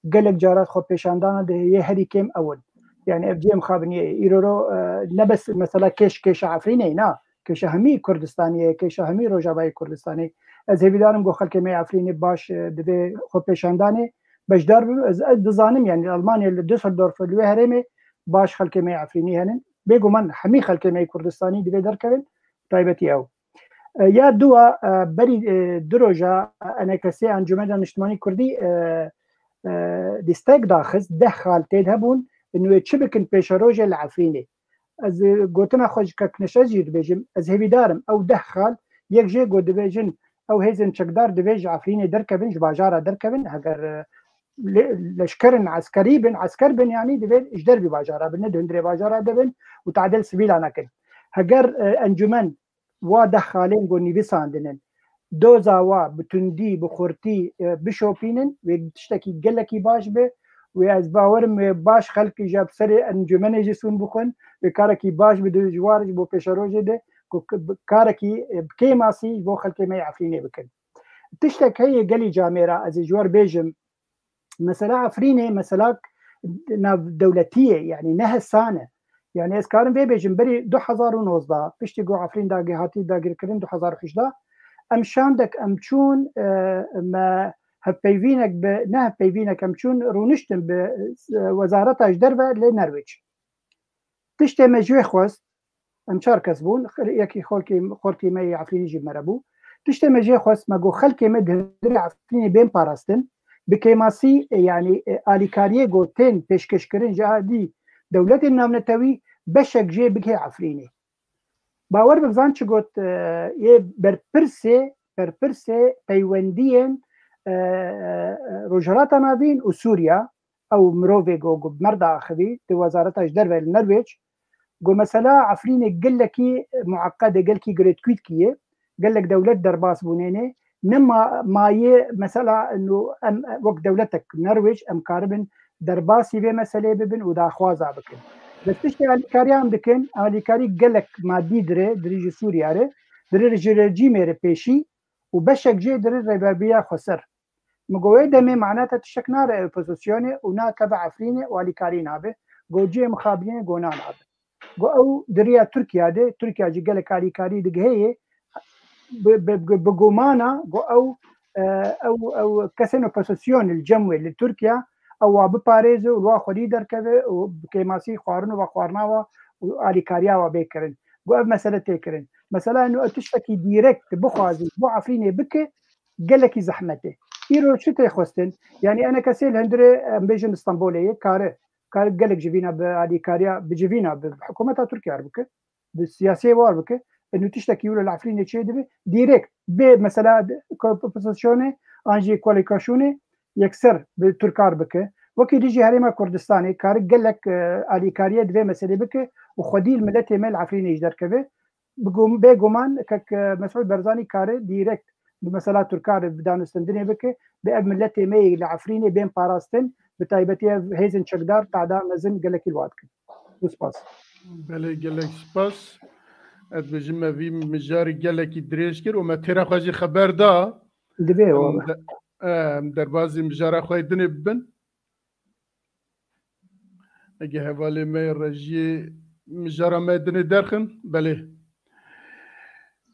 gelek cara xwepêşandana de yê herî kêm ew in. Yani ev cihê mixabiniyê yê. Îro ro, e, ne bes mesela kêş, kêşa Efrînê ye, na, kêşa hemî Kurdistanê ye, kêşa hemî Rojavayê Kurdistanê. Ez hêvîdar im ku xelkê me yê Efrînê baş, e, di vê xwepêşandanê beşdar bibin. Ez, ez dizanim yani Almanya li Düsseldorf li wê herêmê baş xelkê me yê Efrînî henin. Bêguman hemî xelkê me yê Kurdistanî divê derkevin, taybetî ew. E, ya dua, e, berî, e, du roja, e, enekesê Encûmena Niştimanî Kurdî, e, e, lîstek daxist, deh xal tê de hebûn, ên wê çi bikin pêşerojê li Efrînê. Ez, e, gotina xwe ji Kek Neşe jî dibêjim, ez hêvîdar im, ew deh xal, yek jê ku dibêjin, ew hêzên çekdar divê ji Efrînê derkevin, ji bajara derkevin, heger, e, le-, leşkerin eskerî bin, esker bin, yanî divê ji dervî bajara bin, ne di hundirê bajara de bin û tadil sivîla nekin. Heger, e, encûmen wa deh xalên ku nivîsandinin, doza wa bi tundî, bi xurtî, e, bişopînin, wê tiştekî gelekî baş be. Wê ez bawer im, wê baş xelkî jî bi serê encûmenê jî sûn bixwin, wê karekî baş bi dijwar ji bo pêşerojê de, ku k-, bi karekî, e, bi kêmasî ji bo xelkê me yê Efrînê bikin. Tiştek heye gelî camêra, ez ê ji we re bêjim, mesela Efrînê, mesela navdewletî ye, yani ne hesan e. Yani ez karim vê bêjim, berî du hezar û nozdeh, piştî ku Efrîn dagî hatî dagirkirin du hezar û hejdeh, em şandek em çûn, e, me hevpeyvînek bi, ne hevpeyvînek em çûn, rûniştin bi, e, wezareta ji derve li Nerwêc. Tiştê me ji wê xwest, em çar kes bûn, yekî xorkî, xortî me yê Efrînî jî mere bû. Tiştê me jê xwest, me got, xelkê me di hundirê Efrînê bên parastin, bi kêmasî, e, yanî, e, alîkariyê ku tên pêşkêşkirin ji alî dewletên navnetewî, beşek jê bigihê Efrînê. Bawer bibizan çi got, e, yê berpirsê, berpirsê peywendiyên, e, e, Rojhilata Navîn û Sûriya, ew mirovê ku, ku merda axivî di wezareta ji derve li Nerwêc, ku mesela Efrînê gelekî mueqed e, gelekî girêdkûytkî ye, gelek dewlet derbas bûnêne, ne ma-, mayê mesela ino em wek dewletek Nerwêc em karibin derbasî vê meseleyê bibin û daxwaza bikin. Bes tiştê alîkariya em dikin, alîkarî gelek madî dire, dirê ji Sûriya re, dire ji rejîmê re pêşî û beşek jê dire rêberbiya xweser. Min got, wê demê maneta tiştek nare opozisyonê û nakeve Efrînê û alîkarî nabe. Got, cihê mixabinê got, na nabe. Got, ew di riya Tirkiya de, Tirkiya jî gelek alîkarî digihê yê, bi, bi, bi, bi gumana, got, ew, e, ew, ew kesên opozisyonê li cem wê li Tirkiya, ew wa biparêze û li wa xwedî derkeve û bi kêmasî xwarin û vexwarina wa û alîkariya wa bê kirin. Got, ev mesele tê kirin. Mesela, ino ew tiştekî dîrekt bixwazî, bo Efrînê bike, gelekî zehmet e. Îro çi tê xwestin? Yanî enekesê li hundirê, em bêjin Stenbolê ye, kare, kare gelek civîna bi alîkariya, bi civîna, bi, bi hikûmeta Tirkiye re bike, bi siyasiyê war bike. Eno tiştekî wilo li Efrînê çê dibe, dîrekt bê mesela ko-, opozisyonê an jî koalîkasyonê yekser bi Tirkan re bike. Wekî dijî Herêma Kurdistanê kare gelek, e, alîkariyê di vê meselê bike û xwedî li miletê me li Efrînê jî derkeve. Bi gum-, bêguman kek, e, Mesûd Barzanî kare dîrekt bi mesela Tirkan re bi danûstendinê bike, bi ev miletê me yê li Efrînê bên parastin, bi taybetî ev hêzên çekdar tahda mezin gelekî li wa dikin. Û spas. Belê, gelek spas. Ez dibêjim me vî mijarî gelekî dirêj kir û me têra xwe jî xeber da. Divê, em wala. De-, em derbazî mijara xwe yê dinê bibin. Ege hevalê me yê rejiyê mijara me dinê derxin, belê.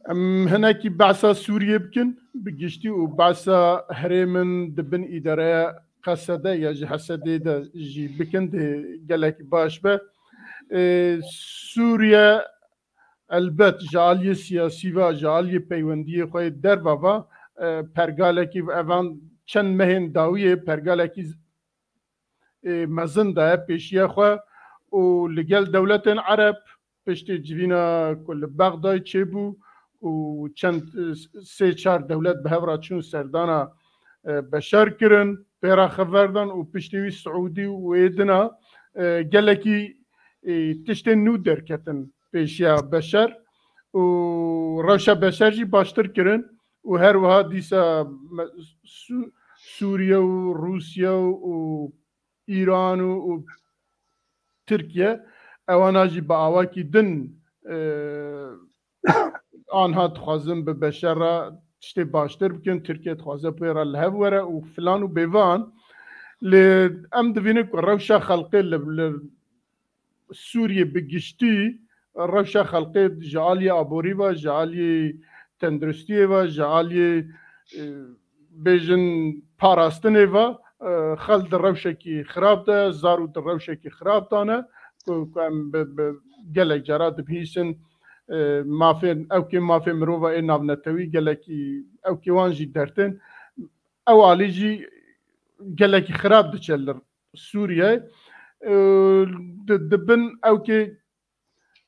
Em hinekî behsa Sûriyê bikin, bi giştî û behsa herêmin di bin îdareya Qesede ya ji Hesedê de jî bikin, dê gelekî baş be. Ê, Sûriye elbet ji aliyê siyasî ve, ji aliyê peywendiyê xwe yê derve ve, e, pergalekî evan çend mehên dawiyê pergalekî e, mezin daye pêşiya xwe û li gel dewletên Ereb piştî civîna ku li Bexdayê çêbû û çend, e, sê çar dewlet bi hev re çûn serdana, e, Beşar kirin, pê re xever dan û piştî wî Siûdî û êdina, e, gelekî, e, tiştên nû derketin pêşiya Beşar û rewşa Beşar jî baştir kirin û her wiha dîsa me-, Sû-, Sûriye û Rûsya û Îran û, û Tirkiye, ewana jî bi awakî din, e, anha dixwazin bi Beşar re tiştê baştir bikin, Tirkiye dixwaze pê re li hev were û filan û bêvan. Lê em dibînin ku rewşa xelkê li, li Sûriyê bi giştî, rewşa xelkê ji aliyê aborî ve, ji aliyê tenduristiyê ve, ji aliyê, e, bêjin parastinê ve, e, xelk di rewşekî xirab de, zarok di rewşekî xirab de ne, ku, ku em bi, bi gelek cara dibihîsin, e, mafên, ewkê mafê mirova ê navnetewî gelekî, ewkê wan jî dertên, ew alî jî gelekî xirab diçe li Sûriye. E, di, di bin ewkê,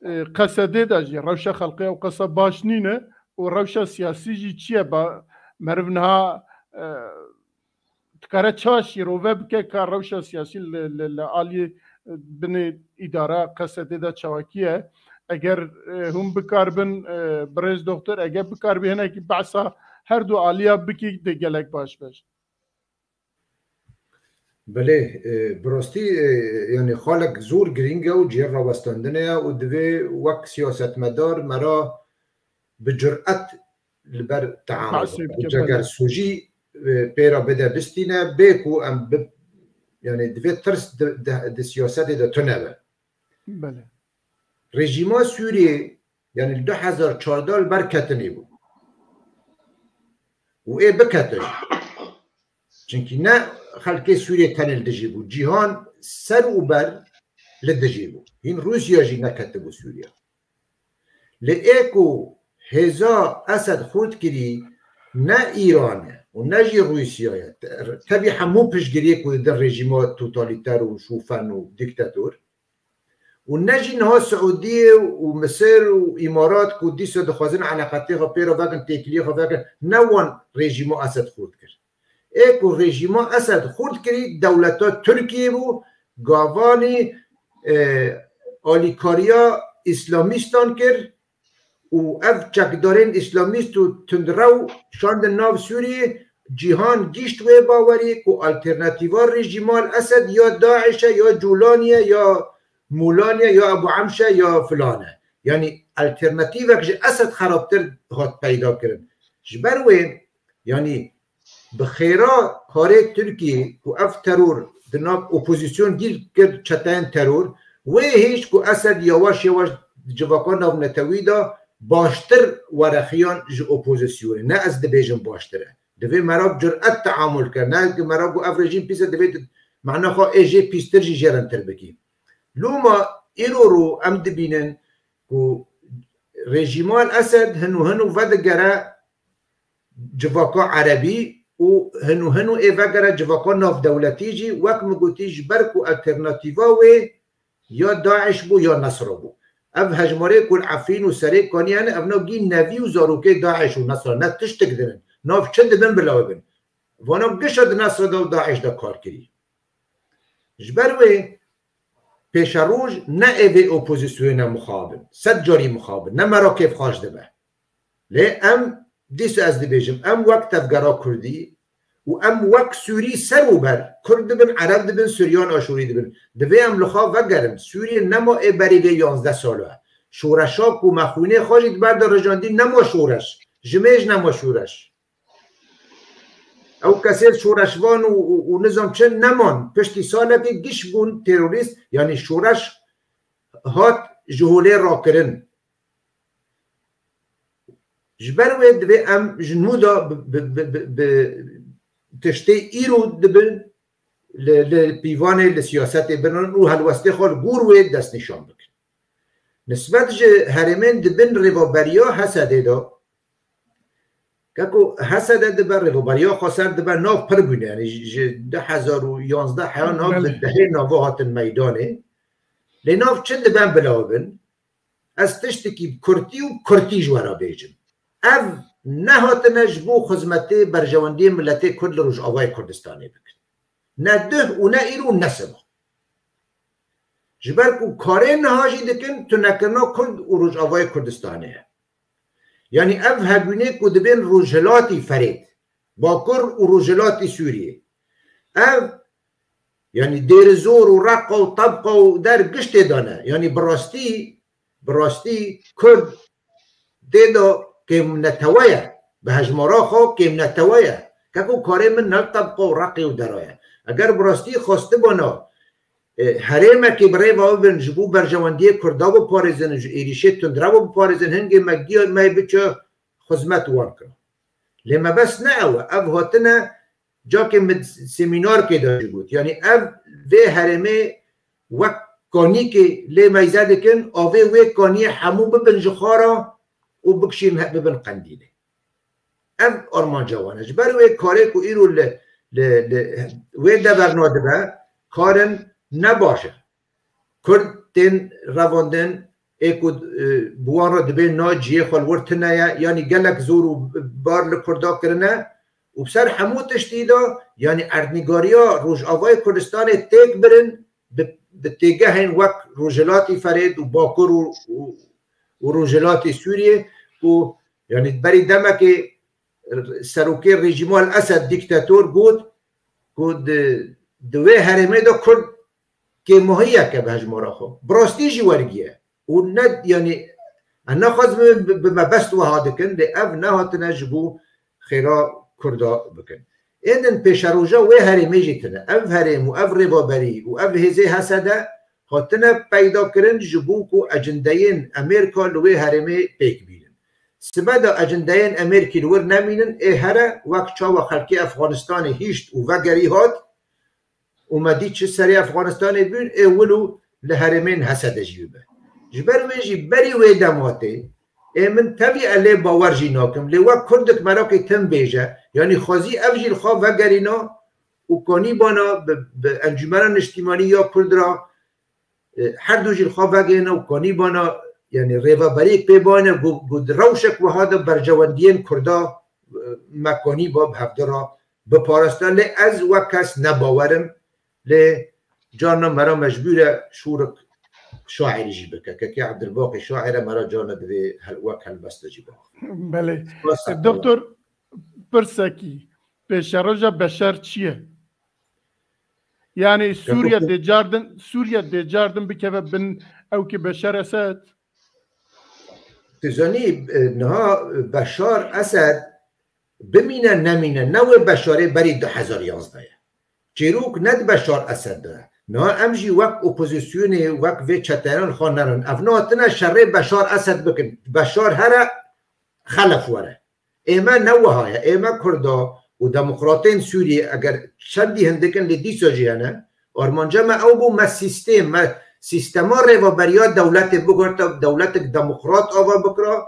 e, Qesedê de jî rewşa xelkê ew qasa baş nîne û rewşa siyasî jî çi ye? Ba, meriv niha, e, dikare çawa şîrove bike ka rewşa siyasî li, li, li aliyê, e, binê îdara Qesedê de çawakî ye? Eger, e, hûn bikaribin, e, birêz doxtor, eger bikaribî hinekî behsa her du aliya bikî dê gelek baş be. Belê, e, bi rastî, e, yanî xalek zor girîng e û cihê rawestandinê ye û divê wek siyasetmedar me ra bi curet li ber teamul Behsê bike, bi cegersûjî, e, pê re bide bistîne, bê ku em bi, yanî divê tirs di, di, di siyasetê de tune be. Belê. Rejîma Sûriyê, yanî li du hezar çardeh li ber ketinê bû. Û ê biketin. Çimkî ne xelkê Sûriyê tenê li dijî bû. Cîhan ser û ber li dijî bû. Hîn Rûsya jî neketibû Sûriye. Lê ê ku hêza Esed xurt kirî ne Îran e û ne jî Rûsya ye. Te-, tevî hemû piştgiriyê ku didin rejîma totalîter û şûfen û dîktator. Û ne jî niha Siûdiyê û Misir û Îmarat ku dîsa dixwazin eleqetê xwe pê re vekin, têkiliyê xwe vekin, ne wan rejîma Esed xurt kir. Ê ku rejîma Esed xurt kirî dewleta Tirkiyê bû, gavanî, e, alîkariya îslamîstan kir û ev çekdarên îslamîst û tundrew şandin nav Sûriyê, cîhan gîşt wê bawerî ku alternatîva rejîma Esed ya DAIŞ e, ya Cûlanî ye, ya Mûlanî ye, ya Ebû Emş e, ya filan e. Yanî alternatîvek ji Esed xerabtir hat peyda kirin. Ji ber wê, yanî bi xêra karê Tirkiyê ku ev teror di nav opozîsyon gîr kir çeteyên teror, wê hêj ku Esed yawaş yawaş di civaka navnetewî de baştir were xiyan ji opozîsyonê. Ne ez dibêjim baştir e. Divê me re curet teamul ke. Ne ke me re got ev rejîm pîs e, divê tu mehna xwe ê jê pîstir jî jêrintir bikî. Loma îro ro em dibînin ku rejîma Esed hin û hin û vedigere civaka erebî û hin û hin û ê vegere civaka navdewletî jî, wek min gotî, ji ber ku alternatîva wê ya DAIŞ bû ya Nesra bû. Ev hejmarê ku li Efrîn û Serê Kanî hene, evna gî nevî û zarokê DAIŞ û Nesra ne tiştik din in. Nav çi dibin bila wê bin. Vana gişa di Nesra de û DAIŞ de kar kirî. Ji ber wê pêşeroj ne ê vê opozîsyonê ne mixabin. Sed carî mixabin. Ne me ra kêfxweş dibe. Lê em, dîsa ez dibêjim, em wek tevgera Kurdî û em wek Sûrî ser û ber, Kurd dibin, Ereb dibin, Suryan Aşûrî dibin. Divê em li xwe vegerin. Sûriyê nema ê berî vê yanzdeh salo ye. Şoreşa ku me xwînê xwe jî di ber de rijandî nema şoreş. Ji mêj nema şoreş. Ew kesê şoreşvan û, û, û nizam çi neman. Piştî salekê giş bûn terorîst, yanî şoreş hat ji holê rakirin. Ji ber wê divê em ji nû de bi, bi, bi, bi, bi tiştê îro dibin li, li pîvanê, li siyasetê birin û helwestê xwe li gor wê destnîşan bikin. Nisbet ji herêmên di bin rêveberiya Hesedê de, keko Hesede dibe, rêveberiya Xweser dibe, nav pir bûne. Yanî ji, ji du hezar û yanzdeh heya nav bi Belê. dehê nava hatin meydanê. Lê nav çi diben bila bin? Ez tiştekî bi kurtî û kurtî ji we re bêjim. Ev nehatine ji bo xizmetê berjewendiyê miletê Kurd li Rojavayê Kurdistanê bikin. Ne duh û ne îro û ne siba. Ji ber ku karê niha jî dikin, tunekirina Kurd û Rojavayê Kurdistanê ye. Yanî ev hebûnê ku dibên Rojhilatî Ferêt, Bakur û Rojhilatî Sûriyê. Ev, yanî Dêrizor û Reqa û Tebqa û der giştê de ne. Yanî bi rastî, bi rastî Kurd tê de kêmnetewe ye. Bi hejmara xwe kêmnetewe ye. Keko karê min ne li Tebqa û Reqê û dera ye. Eger bi rastî xwestibana, e, herêmekê bi rêva bibin, ji bo berjewendiyê Kurda biparêzin, ji êrîşê tundrew biparêzin, hingê me giya me biçe xizmet wan kira. Lê mebest ne ew e. Ev hatine cakê min semînarkê de jî got. Yanî ev vê herêmê wek kanîkê lê meyze dikin, avê wê kaniyê hemû bibin ji xwe re û bikişîn he-, bibin Qendîlê. Ev armanca wan e. Ji ber wê karê ku îro li, li, li wê deverna dibe, karin ne baş e. Kurd tên revandin, ê ku, e, bi wan re dibê na cihê xwe li wir tune ye, yanî gelek zor û bar li Kurda kirine û bi ser hemû tiştî de, yanî erdnîgariya Rojavayê Kurdistanê têk birin bi, bi têgehên wek Rojhilatî Ferêt û Bakur û, û, û Rojhilatî Sûriyê ku, yanî berî demekê serokê rejîma El Esed dîktator got ku di, di wê herêmê de Kurd kêmahiyek e bi hejmara xwe. Bi rastî jî wergiye. Û ne, yanî, em naxwazin bi, bi mebest wiha dikin, lê ev nehatine ji bo xêra Kurda bikin. Êdin pêşeroja wê herêmê jî tine. Ev herêm û ev rêveberî û ev hêzê Hesede hatine peyda kirin ji bo ku ecindeyên Amerîka li wê herêmê pêk bînin. Sibe de ecindeyên Amerîkî li wir nemînin, ê here wek çawa xelkê Efxanistanê hîşt û vegerî hat, û me dît çi serê Efxanistanê bûn, ê wilo li herêmên Hesede jî bibe. Ji ber wê jî berî wê dematê, ê min tevî e lê bawer jî nakim. Lê wek Kurdek merakê tim bêje, yanî xwezî ev jî li xwe vegerîna û kanîbana bi, bi Encûmena Niştîmanî ya Kurd re, e, her du jî li xwe vegerîne û kanîbana, yanî rêveberiyek pê bane ku, ku di rewşek wiha de berjewendiyên Kurda, e, me kanîba bi hevdi re biparastin. Lê ez wek kes ne bawer im, lê carna me re mecbûr e şûrik şairî jî bike. Kekê Ebdulbaqî şair e, me re carna divê hel-, wek helbeste jî biaxe. Belê. Spas. Doktor, pirsekî, pêşeroja Beşar çi ye? Yani Sûriye dê cardin, Sûriye dê cardin bikeve bin ewkê Beşar Esed? Tu zanî, e, niha Beşar Esed bimîne nemîne, ne wê Beşarê berî du hezar yazdeh ye. Çîrok ne di Beşar Esed de ye. Niha em jî wek opozisyonê, wek vê çeteyan xwe nerin. Ev nehatine şerê Beşar Esed bikin. Beşar here xelef were. Ê me ne wiha ye. Ê me Kurda û demokratên Sûriyê eger çendî hindik in lê dîsa jî hene. Armanca me ew bû me sîstêm, me sîstema rêveberiya dewletê bigorta, dewletek demokrat ava bikira.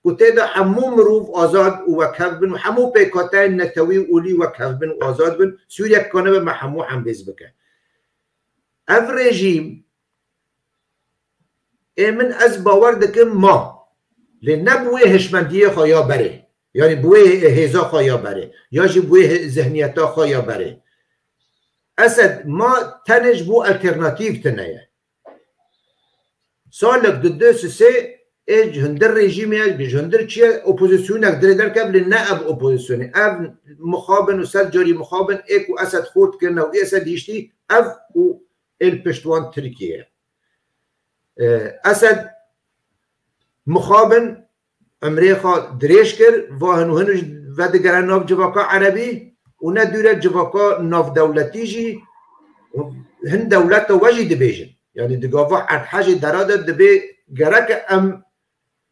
Ku tê de hemû mirov azad û wekhev bin û hemû pêkhateyên netewî û olî wekhev bin û azad bin, Sûriye kanibe me hemû hembêz bike. Ev rejîm, ê min ez bawer dikim ma, lê ne bi wê hişmendiyê xwe ya berê, yanî bi wê hêza xwe ya berê, ya jî bi wê zihniyeta xwe ya berê. Esed ma tenê ji bo alternatîf tune ye. Salek di du sisê ê ji hundir rejîmê ye, ji hundir çi ye, opozîsyonek dirê derkeve, lê ne ev opozîsyonê. Ev mixabin û ser carî mixabin ê ku Esed xort kirine û Esed hiştî, ev û ê li pişt wan Tirkiye ye. E, Esed mixabin emrê xwe dirêj kir, va hin û hin ji vedigere nav civaka erebî û ne dûre civaka navdewletî jî, hin dewleta we jî dibêjin. Yanî di gava erdhejê dera de dibê gereke em,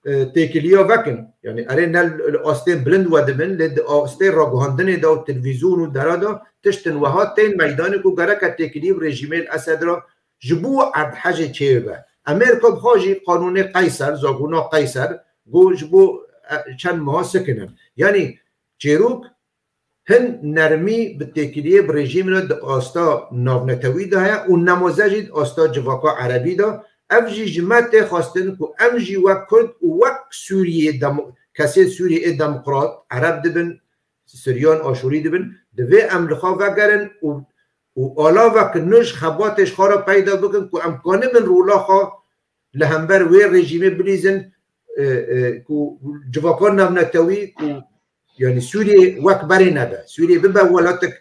e, têkiliya vekin. Yanî erê ne li astên bilind we dibin, lê di astê raguhandinê de û televîzyon û dera de tiştin wiha tên meydanê ku gereke têkilî bi rejîmê li Esed re ji bo erdhejê çêbibe. Amerîka bi xwe jî qanûnê Qeyser, zagona Qeyser, got ji bo, e, çend meha sikinin. Yanî çêrok hin nermî bi têkiliyê bi rejîmê re di asta navnetewî de heye û nemaze jî di asta civaka erebî de. Ev jî ji me tê xwestin ku em jî wek Kurd û wek Sûriyê demo-, kesê Sûriyê ê demokrat, ereb dibin, Siryan, Aşûrî dibin, divê em li xwe vegerin û, û alavek nû ji xebatê ji xwe re peyda bikin ku em kanibin rola xwe li hember wê rejîmê bilîzin, e, e, ku civaka navnetewî ku, yanî Sûriyê wek berê nebe. Sûriyê bibe welatek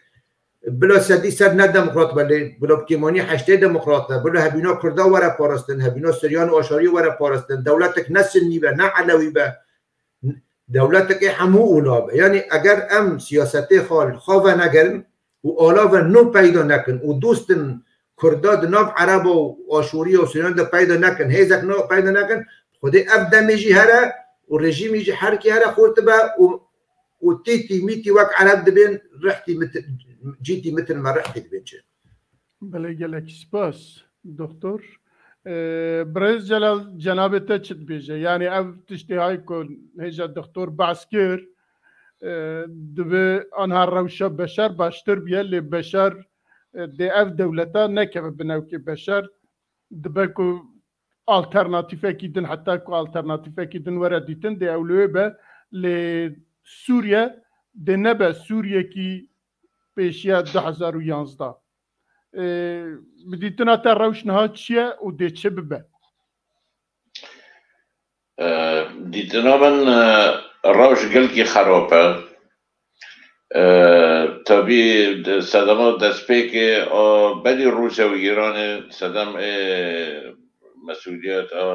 bila sedî sed ne demokrat be, lê bila bi kêmanî heştê demokrat be, bila hebîna Kurda were parastin, hebîna Siryan û Aşarî were parastin, dewletek ne Sinnî be, ne Elewî be, dewletekê hemû ola be. Yanî eger em siyasetê xwe li xwe venegerin û alave nû peyda nekin û dostin Kurda di nav Ereba û Aşûriya û Siryan de peyda nekin, hêzek nû peyda nekin, Xwedê ev demê jî here û rejîmî jî herkî here xurt be û, û tîtî mîtî wek Ereb dibên rihtî mitin, cîtî mitin me rihtî dibên çi. Belê, gelek spas, doktor. Ee, Birêz Celal, cenabê te çi dibêje? Yani ev tiştê hay ku hêja doktor behs kir, e, dibe anha rewşa Beşar baştir biye, lê Beşar, e, dê ev dewleta nekeve binevkê Beşar, dibe ku alternatîfekî din, heta ku alternatîfekî din were dîtin, dê ew li wê be, lê Sûriye dê nebe Sûriyekî pêşiya du hezar û yanzdeh. Ee, bi dîtina te rewş niha çi ye û dê çi bibe? Ee, dîtina min, e, rewş gelkî xerab e. Ee, tabî de-, sedema destpêkê a berî Rûsya û Îranê sedem ê mesûliyet a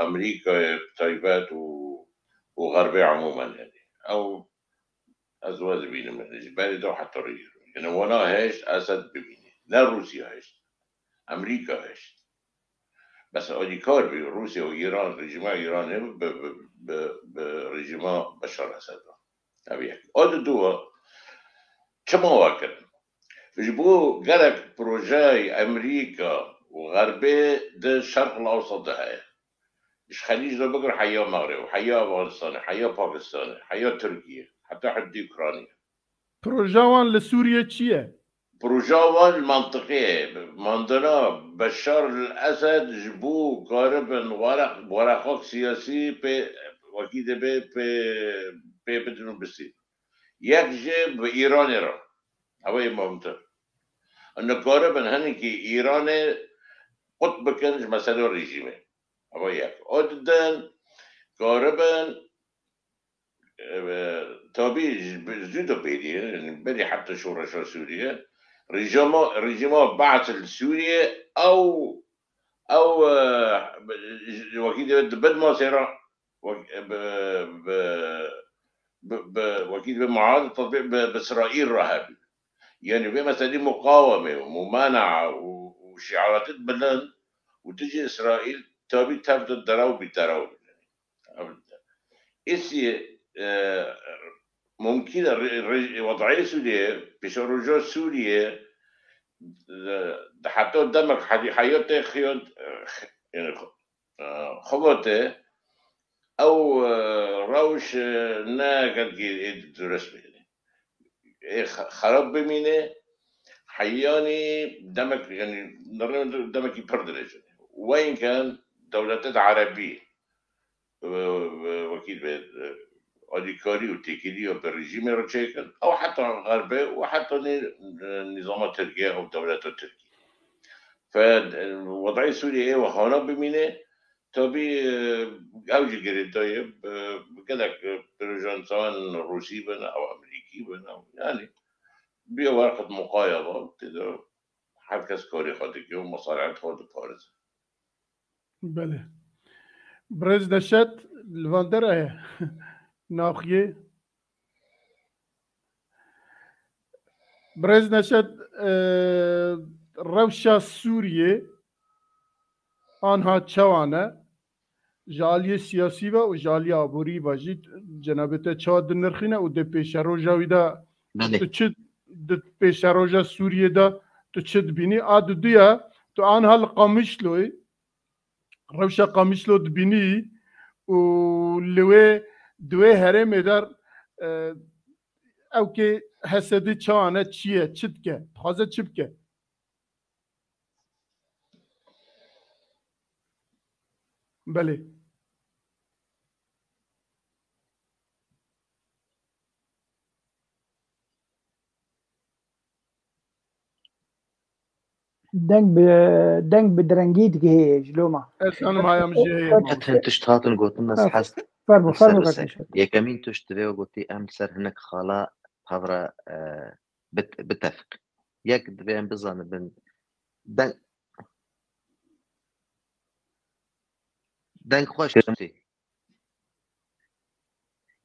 Amerîkayê bi taybet û, û Xerbê emûmen, yanî. Ew ez wez dibînim, ji berê de heta rê. Yanî wana hêşt Esed bimîne. Ne Rûsya hêşt. Amerîka hêşt. Bes alîkar bî Rûsya û Îran, rejîma Îranê bi, bi, bi, bi rejîma Beşar Esed re. Ev yek. A di dua, çima we kirin? Ji bo gelek projeyê Amerîka û Xerbê di Şerq el Ewsat de heye. Ji Xelîc re bigir heya Mexreb, heya Afganistanê, heya Pakistanê, heya Tirkiyê, heta hududê Ukraynê. Proja wan li Sûriyê çi ye? Proja wan li mantiqê ye. Mandina Beşar el Esed ji bo karibin weraq-, weraqok siyasî pê, wekî dibe pê, pê bidin û bisîn. Yek jê bi Îranê re. Ew ê muhimtir. Nikaribin hinekî Îranê qut bikin ji mesela rejîmê. Ew yek. O didin karibin, e, tabî ji, bi zû de bêrî, yanî berî heta şoreşa Sûriye, rejîma, rejîma Be'es li Sûriye ew, ew, e, wekî de di bin masê re, wek-, bi, bi, bi, bi, wekî de muarid tatbîq bi, bi Îsraîl re hebû. Yanî vê meselê muqawemê û mumanaa û, û şiaretê bilind û dijî Îsraîl tabî tev de derew bî, derew bî. Îsî, e, mumkîn e re-, re-, wedayê Sûriyê, pêşeroja Sûriyê, e, di heta demek heyî-, heyatê xiyan, e, yanî, e, xebatê ew, e, rewş, e, ne gelkî ê durist bê. Ê xe-, xerab bimîne, heyanî demek, yanî, demekî pir dirêj e. Wayinken dewlete de erebî, e, e, wekî be, e, alîkarî û têkiliya bi rejîmê re çêkin, ew heta Xerbê û heta nê, e, nîzama Tirkiye û dewleta Tirkiye. Fe, e, wedayê Sûriyê ê wexana bimîne, tabî, e, ew jî girêdayî, e, gelek, e, projan sawan Rûsî bin, ew Amerîkî bin, ew, yanî, bî werqet muqayaba, tê de her kes karê xwe dike û mesaliheta xwe diparêze. Belê. Birêz Neşet li van dera ye. Naxiyê. Birêz Neşet, e, rewşa Sûriyê anha çawa ne? Ji aliyê siyasî ve û ji aliyê aborî ve jî cenabê te çawa dinirxîne û dê pêşeroja wî de Belê. Tu çi di pêşeroja Sûriyê de tu çi dibînî? A duduya tu anha li Qamişloyê, rewşa Qamişlo dibînî û li wê, di wê herêmê de, e, ew kê H S D çawa ne, çi ye, çi dike, dixwaze çi bike? Belê. Deng bi, deng bi direngî digihê ji loma. Ez zanim haya min jê heye. Qet hin tişt hatin gotin, ez Ha, hez fermo, fermo, serê ser. Kardeşim. Yekemîn tişt divê we gotî, em ser hinek xala pevra, e, bit-, bitefiq. Yek divê em bizanibin. Deng, deng xweş gotî.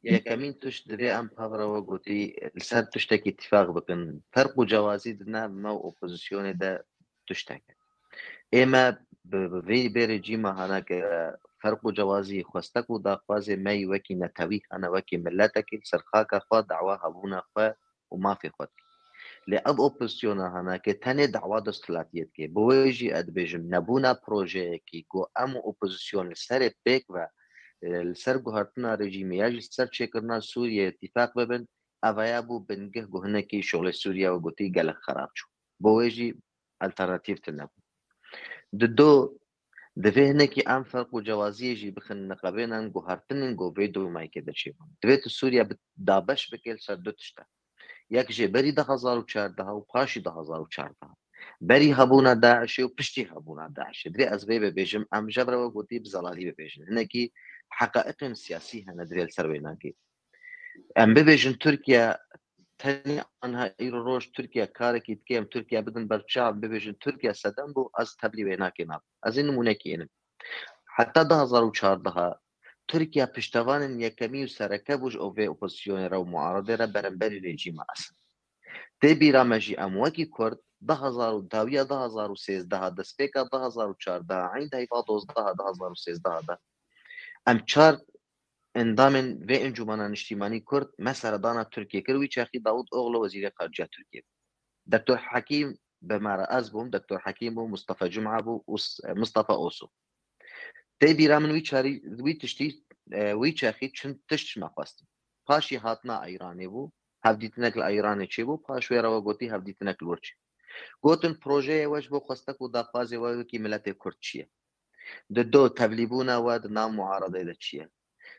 Yekemîn tişt divê em pevra we gotî, li ser tiştekî îtîfaq bikin. Ferq û cewazî di nav me û opozisyonê de tiştek e. Ê me bi, bi vê bê rejîma hanake ferq û cewazî xwestek û daxwazê me yî wekî netewî hene, wekî miletekî li ser xaka xwe dawa hebûna xwe û mafê xwe dike. Lê ev opozisyona hanake tenê dawa desthilatiyê dike. Bi wê jî ez dibêjim, nebûna projeyekî ku em û opozisyon li serê pêk ve, e, li ser guhertina rejîmê ya jî li ser çêkirina Sûriyeyê îtîfaq bibin, ev ya bû bingeh ku hinekî şolê Sûriye we gotî gelek xerab çû. Bo wê jî alternatîf tune bû. Di do, divê hinekî em ferq û cewaziyê jî bixin niqebênan guhertinên ku vê domayekê de çêbûn. Divê tu Sûriye bi, dabeş bike li ser du tişt e. Yek jê berî du hezar û çardeh û paşî du hezar û çardeh. Berî hebûna DAIŞê û piştî hebûna DAIŞê. Divê ez vê bibêjim, em ji ber we gotî bi zelalî bibêjin. Hinekî heqaîqên siyasî hene divê li ser wê nagê. Em bibêjin Tirkiye tenê anha îro roj Tirkiye karekî dike, em Tirkiye bidin ber çav, em bibêjin Tirkiye sedem bû, ez tevlî wê nakê nabim. Ez ê nimûnekî ênim. Heta du hezar û çardeh Tirkiye piştevanên yekemî û sereke bû ji vê opozisyonê re û muaredê re beramberî rejîma Esed. Tê bîra me jî em wekî Kurd du hezar û dawiya du hezar û sêzdeh destpêka du hezar û çardeh eyn heyva dozdeh du hezar û sêzdeh de em çar endamên vê Encûmena Niştîmanî Kurd me seredana Tirkiyê kir, wî çaxî Davut Oglu wezîrê xarice Tirkiyê bû. Doktor Hekîm bi me re ez bûm, Doktor Hekîm bû, Mustafa Cuma bû û s-, Mustafa Osu. Tê bîra min wî çarî, wî tiştî, e, wî çaxî çend tişt me xwestin. Paşî hatina Îranê bû, hevdîtinek li Îranê çêbû, paş wê re we gotî hevdîtinek li wir çê. Gotin projeyê we ji bo xwestek û daxwazê we wekî miletê Kurd çi ye? Di do tevlîbûna we di nav muaredê de çi ye?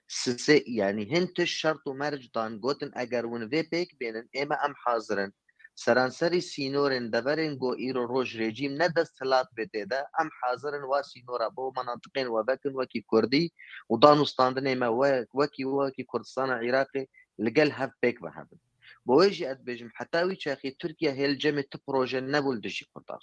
Sisê, yanî hin tişt şert û merc dan, gotin eger hûn vê pêk bênin, ê me em hazir in. Seranserî sînorên deverên ku îro roj rejîm ne desthilat bê tê de, em hazir in wa sînora bo menatiqên we vekin wekî Kurdî û danûstandinê me we, wekî, wekî Kurdistana Iraqê li gel hev pêk ve hebin. Bo wê jî ez dibêjim, heta wî çaxî Tirkiye hê li cemê tu proje nebû li dijî Kurdan.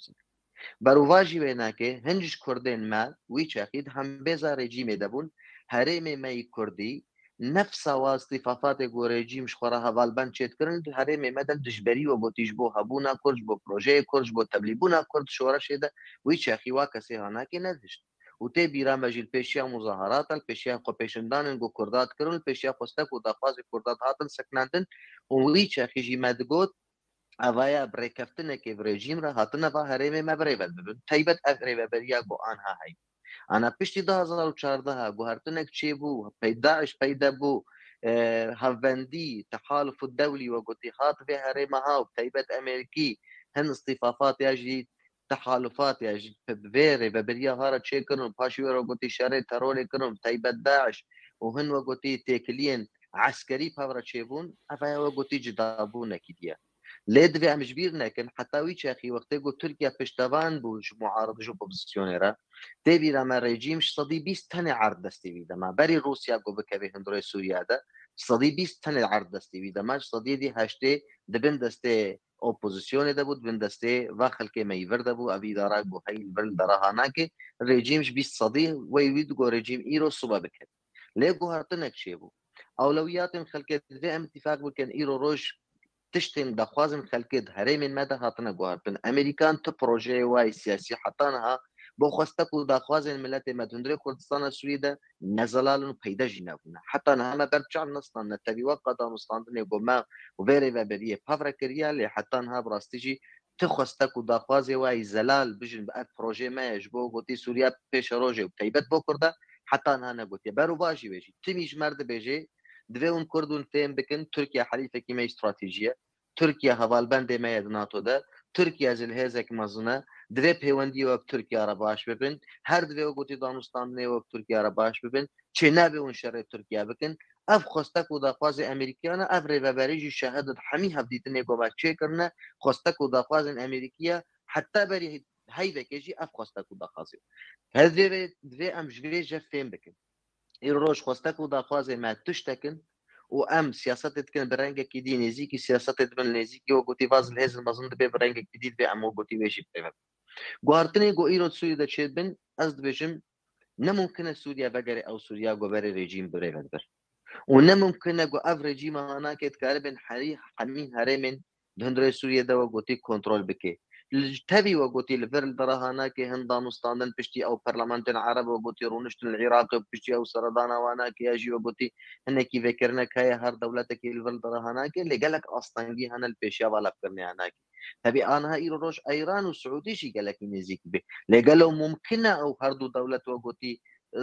Berovajî wê nake, hin ji Kurdên me wî çaxî di hembêza rejîmê de bûn, herêmê me yî Kurdî, nefsa wa îstîfafatê ku rejîm ji xwe re hevalbend çêdikirin, di herêmê me de dijberî we gotî ji bo hebûna Kurd, ji bo projeyê Kurd, ji bo tevlîbûna Kurd şoreşê de, wî çaxî wa kesê hanakê nedihişt. Û tê bîra me jî li pêşiya muzaherata, li pêşiya xwepêşandanên ku Kurda dikirin, li pêşiya xwestek û daxwazê Kurda dihatin sekinandin û wî çaxî jî me digot, evaya bi rêkeftinekê bi rejîm re hatine va herêmê me bi rêve bibin. Teybet ev rêveberiya ku anha heye. Ana piştî du hezar û çardeh guhertinek çêbû, pey DAIŞ peyde bû, e, hevbendî, tehaluf û dewlî we gotî hat vê herêma ha û teybet Amerîkî hin îstîfafat ya jî tehalufat ya ji vê rêveberiya ha re çêkirin û paşî wê re gotî şerê terorê kirin, teybet DAIŞ û hin we gotî têkiliyên eskerî pev re çêbûn, ev heye we gotî cudabûnekî diye. Lê divê em ji bîr nekin, heta wî çaxî wextê ku Tirkiye piştevan bû ji muarid, ji opozisyonê re, tê bîra me rejîm ji sedî bîst tenê erd destê wî de me. Berî Rûsya ku bikeve hundirê Sûriye de, ji sedî bîst tenê erd destê wî de me, ji sedî heştê di bin destê opozisyonê de bû, di bin destê va xelkê me yî vir de bû, ev îdara ku heyî li vir li dera ha nake, rejîm ji bîst sedî wey wî digo rejîm îro sibe bike. Lê guhertinek çêbû. Ewlewiyatên xelkê divê em îtîfaq bikin, îro roj tiştên daxwazên xelkê di herêmên me de hatine guhertin. Amerîkan tu projeyê wayî siyasî heta niha bo xwestek û daxwazên miletê me di hundirê Kurdistana Sûriyê de ne zelal in û peyde jî nebûne. Heta niha me ber çav nestandine, tevî wek qedanûstandinê ku me û vê rêveberiyê pev re kiriye, lê heta niha bi rastî jî ti xwestek û daxwazê we yî zelal bijin bi ev projê me ye, ji bo gotî Sûriye pêşerojê û teybet bo Kurda, heta niha negotiye. Berovajî wê jî, timî ji me re dibêje, Divê hûn Kurd hûn fêm bikin, Tirkiye helîfekî me yê stratejî ye. Tirkiye hevalbendê me ye di NATO de. Tirkiye ji li hêzek mezin e. Divê pêwendiyê wek Tirkiye re baş bibin. Her divê wek gotî danûstandinê wek Tirkiye re baş bibin. Çê nabe hûn şerê Tirkiye bikin. Ev xwestek û daxwazê Amerîkiyan e, ev rêveberî jî şahid in hemî hevdîtinê ku me çêkirine, xwestek û daxwazên Amerîkiye heta berî heyvekê jî ev xwestek û daxwazê. Her divê, divê em ji vê jê fêm bikin. Îro roj xwestek û daxwazê me tiştek in û em siyasetê dikin bi rengekî dî, nêzîkî siyasetê dibin, nêzîkî wek gotî vaz li hêzin mezin dibê bi rengekî dî, divê em wek gotî wê jî bi rê ve. Guhartinê ku îro di Sûriyê de çêdibin, ez dibêjim, ne mumkin e Sûriye vegere ew Sûriya ku berê rejîm bi rê ve dibir. Û ne mumkin e ku ev rejîma hanakê dikaribin herî hemî herêmên di hundirê Sûriyê de wek gotî kontrol bike. Li tevî wek gotî li vir li dera hanakê hin danûstandin piştî ew parlamentên Ereb wek gotî rûniştin li Iraqê û piştî ew seredana wanakê ya jî wek gotî hinekî vêkirinek heye her dewletekî li vir li dera hanakê, lê gelek astengî hene li pêşiya va levkirinê hanakê. Tevî aniha îro roj Eyran û Siûdî jî gelekî nêzîk dibe. Lê gelo mumkin e ew her du dewlet wek gotî, e,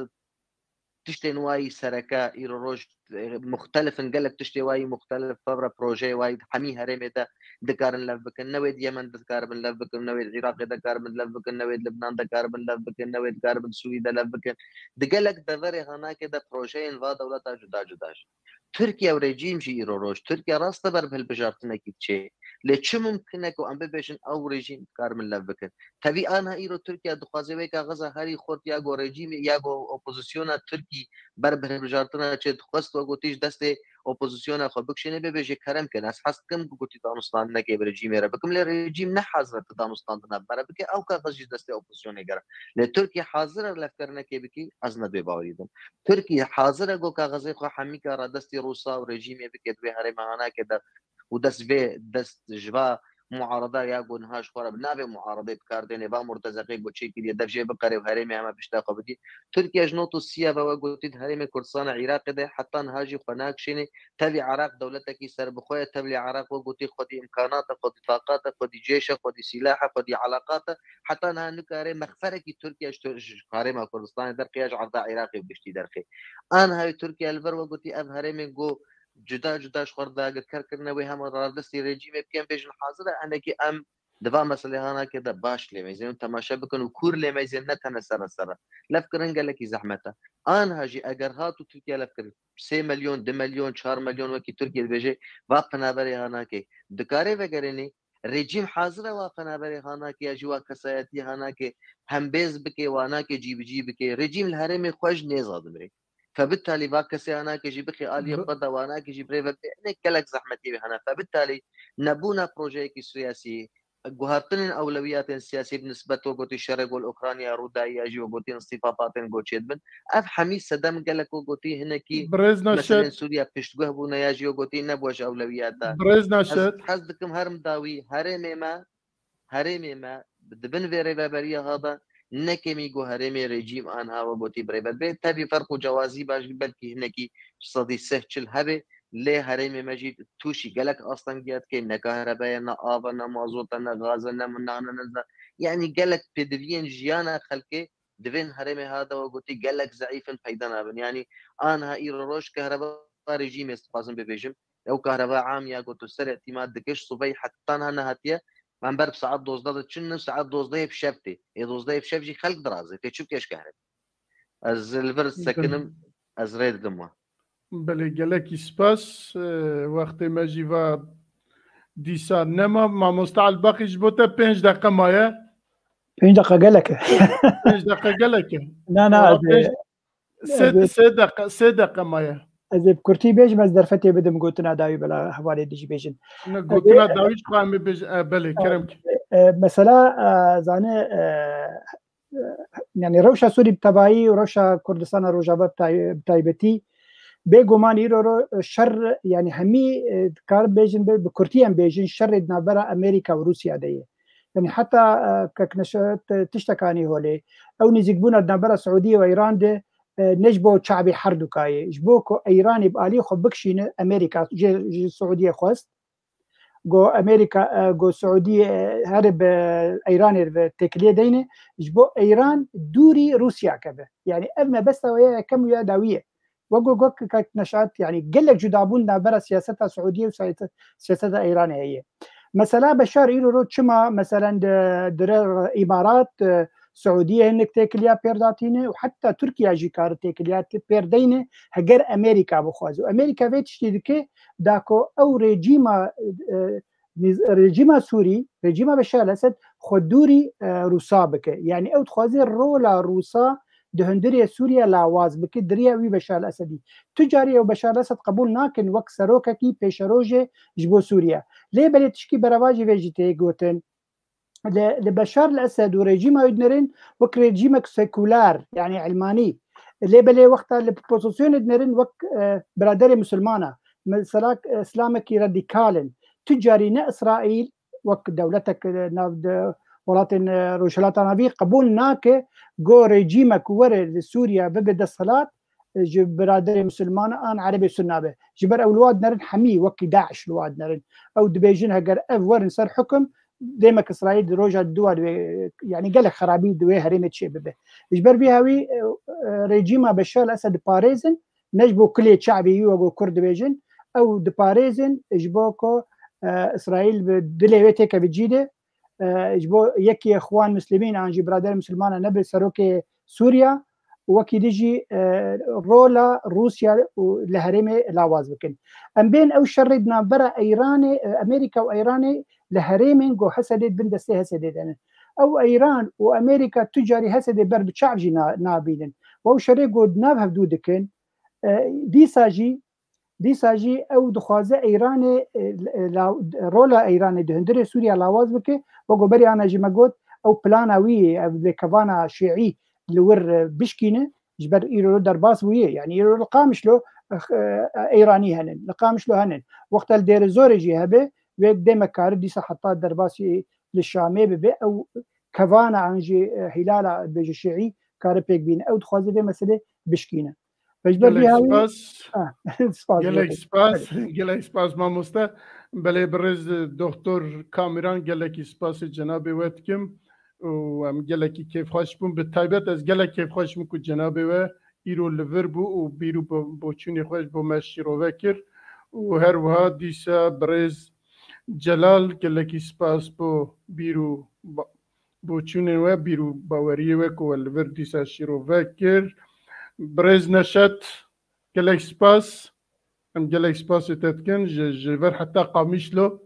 tiştên wayî sereke îro roj, e, muxtelif in, gelek tiştê wayî muxtelif, fevre projeyê wayî di hemî herêmê de dikarin lev bikin. Ne wê di Yemen de dikaribin lev bikin, ne wê di Iraqê de dikaribin lev bikin, ne wê di Libnan de dikaribin lev bikin, ne wê dikaribin Sûrî de lev bikin. Di gelek deverê hanakê de projeyên va dewleta cuda cuda jî. Tirkiye û rejîm jî îro roj. Tirkiye rast e ber bi hilbijartinekî diçe. Lê çi mumkin e ku em bibêjin ew rejîm dikaribin lev bikin? Tevî aniha îro Tirkiye dixwaze wê kaxiza herî xurt ya ku rejîmê ya ku opozisyona Tirkî ber bi hilbijartina çê dixwest wek gotî ji destê opozisyona xwe bikişêne, bibêje kerem kin. Ez hez dikim ku gotî danûstandinekê bi rejîmê re bikim, lê rejîm ne hazir e tu danûstandina bi me re bike, ew kaxiz jî destê opozisyonê gere. Lê Tirkiye hazir e levkirinekê bikî, ez ne dê bawerî dim. Tirkiye hazir e ku kaxizê xwe hemîka re destî Rûsa û rejîmê bike di vê herêma hanakê de û dest vê, dest ji va muarada ya ku niha ji xwe re bi navê muaradê bi kar têne, va murtezeqê ku çêkiriye, dev jê biqere û herêmê heme pişta xwe bidî. Tirkiye ji not û sî ya ve wek gotî di herêmê Kurdistanê Iraqê de heta niha jî xwe nakişêne. Tevî Iraq dewletekî serbixwe ye, tevlî Iraq wek gotî xwedî îmkanat e, xwedî taqat e, xwedî cêş e, xwedî sîlah e, xwedî eleqat e. Heta niha nikare mexferekî Tirkiye ji Tur-, ji herêma Kurdistanê derxê ya ji erda Iraqê û giştî derxê. Aniha wê Tirkiye li vir wek gotî ev herêmên ku cuda cuda ji xwe re dagirker kirine, wê hema rardestî rejîmê bikin, bêjin hazir e, hinekî em di va meselê hanakê de baş lêmeyzên û temaşe bikin û kûr lêmeyzên, ne tene sere sere. Levkirin gelekî zehmet e. Aniha jî eger hat û Tirkiye levkir sê milyon, du milyon, çar milyon wekî Tirkiye dibêje, va penaberê hanakê dikare vegerênê, rejîm hazir e wa penaberê hanakê ya jî wa kesayetî hanakê hembêz bike, wa nake cîbicî bike. Rejîm li herêmê xwe ji nêza dimire. Febitalî va kesê hanakê jî bixê aliyê xwe de, wa nake jî birê ve bê. Hinek gelek zehmetî wê hene. Febitalî nebûna projeyekî siyasî, guhartinên ewlewiyatên siyasî bi nisbet wek gotî şerê gol Ukrayna, Rûdayî ya jî wek gotî îstîfafatên goçê dibin. Ev hemî sedem gelek wek gotî hinekî Birêz meselên Neşet. Sûriye piştguh bûne ya jî wek gotî nebû ji ewlewiyata. Birêz Ez Neşet. hez dikim her midawî herêmê me, herêmê me di bin vê rêveberiya ha de ne kêmî ku herêmê rejîm aniha wek gotî birêve bê. Tevî ferq û cewazî baş belkî hinekî sedî sih çil hebe. Lê herêmê me jî tûşî gelek astengiya dike, ne kahrebe ye, ne av e, ne mazot e, ne gaz e, ne nan e, ne ze-, yanî gelek pêdiviyên jiyana xelkê di vên herêmê ha de wek gotî gelek zeîf in, peyda nabin. Yanî aniha îro roj kahreba rejîmê, ez dixwazim bibêjim, ew kahreba am ya ku tu ser îtîmad dikir, ji sibehî heta niha nehatiye, em ber bi saet dozdeh diçin, saet dozdehê bi şev tê. Ê dozdehê bi şev jî xelk dirazê, tê çi bike ji kahrebe? Ez li vir sekinim, ez rê didim we. Belê, gelekî spas. E, wextê me jî va dîsa nema. Mamoste Elbaqî, ji bo te pênc deqe maye. Pênc deqe gelek e. Pênc deqe gelek e. Na, na, Valla ez ê, pênc, sê, ez ê, sê deqe, sê deqe maye. Ez ê bi kurtî bêjim, ez derfetê bidim gotina dawî, bila hevalê dijî bêjin. Ne, Ez ê, gotina dawî ji xwe em ê bêjin. E, belê, kerem ki. E, mesela, e, zane, e, e, yani rewşa Sûrî bi tevayî û rewşa Kurdistana Rojava bi tay-, bi taybetî, bêguman îro ro, e, şer, yani hemî, e, dikar bêjin, bi, bi kurtî em bêjin, şerê di navbera Amerîka û Rûsya de ye. Yani heta, e, kek Neşet, e, tiştekanî holê, ew nêzîkbûna di navbera Siûdiyê û Îran de, e, ne ji bo çavê herdûka ye. Ji bo ku Îranê bi alî xwe bikişîne, Amerîka jê, ji Siûdiyê xwest. Go Amerîka, e, go Siûdiyê, e, here bi Îranê ve têkiliyê deyne, ji bo Îran dûrî Rûsya keve. Yani ev mebesta we ya yekem û ya dawî ye. Wek ku got kek Neşat, yanî gelek cudabûn navbera siyaseta Siûdiyê û siyaseta, siyaseta Îranê heye. Mesela Beşar îro ro çima, meselen, di, dire Îmarat, e, Siûdiyê hinek têkiliya pêr datîne û heta Tirkiye jî kare têkiliya te-, pêr deyne, heger Amerîka bixwaze. Û Amerîka vê tiştî dike, da ku ew rejîma, e, niz-, rejîma Sûrî, rejîma Beşar el-Esed xwe dûrî, e, Rûsa bike. Yanî ew dixwaze rola Rûsa di hundirê Sûriye lawaz bike, di riya wî Beşar el-Esedî. Tu carî ew Beşar el-Esed qebûl nakin wek serokekî pêşerojê ji bo Sûriye. Lê belê tişkî berevajî vê jî tê gotin. Li, li Beşar el-Esed û rejîma wî dinerin wek rejîmek sekular, yanî ilmanî. Lê belê wexta li pozîsyonê dinerin wek, e, biraderê misilmana. Mesela, e, îslamekî radîkal in. Tu carî ne Îsraîl, wek dewletek, e, nav de welatên, e, Rojhilata Navî qebûl nake, go rejîmek were li Sûriye bibe desthilat, e, ji biraderê misilman an Erebê Sunna be. Ji ber ew li wa dinerin hemî wekî DAIŞ li wa dinerin. Ew dibêjin heger ev werin ser hukum, dêmek Îsraîl di roja dû wa divê, yanî gelek xerabî di wê herêmê çê bibe. Ji ber vî hawî, e, e, rejîma Beşar el-Esed diparêzin, ne ji bo kulê çavê wî wek ku Kurd dibêjin, ew diparêzin ji bo ku, e, Îsraîl bi dilê wê têkeve cî de, e, ji bo yekî Îxwan Muslimîn an jî birader Misilmana nebe serokê Sûriya û wekî dî jî, e, rola Rûsya û li herêmê lawaz bikin. Em bên ew şerê di navbera Îranê, e, Amerîka û Îranê li herêmên ku Hesedê di bin destê Hesedê de ne. Ew Îran û Amerîka tu carî Hesedê ber bi çav jî na-, nabînin. Û ew şerê ku di nav hevdû dikin, e, dîsa jî Dîsa jî ew dixwaze Îranê, e, la-, rola Îranê di hundirê Sûriya lawaz bike. Wek ku berî ana jî me got, ew plana wî ye, ev vê kevana şîî li wir, e, bişkîne, ji ber îro derbas bûye. Yanî îro li Qamişlo, e, e, Îranî henin, li Qamişlo henin. Wexta li Dêrê Zorê jî hebe, wê dêmek kare dîsa heta derbasî li Şamê bibe, ew kevana an jî, e, hîlala bêje şîî kare pêk bîne. Ew dixwaze vê meselê bişkîne. Ji ber vî Gelek hawî spas. Ha, spas, Gelek gelek. spas. Gelek spas mamoste. Belê birêz Doktor Kamiran, gelekî spasê cenabê we dikim. Û em gelekî kêfxweş bûn. Bi taybet ez gelek kêfxweş bûm ku cenabê we îro li vir bû û bîr û bo-, boçûnê xwe ji bo me şîrove kir. Û her wiha dîsa birêz Celal, gelekî spas bo bîr û ba-, boçûnên we, bîr û baweriyê we ku we li vir dîsa şîrove kir. Birêz Neşet, gelek spas. Em gelek spasê te dikin ji, ji vir heta Qamişlo.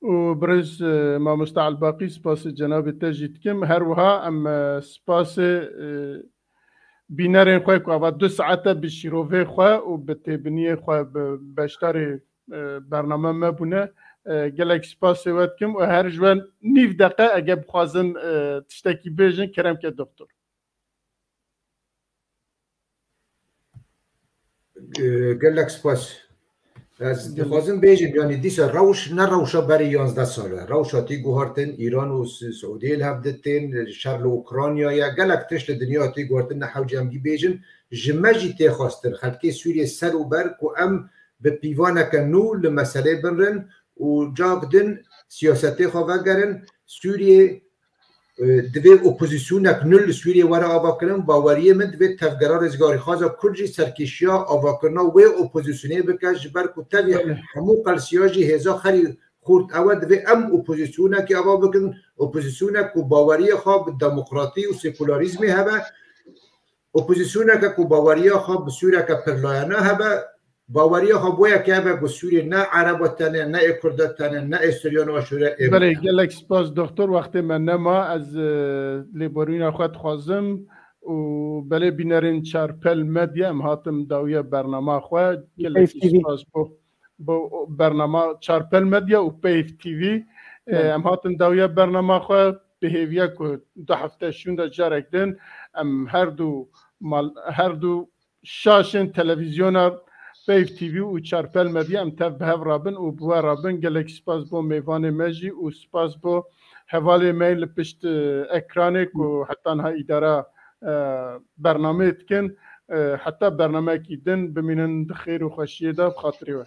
Û birêz, e, mamoste Elbaqî, spasê cenabê te jî dikim. Her wiha em, e, spasê, e, bînerên xwe ku ava du saete bi şîrovê xwe û bi têbiniyê xwe bi beşdarê, e, bername me bûne. E, gelek spasê we dikim û her ji we nîv deqe ege bixwazin, e, tiştekî bêjin, kerem ke doktor. E, gelek spas. Ez Gelek. dixwazim bêjim, yanî dîsa rewş ne rewşa berî yanzdeh sal e. Rewşa tî guhartin, Îran û Si-, Siûdiyê li hev ditên, şer li Ukraynayê, gelek tişt li dinya tî guhartin, ne hewce em gî bêjin. Ji me jî tê xwestin, xelkê Sûriyê ser û ber ku em bi pîvaneke nû li meselê binrin û cak din siyasetê xwe vegerin. Sûriyê e, divê opozîsyonek nû li Sûriyê were avakirin, baweriyê min divê tevgera rizgarîxwaza Kurd jî serkêşiya avakirina wê opozîsyonê bike, ji ber ku tevî Belê. hemû qelsiya jî hêza xerî xurt ew e, divê em opozîsyonekî ava bikin, opozîsyonek ku baweriyê xwe bi demokratî û sekularîzmê hebe, opozîsyoneke ku baweriya xwe bi Sûriyeke pirlayene hebe, baweriya xwe bo yekê hebe ku Sûriyê ne Ereba tenê, ne ê Kurda tenê, ne ê Suryan û Aşûrê ê Belê, gelek spas doktor, wextê me nema, ez, e, lêborîna xwe dixwazim û belê bînerên Çarpel Medya em hatin dawiya bernama xwe. Gelekî Peyv T V. spas bo, bo bernama Çarpel Medya û Peyv T V. E, Belê. Em hatin dawiya bernama xwe bi hêviya ku du hefte şûnda carek din em her du mal, her du şaşên televîzyona Peyv T V û Çarpel Medya em tev bi hev rabin û bi we rabin. Gelek spas bo mêvanê me jî û spas bo hevalê me li pişt, e, ekranê ku heta niha îdara, e, bernameyê dikin. E, heta bernameyekî din bimînin di xêr û xweşiyê de bi xatirê we.